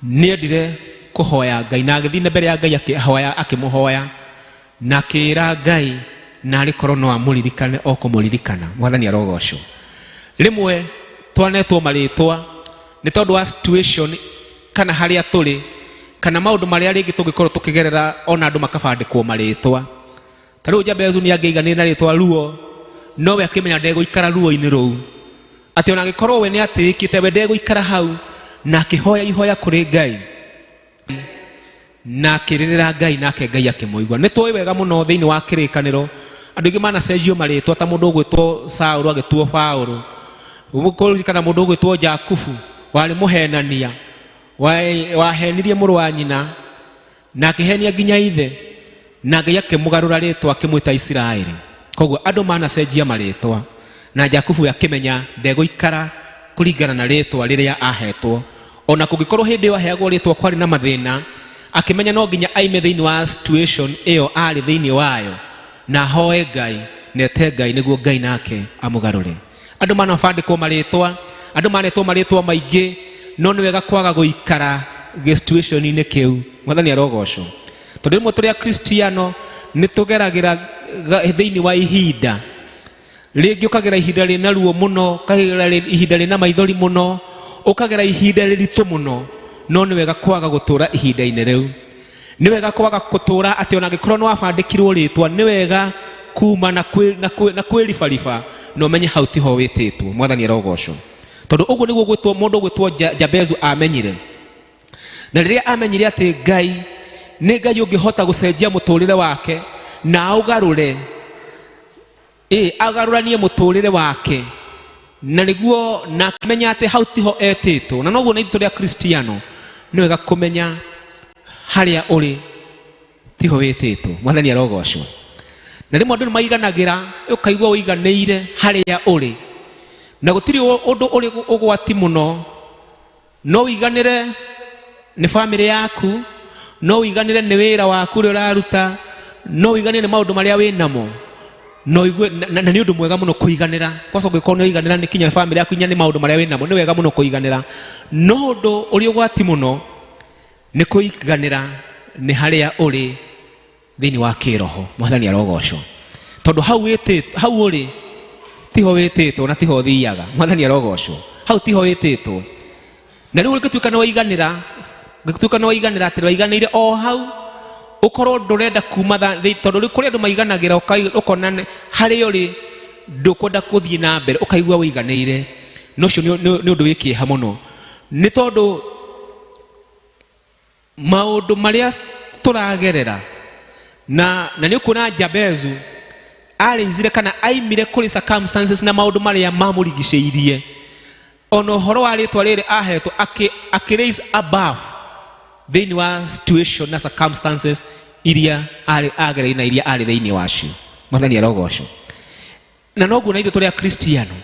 Speaker 14: Nĩendire kũhoya Ngai, na agĩthiĩ na mbere ya Ngai akĩhoya, akĩmũhoya, na akĩĩra Ngai narĩ korwo no amũririkane o kũmũririkana. Mwathani arogocwo. Rĩmwe twanetwo marĩtwa nĩ tondũ wa situation kana harĩa tũrĩ, kana maũndũ marĩa rĩngĩ tũngĩkorwo tũkĩgerera, ona andũ makabandĩkwo marĩtwa. Ta rĩu Jabezu nĩ angĩiganĩire na rĩtwa ruo, nowe akĩmenya ndegũikara ruo-inĩ rũu, atĩ ona angĩkorwo we nĩ atĩĩkĩte, we ndegũikara hau, na akĩhoya ihoya kũrĩ Ngai, na akĩrĩrĩra Ngai, nake Ngai akĩmũigua. Nĩ tũĩ wega mũno thĩinĩ wa kĩrĩkanĩro andũ aingĩ manacenjio marĩtwa, ta mũndũ ũgwĩtwo Saũlũ agĩtuo Paũlũ, kũririkana mũndũ ũgwĩtwo Jakubu warĩ mũhenania, wahenirie mũrũ wa nyina na akĩhenia nginya ithe, na Ngai akĩmũgarũra rĩtwa akĩmwĩta Isiraeli. Koguo andũ manacenjia marĩtwa, na Jakubu akĩmenya ndegũikara kũringana na rĩtwa rĩrĩa ahetwo. Ona kũngĩkorwo hĩndĩ ĩyo aheagwo rĩtwa kwarĩ na mathĩna, Akĩmenya no nginya aime thĩinĩ wa situation ĩyo arĩ thĩinĩ wayo, na ahoe Ngai na ete Ngai nĩguo Ngai nake amũgarũre. Andũ manabandĩkwo marĩtwa, andũ manetwo marĩtwa maingĩ, no nĩ wega kwaga gũikara gĩ-situation-inĩ kĩu. Mwathani arogocwo. Tondũ rĩmwe tũrĩ Akristiano nĩ tũgeragĩra thĩinĩ wa ihinda rĩngĩ, ũkagera ihinda rĩna ruo mũno, ũkagera ihinda rĩna maithori mũno, ũkagera ihinda rĩritũ mũno, no nĩ wega kwaga gũtũra ihinda-inĩ rĩu. Nĩ wega kwaga gũtũra atĩ ona angĩkorwo nĩ wabandĩkirwo rĩtwa, nĩ wega kuma na kwĩribariba na ũmenye hau tiho wĩtĩtwo. Mwathani arogocwo. Tondũ ũguo nĩguo gwĩtwo mũndũ ũgwĩtwo Jabezu amenyire. Na rĩrĩa amenyire atĩ Ngai nĩ Ngai ũngĩhota gũcenjia mũtũrĩre wake na aũgarũre, agarũranie mũtũrĩre wake, na nĩguo na akĩmenya atĩ hau tiho etĩtwo. Na noguo na ithuĩ tũrĩ Akristiano nĩ wega kũmenya harĩa ũrĩ tiho wĩtĩtwo. Mwathani arogocwo. Na rĩmwe andũ nĩ maiganagĩra, ũkaigua ũiganĩire harĩa ũrĩ, na gũtirĩ ũndũ ũrĩ ũgwati mũno. No ũiganĩre nĩ bamĩrĩ yaku, no ũiganĩre nĩ wĩra waku ũrĩa ũraruta, no ũiganĩre nĩ maũndũ marĩa wĩ namo, no igue na nĩ ũndũ mwega mũno kũiganĩra. Kwaca ũngĩkorwo nĩ ũiganĩra nĩ kinya bamĩrĩ yaku, kinya nĩ maũndũ marĩa wĩ namo, nĩ wega mũno kũiganĩra. No ũndũ ũrĩ ũgwati mũno nĩ kũiganĩra nĩ harĩa ũrĩ thĩinĩ wa kĩroho. Mwathani arogocwo. Tondũ hau wĩtĩtwo, hau ũrĩ tiho wĩtĩtwo na tiho ũthiaga. Mwathani arogocwo. Hau tiho wĩtĩtwo. Na rĩu ũngĩtuĩka nĩ waiganĩra, ũngĩtuĩka nĩ waiganĩra atĩ waiganĩire o hau, ũkorwo ndũrenda kuma thĩ, tondũ rĩu kũrĩ andũ maiganagĩra, ũkona harĩa ũrĩ ndũkwenda gũthiĩ na mbere, ũkaigua wĩiganĩire. Na ũcio nĩ ũndũ wĩ kĩeha mũno, nĩ tondũ maũndũ marĩa tũragerera na nĩ ũkuona Jabezu arĩizire kana aimire kũrĩ circumstances na maũndũ marĩa mamũrigicĩirie. Ona ũhoro wa rĩtwa rĩrĩ ahetwo akĩ raise above thĩinĩ wa situation na circumstances iria arĩ agereire na iria arĩ thĩinĩ wacio. Mwathani arogocwo. Na noguo na ithuĩ tũrĩ Akristiano,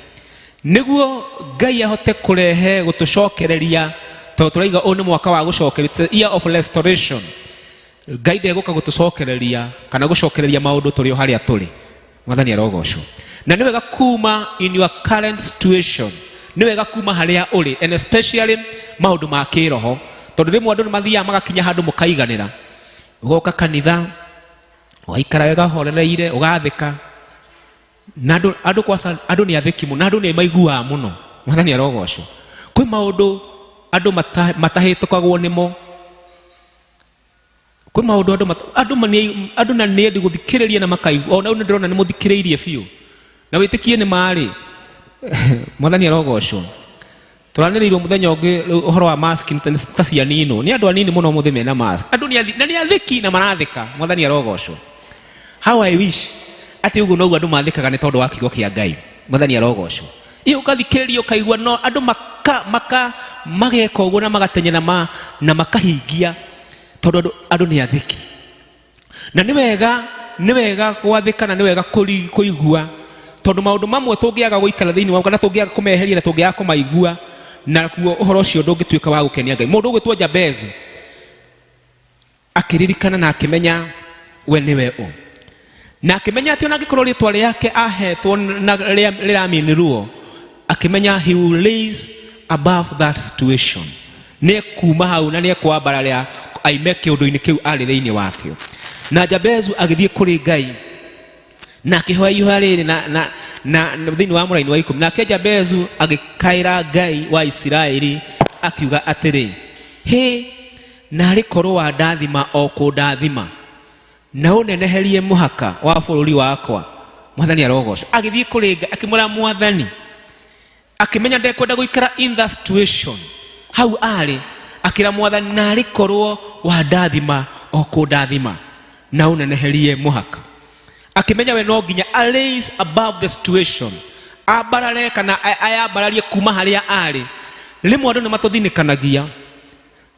Speaker 14: nĩguo Ngai ahote kũrehe gũtũcokereria, tondũ tũraiga ũyũ nĩ mwaka wa gũcokereria, it's a year of restoration. Ngai ndegũka gũtũcokereria kana gũcokereria maũndũ tũrĩ o harĩa tũrĩ. Mwathani arogocwo. Na nĩ wega kuma in your current situation, nĩ wega kuma harĩa ũrĩ, and especially maũndũ ma kĩroho, tondũ rĩmwe andũ nĩ mathiaga magakinya handũ mũkaiganĩra, ũgoka kanitha ũgaikara wega ũhorereire, ũgathĩka, na andũ kwaca, andũ nĩ athĩki mũno, na andũ nĩ maiguaga mũno. Mwathani arogocwo. Kwĩ maũndũ andũ matahĩtũkagwo nĩmo. Kwĩ maũndũ andũ na nĩ endi gũthikĩrĩria na makaigua. Ona rĩu nĩ ndĩrona nĩ mũthikĩrĩirie biũ, na wĩtĩkie nĩ marĩ. Mwathani arogocwo. Tũranĩrĩirwo mũthenya ũngĩ rĩu ũhoro wa mask ta cia nino. Nĩ andũ anini mũno mũthĩ mena mask. Andũ na nĩ athĩki na marathĩka. Mwathani arogocwo. How I wish atĩ ũguo noguo andũ mathĩkaga nĩ tondũ wa kiugo kĩa Ngai. Mwathani arogocwo. Iyo ũgathikĩrĩria ũkaigua no andũ mageka ũguo na magatenyera na makahingia, tondũ andũ nĩ athĩki. Na nĩ wega gwathĩka na nĩ wega kũigua, tondũ maũndũ mamwe tũngĩaga gũikara thĩinĩ wa kana tũngĩaga kũmeheria na tũngĩaga kũmaigua, na kuo ũhoro ũcio ndũngĩtuĩka wa gũkenia Ngai. Mũndũ ũgwĩtwo Jabezu akĩririkana na akĩmenya we nĩwe ũ, na akĩmenya atĩ ona angĩkorwo rĩtwa rĩake ahetwo na rĩramini ruo, akĩmenya he will raise above that situation. Nĩ kuma hau na nĩ ekwambararia aime kĩũndũ-inĩ kĩu arĩ thĩinĩ wakĩo. Na Jabezu agĩthiĩ kũrĩ Ngai na akĩhoya ihoya rĩrĩ na thĩinĩ wa mũraini wa 10. Nake Jabezu agĩkaĩra Ngai wa Isiraeli akiuga atĩrĩ, hĩ, narĩ korwo wandathima o kũndathima, na ũneneherie mũhaka wa bũrũri wakwa. Mwathani arogocwo. Agĩthiĩ kũrĩ Ngai akĩmwĩra Mwathani, akĩmenya ndekwenda gũikara in that situation hau arĩ, akĩra Mwathani, narĩ korwo wandathima o kũndathima, na ũneneherie mũhaka. Akĩmenya we no nginya a raise above the situation, ambarare kana ayambararie kuma harĩa arĩ. Rĩmwe andũ nĩ matũthinĩkanagia,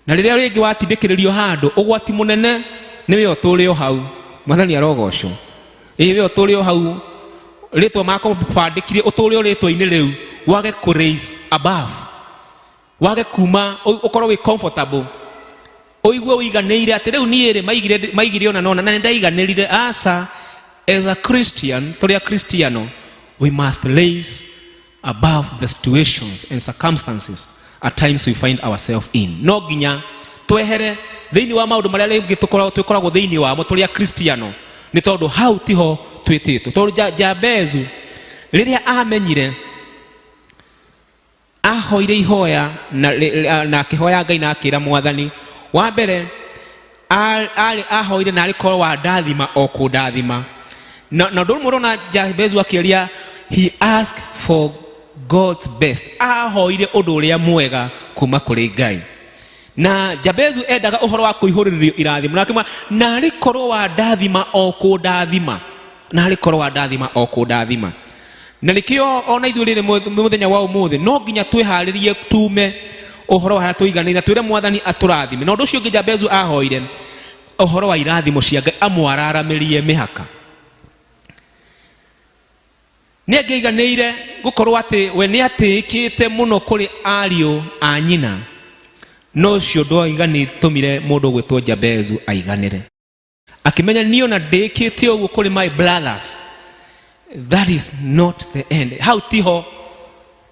Speaker 14: na rĩrĩa rĩngĩ watindĩkĩrĩrio handũ, ũgwati mũnene nĩ we ũtũre o hau. Mwathani arogocwo. Ĩĩ, we ũtũre o hau, rĩtwa makũbandĩkire ũtũre o rĩtwa-inĩ rĩu, wage kũ raise above, wage kuma, ũkorwo wĩ comfortable. Ũigue ũiganĩire atĩ rĩu niĩ rĩ maigire maigire ona nona na nĩ ndaiganĩrire. Aca, as a Christian, tũrĩ a Kristiano, we must raise above the situations and circumstances at times we find ourselves in. No nginya twehere thĩinĩ wa maũndũ marĩa rĩngĩ tũkoragwo twĩkoragwo thĩinĩ wamo tũrĩ a Kristiano, nĩ tondũ hau tiho twĩtĩtwo. Tondũ Jabezu rĩrĩa amenyire ahoire ihoya na, na akĩhoya Ngai na akĩra Mwathani wa mbere arĩ ahoire na arĩ korwo wa ndathima o kũndathima na ũndũ ũmwe ũrona Jabezu akĩaria, he asked for God's best, ahoire ũndũ ũrĩa mwega kuma kũrĩ Ngai. Na Jabezu endaga ũhoro wa kũihũrĩrĩrio irathimo na akĩmwĩra narĩ korwo wa ndathima o kũndathima, narĩ korwo wa ndathima o kũndathima. Na nĩkĩo ona ithuĩ rĩrĩ mũthenya wa ũmũthĩ no nginya twĩharĩrie tume ũhoro wa harĩa tũiganĩire na twĩre Mwathani atũrathime. Na ũndũ ũcio ũngĩ Jabezu ahoire ũhoro wa irathimo cia Ngai amwararamĩrie mĩhaka. Nĩ angĩaiganĩire gũkorwo atĩ we nĩ atĩĩkĩte mũno kũrĩ ariũ a nyina, no ũcio ndwaiganĩtũmire mũndũ ũgwĩtwo Jabezu aiganĩre. Akĩmenya niĩ ona ndĩkĩte ũguo kũrĩ my brothers, that is not the end, hau tiho.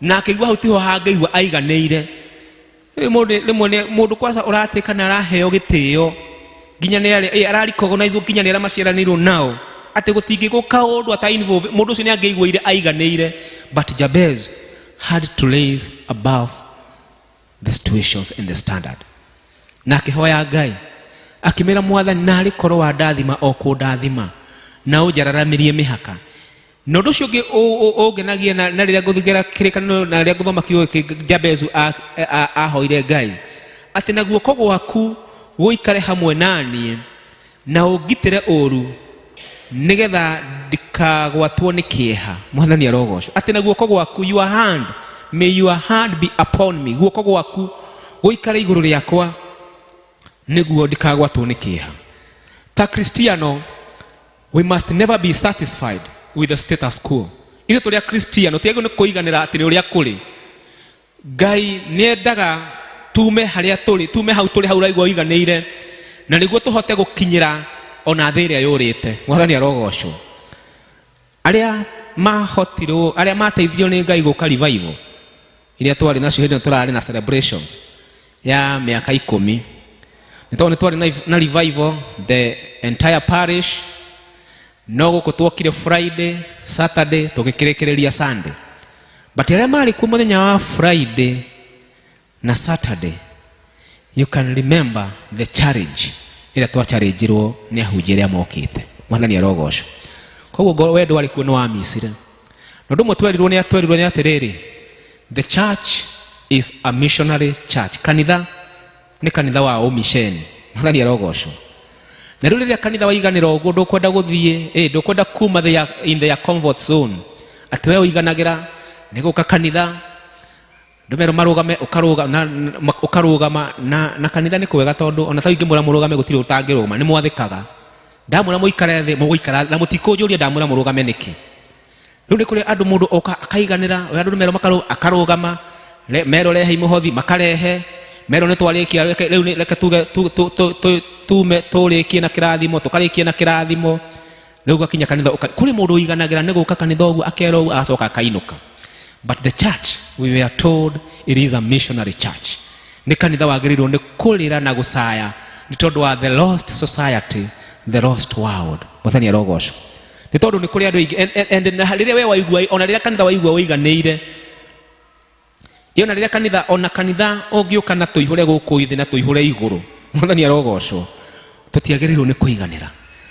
Speaker 14: Na akĩigua hau tiho hangĩigua aiganĩire. Rĩu mũndũ rĩmwe nĩ mũndũ kwaca ũratĩka na araheo gĩtĩo nginya nĩ arĩa ararecognize nginya nĩ arĩa maciaranĩirwo nao atĩ gũtingĩgwo kaũndũ ata involve mũndũ ũcio nĩ angĩiguire aiganĩire. But Jabez had to raise above the situations and the standard, na akĩhoya Ngai akĩmĩra Mwathani narĩ korwo wa ndathima o kũndathima na ũnjararamĩrie mĩhaka. Na ũndũ ũcio ũngĩ ũngenagia na rĩrĩa ngũthingĩra kĩrĩkanĩro na rĩrĩa ngũthoma kiugo gĩkĩ, Jabezu ahoire Ngai atĩ na guoko gwaku gũikare hamwe na niĩ na ũngitĩre ũru nĩgetha ndikagwatwo nĩ kĩeha. Mwathani arogocwo. Atĩ na guoko gwaku, your hand, may your hand be upon me, guoko gwaku gũikare igũrũ rĩakwa nĩguo ndikagwatwo nĩ kĩeha. Ta Kristiano, we must never be satisfied with the status quo. Ithuĩ tũrĩ a Kristiano tiagĩrĩirwo nĩ kũiganĩra atĩ nĩ ũrĩa kũrĩ. Ngai nĩendaga tume harĩa tũrĩ, tume hau tũrĩ, hau ũraigua ũiganĩire, na nĩguo tũhote gũkinyĩra ona thĩ ĩrĩa yũrĩte. Mwathani arogocwo. Arĩa mahotirwo, arĩa mateithirio nĩ Ngai gũka revival iria twarĩ nacio hĩndĩ ĩno tũrarĩ na celebrations ya mĩaka 10, nĩ tondũ nĩ twarĩ na revival the entire parish, no gũkũ twokire Friday, Saturday, tũgĩkĩrĩkĩrĩria Sunday. But arĩa marĩ kuo mũthenya wa Friday na Saturday, you can remember the challenge ĩrĩa twachallengeirwo nĩ ahunjia arĩa mokĩte. Mwathani arogocwo. Koguo ngorwo wendo warĩ kuo nĩ wamicire. Na ũndũ ũmwe twerirwo nĩ atwerirwo nĩ atĩrĩrĩ, the church is a missionary church, kanitha nĩ kanitha wa ũmisheni. Mwathani arogocwo. Na rĩu rĩrĩa kanitha waiganĩra ũguo, ndũkwenda gũthiĩ, ndũkwenda kuma in their comfort zone, atĩ we ũiganagĩra nĩ gũka kanitha ndũmerwo marũgame, ũkarũgama na kanitha nĩ kwega, tondũ ona ta ingĩmwĩra mũrũgame gũtirĩ ũtangĩrũgama, nĩ mwathĩkaga. Ndamwĩra mũikare thĩ mũgũikara na mũtikũnjũria ndamwĩra mũrũgame nĩkĩ. Rĩu nĩ kũrĩ andũ mũndũ oka akaiganĩra, we andũ merwo akarũgama, merwo rehe mũhothi makarehe, merwo nĩ twarĩkia, rĩu reke tuge tume tũrĩkie na kĩrathimo, tũkarĩkie na kĩrathimo. Rĩu gakinya kanitha kũrĩ mũndũ ũiganagĩra nĩ gũka kanitha ũguo, akerwo ũguo agacoka akainũka. But the church, we were told it is a missionary church, nĩ kanitha wagĩrĩirwo nĩ kũrĩra na gũcaya nĩ tondũ wa the lost society, the lost world. Mwathani arogocwo. Nĩ tondũ nĩ kũrĩ andũ aingĩ and na rĩrĩa we waigua, ona rĩrĩa kanitha waigua ũiganĩire, ĩ ona rĩrĩa kanitha, ona kanitha ũngĩũka na tũihũre gũkũ thĩ na tũihũre igũrũ, Mwathani arogocwo, tũtiagĩrĩirwo nĩ kũiganĩra,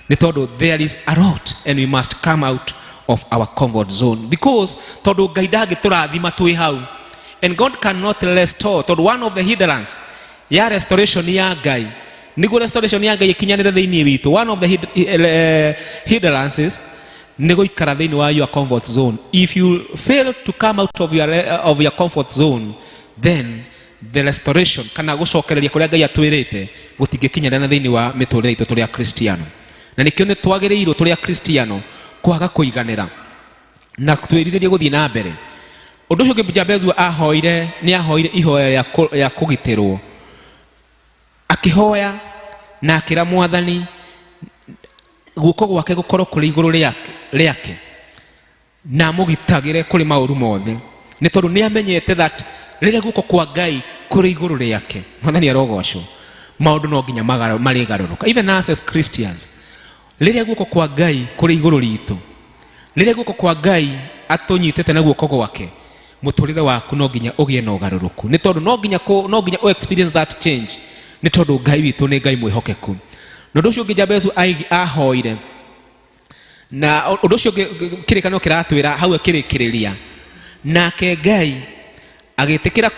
Speaker 14: nĩ tondũ there is a lot and we must come out of our comfort zone, because tondũ Ngai ndangĩtũrathima twĩ hau, and God cannot restore, tondũ one of the hindrance ya restoration ya Ngai, nĩguo restoration ya Ngai ĩkinyanĩre thĩinĩ witũ, one of the hindrances nĩ gũikara thĩinĩ wa your comfort zone. If you fail to come out of your comfort zone, then the restoration kana gũcokereria kũrĩa Ngai atwĩrĩte gũtingĩkinyanĩra na thĩinĩ wa mĩtũrĩre itũ tũrĩ Akristiano. Na nĩkĩo nĩ twagĩrĩirwo tũrĩ Akristiano kwaga kũiganĩra na twĩrirĩrie gũthiĩ na mbere. Ũndũ ũcio ũngĩ Jabezu ahoire, nĩ ahoire ihoya rĩa kũgitĩrwo. Akĩhoya na akĩra Mwathani guoko gwake gũkorwo kũrĩ igũrũ rĩake na amũgitagĩre kũrĩ maũru mothe, nĩ tondũ nĩ amenyete that rĩrĩa guoko kwa Ngai kũrĩ igũrũ rĩake, Mwathani arogocwo, maũndũ no nginya marĩgarũrũka. Even us as Christians, rĩrĩa guoko kwa Ngai kũrĩ igũrũ ritũ, rĩrĩa guoko kwa Ngai atũnyitĩte na guoko gwake, mũtũrĩre waku no nginya ũgĩe na ũgarũrũku, nĩ tondũ no nginya ũ experience that change, nĩ tondũ Ngai witũ nĩ Ngai mwĩhokeku. Na ũndũ ũcio ũngĩ Jabezu ahoire, na ũndũ ũcio ũngĩ kĩrĩkanĩro kĩratwĩra hau akĩrĩkĩrĩria, nake Ngai agĩtĩkĩra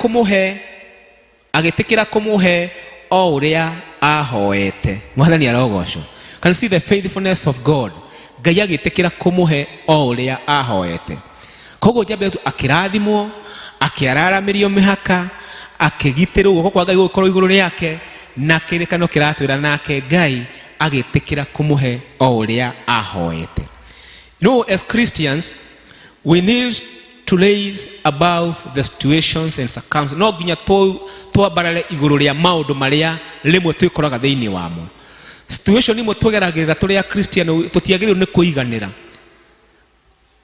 Speaker 14: kũmũhe o ũrĩa ahoete. Mwathani arogocwo. Can you see the faithfulness of God? Ngai agĩtĩkĩra kũmũhe o ũrĩa ahoete. Koguo Jabezu akĩrathimwo, akĩararamĩrio mĩhaka, akĩgitĩrwo, guoko kwa Ngai gũgĩkorwo igũrũ rĩake, na kĩrĩkanĩro kĩratwĩra nake Ngai agĩtĩkĩra kũmũhe o ũrĩa ahoete. As Christians, we need to raise above the situations and circumstances. No nginya twambarare igũrũ rĩa maũndũ marĩa rĩmwe twĩkoraga thĩinĩ wamo. Situation imwe tũgeragĩrĩra tũrĩ a Christian, tũtiagĩrĩirwo nĩ kũiganĩra.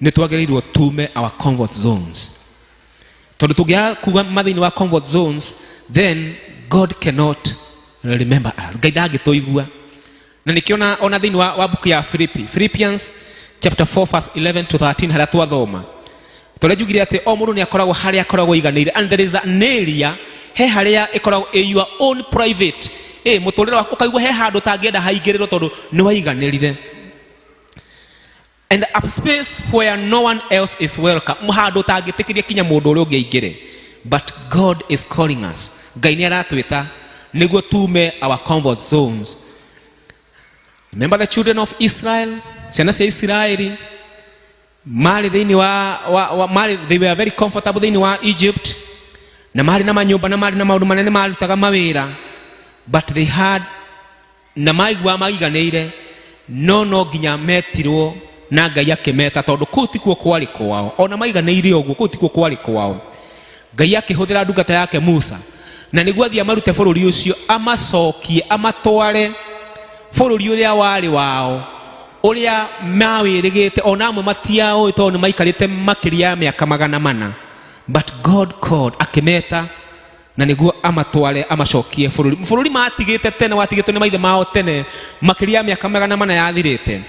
Speaker 14: Nĩ twagĩrĩirwo tume our comfort zones. Tondũ tũngĩaga kuga thĩinĩ wa comfort zones, then God cannot remember us. Ngai ndangĩtũigua. Na nĩkĩo ona thĩinĩ wa book ya Philippians chapter 4 verse 11 to 13 harĩa twathoma, tondũ njugire atĩ o mũndũ nĩ akoragwo harĩa akoragwo aiganĩire, and there is an area, he harĩa ĩkoragwo ĩ your own private, mũtũrĩre waku ũkaigua he handũ ũtangĩenda haingĩrĩrwo tondũ nĩ waiganĩrire, and a space where no one else is welcome, handũ ũtangĩtĩkĩria kinya mũndũ ũrĩa ũngĩ aingĩre. But God is calling us. Ngai nĩ aratwĩta nĩguo tume our comfort zones. Remember the children of Israel, ciana cia Isiraeli marĩ thĩinĩ wa marĩ, they were very comfortable thĩinĩ wa Egypt, na marĩ na manyũmba na marĩ na maũndũ manene, marutaga mawĩra, but they had na maigua maiganĩire, no nginya metirwo na Ngai akĩmeta, tondũ kũu tikuo kwarĩ kwao. Ona maiganĩire ũguo, kũu tikuo kwarĩ kwao. Ngai akĩhũthĩra ndungata yake Musa na nĩguo athiĩ amarute bũrũri ũcio, amacokie, amatware bũrũri ũrĩa warĩ wao, ũrĩa mawĩrĩgĩte. Ona amwe matiaũĩ tondũ nĩ maikarĩte makĩria ya mĩaka 400. But God called, akĩmeta na nĩguo amatware, amacokie bũrũri matigĩte tene, watigĩtwo nĩ maithe mao tene, makĩria ya mĩaka 400 yathirĩte,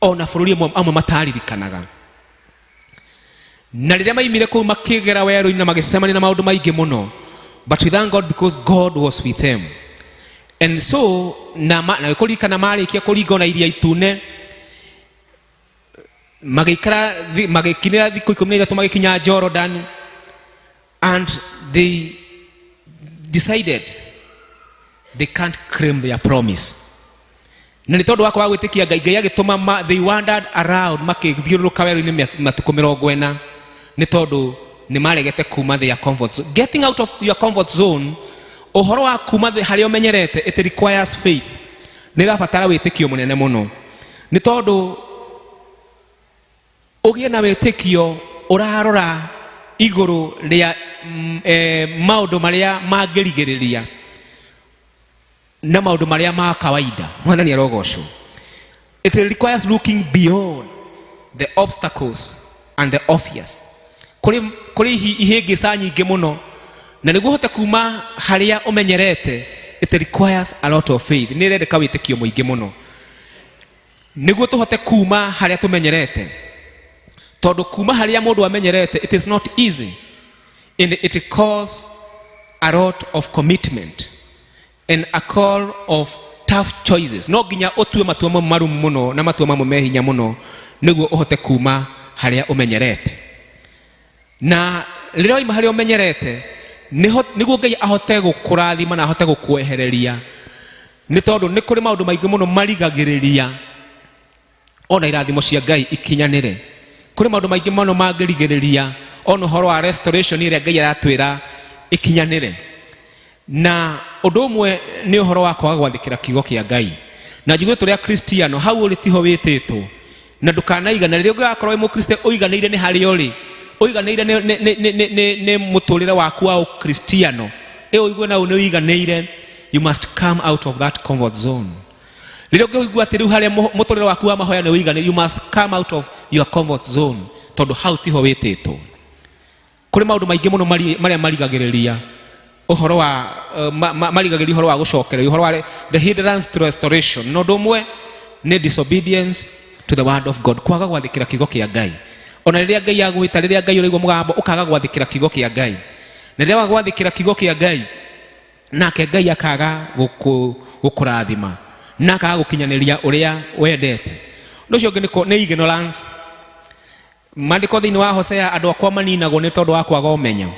Speaker 14: ona bũrũri amwe mataririkanaga. Na rĩrĩa maimire kũu makĩgera werũ-inĩ na magĩcemania na maũndũ maingĩ mũno, but we thank God because God was with them. And so na kũririkana marĩkia kũringa ona iria itune, magĩikara magĩkinyĩra thikũ 13, magĩkinya Jordan, and they decided they can't claim their promise. Na nĩ tondũ wa kwaga gwĩtĩkia Ngai, Ngai agĩtũma they wandered around, makĩthiũrũrũka werũ-inĩ matukũ 40, nĩ tondũ nĩ maregete kuma their comfort zone. Getting out of your comfort zone, ũhoro wa kuma harĩa ũmenyerete, it requires faith. Nĩ ĩrabatara wĩtĩkio mũnene mũno, nĩ tondũ ũgĩe na wĩtĩkio ũrarora igũrũ rĩa maũndũ marĩa mangĩrigĩrĩria na maũndũ marĩa ma kawaida. Mwathani arogocwo. It requires looking beyond the obstacles and the obvious. Kũrĩ ihĩngĩca nyingĩ mũno, na nĩguo ũhote kuma harĩa ũmenyerete, it requires a lot of faith. Nĩ ĩrendeka wĩtĩkio mũingĩ mũno nĩguo tũhote kuma harĩa tũmenyerete, tondũ kuma harĩa mũndũ amenyerete, it is not easy, and it calls a lot of commitment and a call of tough choices. No nginya ũtue matua mamwe marumu mũno na matua mamwe me hinya mũno nĩguo ũhote kuma harĩa ũmenyerete. Na rĩrĩa waima harĩa ũmenyerete, nĩguo Ngai ahote gũkũrathima na ahote gũkwehereria, nĩ tondũ nĩ kũrĩ maũndũ maingĩ mũno marigagĩrĩria ona irathimo cia Ngai ikinyanĩre. Kũrĩ maũndũ maingĩ mũno mangĩrigĩrĩria ona ũhoro wa restoration ĩrĩa Ngai aratwĩra ikinyanĩre. Na ũndũ ũmwe nĩ ũhoro wa kwaga gwathĩkĩra kiugo kĩa Ngai. Na njigue tũrĩ Akristiano, hau ũrĩ tiho wĩtĩtwo, na ndũkanaigana. Rĩrĩa ũgakorwo wĩ Mũkristo ũiganĩire nĩ harĩa ũrĩ, ũiganĩire nĩ mũtũrĩre waku wa Ũkristiano, ĩ ũigue na nĩ ũiganĩire. You must come out of that comfort zone. Rĩrĩa ũngĩigua atĩ rĩu harĩa mũtũrĩre waku wa mahoya nĩ ũiganĩire, you must come out of your comfort zone, tondũ hau tiho wĩtĩtwo. Kũrĩ maũndũ maingĩ mũno marĩa marigagĩrĩria ũhoro wa marigagĩrĩria ũhoro wa gũcokereria, ũhoro wa the hindrance to restoration. Na ũndũ ũmwe nĩ disobedience to the word of God, kwaga gwathĩkĩra kiugo kĩa Ngai. Ona rĩrĩa Ngai agwĩta, rĩrĩa Ngai ũraigua mũgambo, ũkaga gwathĩkĩra kiugo kĩa Ngai. Na rĩrĩa waga gwathĩkĩra kiugo kĩa Ngai, nake Ngai akaga gũkũrathima, na akaga gũkinyanĩria ũrĩa wendete. Ũndũ ũcio ũngĩ nĩ ignorance. Maandĩko thĩinĩ wa Hosea, andũ akwa maninagwo nĩ tondũ wa kwaga ũmenyo.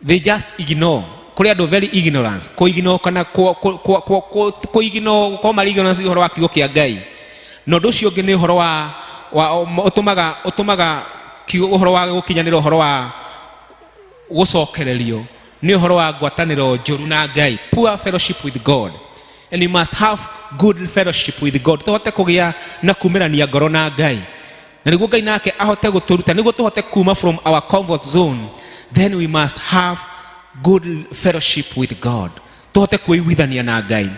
Speaker 14: They just ignore. Kũrĩ andũ very ignorance. Kũ-ignore kana kũ-ignore, gũkorwo marĩ ignorance ũhoro wa kiugo kĩa Ngai. Na ũndũ ũcio ũngĩ nĩ ũhoro wa ũtũmaga kiugo, ũhoro wa gũkinyanĩra, ũhoro wa gũcokererio nĩ ũhoro wa ngwatanĩro njũru na Ngai, poor fellowship with God. And you must have good fellowship with God, tũhote kũgĩa na kumĩrania ngoro na Ngai, na nĩguo Ngai nake ahote gũtũruta, nĩguo tũhote kuma from our comfort zone, then we must have good fellowship with God, tũhote kwĩiguithania na Ngai.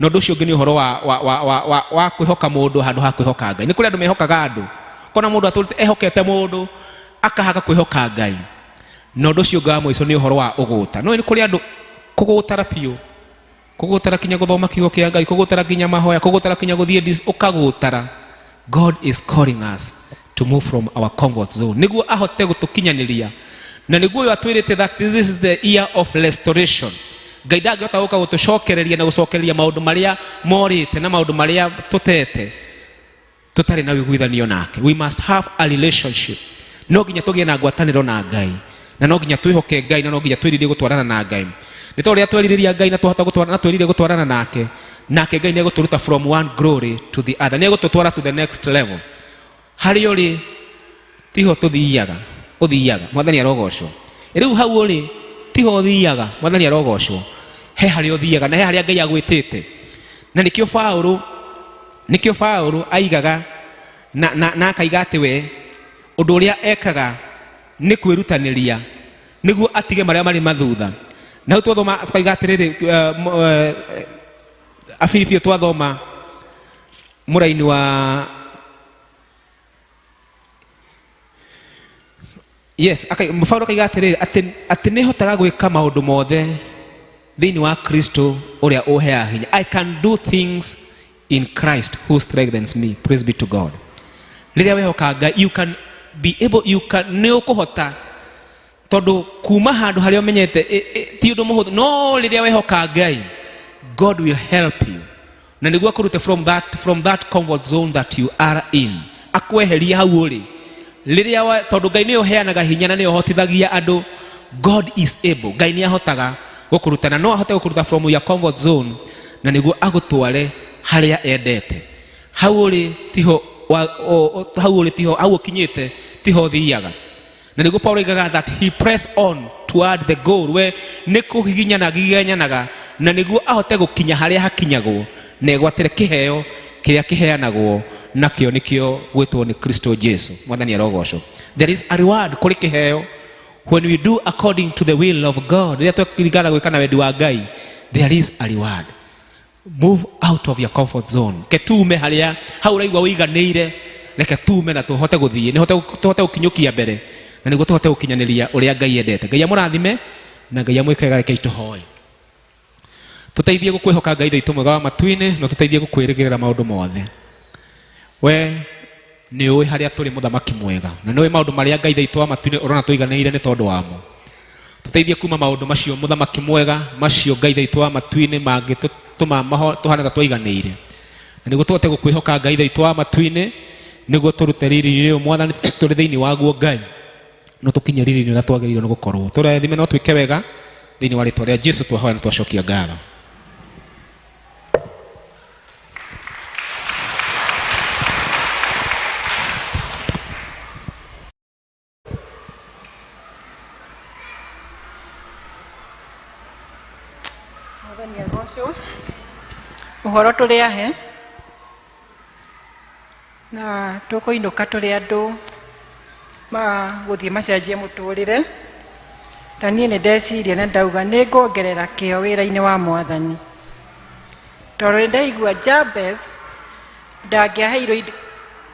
Speaker 14: Na ũndũ ũcio ũngĩ nĩ ũhoro wa kwĩhoka mũndũ handũ ha kwĩhoka Ngai. Nĩ kũrĩ andũ mehokaga andũ, kona mũndũ atũrĩte ehokete mũndũ akahaga kwĩhoka Ngai. Na ũndũ ũcio ũngĩ wa mũico nĩ ũhoro wa ũgũta. No nĩ kũrĩ andũ kũgũtara biũ, kũgũtara kinya gũthoma kiugo kĩa Ngai, kũgũtara kinya mahoya, kũgũtara kinya gũthiĩ dis, ũkagũtara. God is calling us to move from our comfort zone nĩguo ahote gũtũkinyanĩria, na nĩguo ũyũ atwĩrĩte that this is the year of restoration. Ngai ndangĩhota gũka gũtũcokereria na gũcokereria maũndũ marĩa morĩte na maũndũ marĩa tũtete tũtarĩ na ũiguithanio nake. We must have a relationship. No nginya tũgĩe na ngwatanĩro na Ngai, na no nginya twĩhoke Ngai, na no nginya twĩrirĩrie gũtwarana na Ngai. Nĩ tondũ rĩrĩa twerirĩria Ngai na twahota gũtwarana, na twĩrirĩrie gũtwarana nake, nake Ngai nĩ egũtũruta from one glory to the other, nĩ egũtũtwara to the next level. Harĩa ũrĩ tiho tũthiaga, ũthiaga, Mwathani arogocwo. Rĩu hau ũrĩ tiho ũthiaga, Mwathani arogocwo. He harĩa ũthiaga na he harĩa Ngai agwĩtĩte. Na nĩkĩo Paũlũ aigaga na akaiga atĩ we ũndũ ũrĩa ekaga nĩ kwĩrutanĩria nĩguo atige marĩa marĩ mathutha. Na hau twathoma tukaiga atĩrĩrĩ, Afilipio twathoma mũraini wa yes, Paulo akaiga atĩrĩrĩ, atĩ nĩhotaga gwĩka maũndũ mothe thĩinĩ wa Kristo ũrĩa ũheaga hinya. I can do things in Christ who strengthens me. Praise be to God. Rĩrĩa wehoka Ngai, you can be able, you can, nĩ ũkũhota, tondũ kuma handũ harĩa ũmenyete, ti ũndũ mũhũthũ, no rĩrĩa wehoka Ngai, God will help you, na nĩguo akũrute from that comfort zone that you are in, akweherie hau ũrĩ. Rĩrĩa tondũ Ngai nĩwe ũheanaga hinya na nĩwe ũhotithagia andũ. God is able. Ngai nĩ ahotaga gũkũruta, na no ahote gũkũruta from your comfort zone, na nĩguo agũtware harĩa endete. Hau ũrĩ tiho wa, o, o, hau ũrĩ tiho, hau ũkinyĩte tiho ũthiaga. Na nĩguo Paulo oigaga that he press on toward the goal, we nĩ kũgiginyana agiginyanaga, na nĩguo ahote gũkinya harĩa hakinyagwo na egwatĩre kĩheo kĩrĩa kĩheanagwo nakĩo nĩkĩo gwĩtwo nĩ Kristo Jesu. Mwathani arogocwo. There is a reward, kũrĩ kĩheo when we do according to the will of God. Rĩrĩa twekĩringana gwĩka na wendi wa Ngai, there is a reward. Move out of your comfort zone. Reke tume harĩa hau ũraigua ũiganĩire, reke tume na tũhote gũthiĩ, nĩ tũhote gũkinyũkia mbere, na nĩguo tũhote gũkinyanĩria ũrĩa Ngai endete. Ngai amũrathime na Ngai amwĩke wega. Rekei tũhoe. Tũteithie gũkwĩhoka Ngai witũ mwega wa matu-inĩ, na tũteithie gũkwĩrĩgĩrĩra maũndũ mothe. We nĩ ũĩ harĩa tũrĩ, mũthamaki mwega, na nĩ ũĩ maũndũ marĩa Ngai witũ wa matu-inĩ ũrona tũiganĩire nĩ tondũ wamo. Tũteithie kuma maũndũ macio, mũthamaki mwega, macio Ngai witũ wa matu-inĩ mangĩtũma tũhane ta twaiganĩire, na nĩguo tũhote gũkwĩhoka Ngai witũ wa matu-inĩ, nĩguo tũrute riri ũyũ Mwathani tũrĩ thĩinĩ waguo Ngai, no tũkinye riri-inĩ ũrĩa twagĩrĩirwo nĩ gũkorwo. Tũrathime no twĩke wega thĩinĩ wa rĩtwa rĩa Jesu twahoya na twacokia ngatho.
Speaker 3: Mwathani agocwo. Ũhoro tũrĩ ahe na tũkũinũka tũrĩ andũ ma gũthiĩ macenjie mũtũrĩre. Na niĩ nĩ ndeciria na ndauga nĩ nguongerera kĩo wĩra-inĩ wa mwathani, tondũ nĩ ndaigua Jabeth ndangĩaheirwo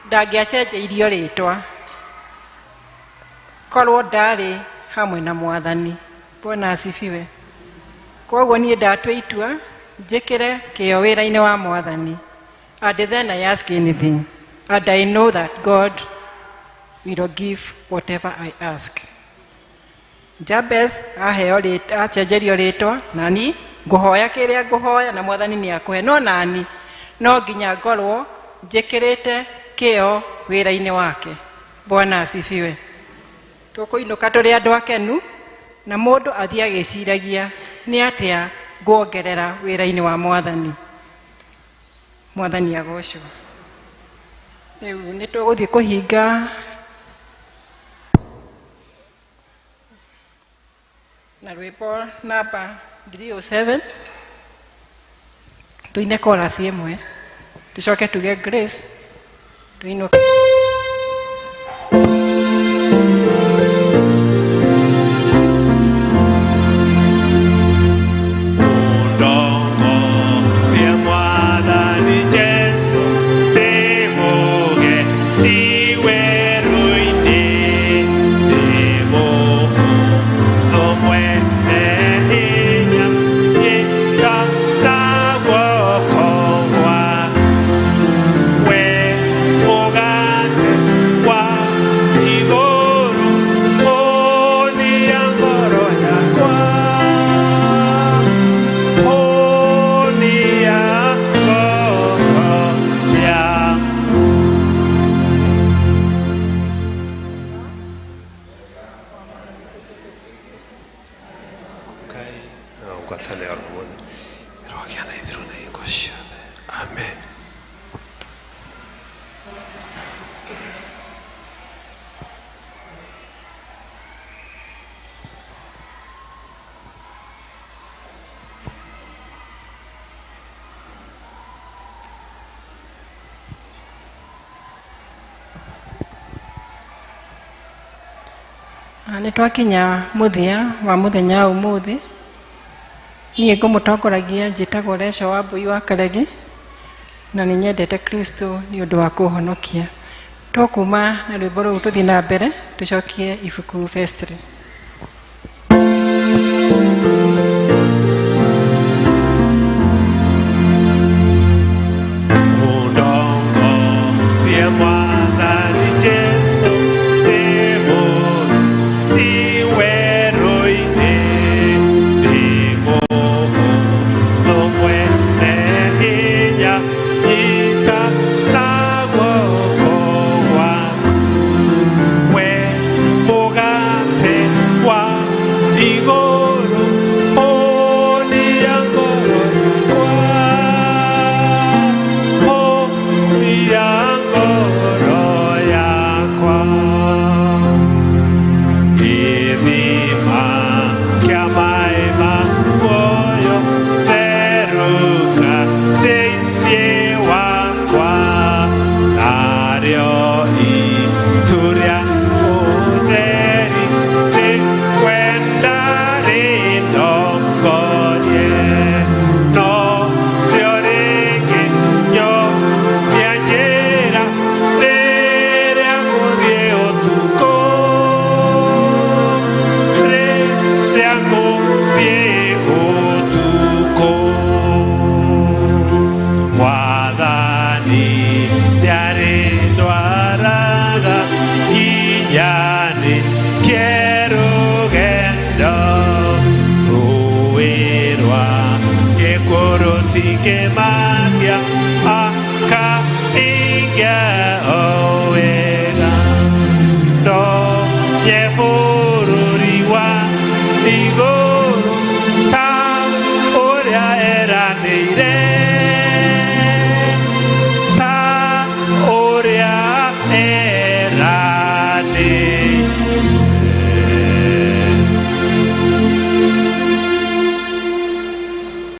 Speaker 3: ndangĩacenjeirio rĩtwa korwo ndarĩ hamwe na mwathani. Bwana asifiwe. Koguo niĩ ndatua itua njĩkĩre kĩo wĩra-inĩ wa mwathani, and then I ask anything and I know that God will give whatever I ask. Jabez aheo acenjerio rĩtwa, nani ngũhoya kĩrĩa ngũhoya na mwathani nĩ akũhe, no nani no nginya ngorwo njĩkĩrĩte kĩo wĩra-inĩ wake. Bwana asifiwe. Tũkũinũka tũrĩ andũ akenu, na mũndũ athiĩ agĩciragia nĩ atĩa nguongerera wĩra-inĩ wa mwathani. Mwathani agocwo. Rĩu nĩ tũgũthiĩ kũhinga na rwĩmbo namba 307, tuine chorus ĩmwe, tucoke tuge grace, tuinũke. Nĩ twakinya mũthia wa mũthenya ũmũthĩ. Niĩ ngũmũtongoragia njĩtagwo Reco wa Mbui wa Karegi, na nĩ nyendete Kristo nĩ ũndũ wa kũhonokia. Tũkuma na rwĩmbo rũu tũthiĩ na mbere tũcokie ibuku vestry.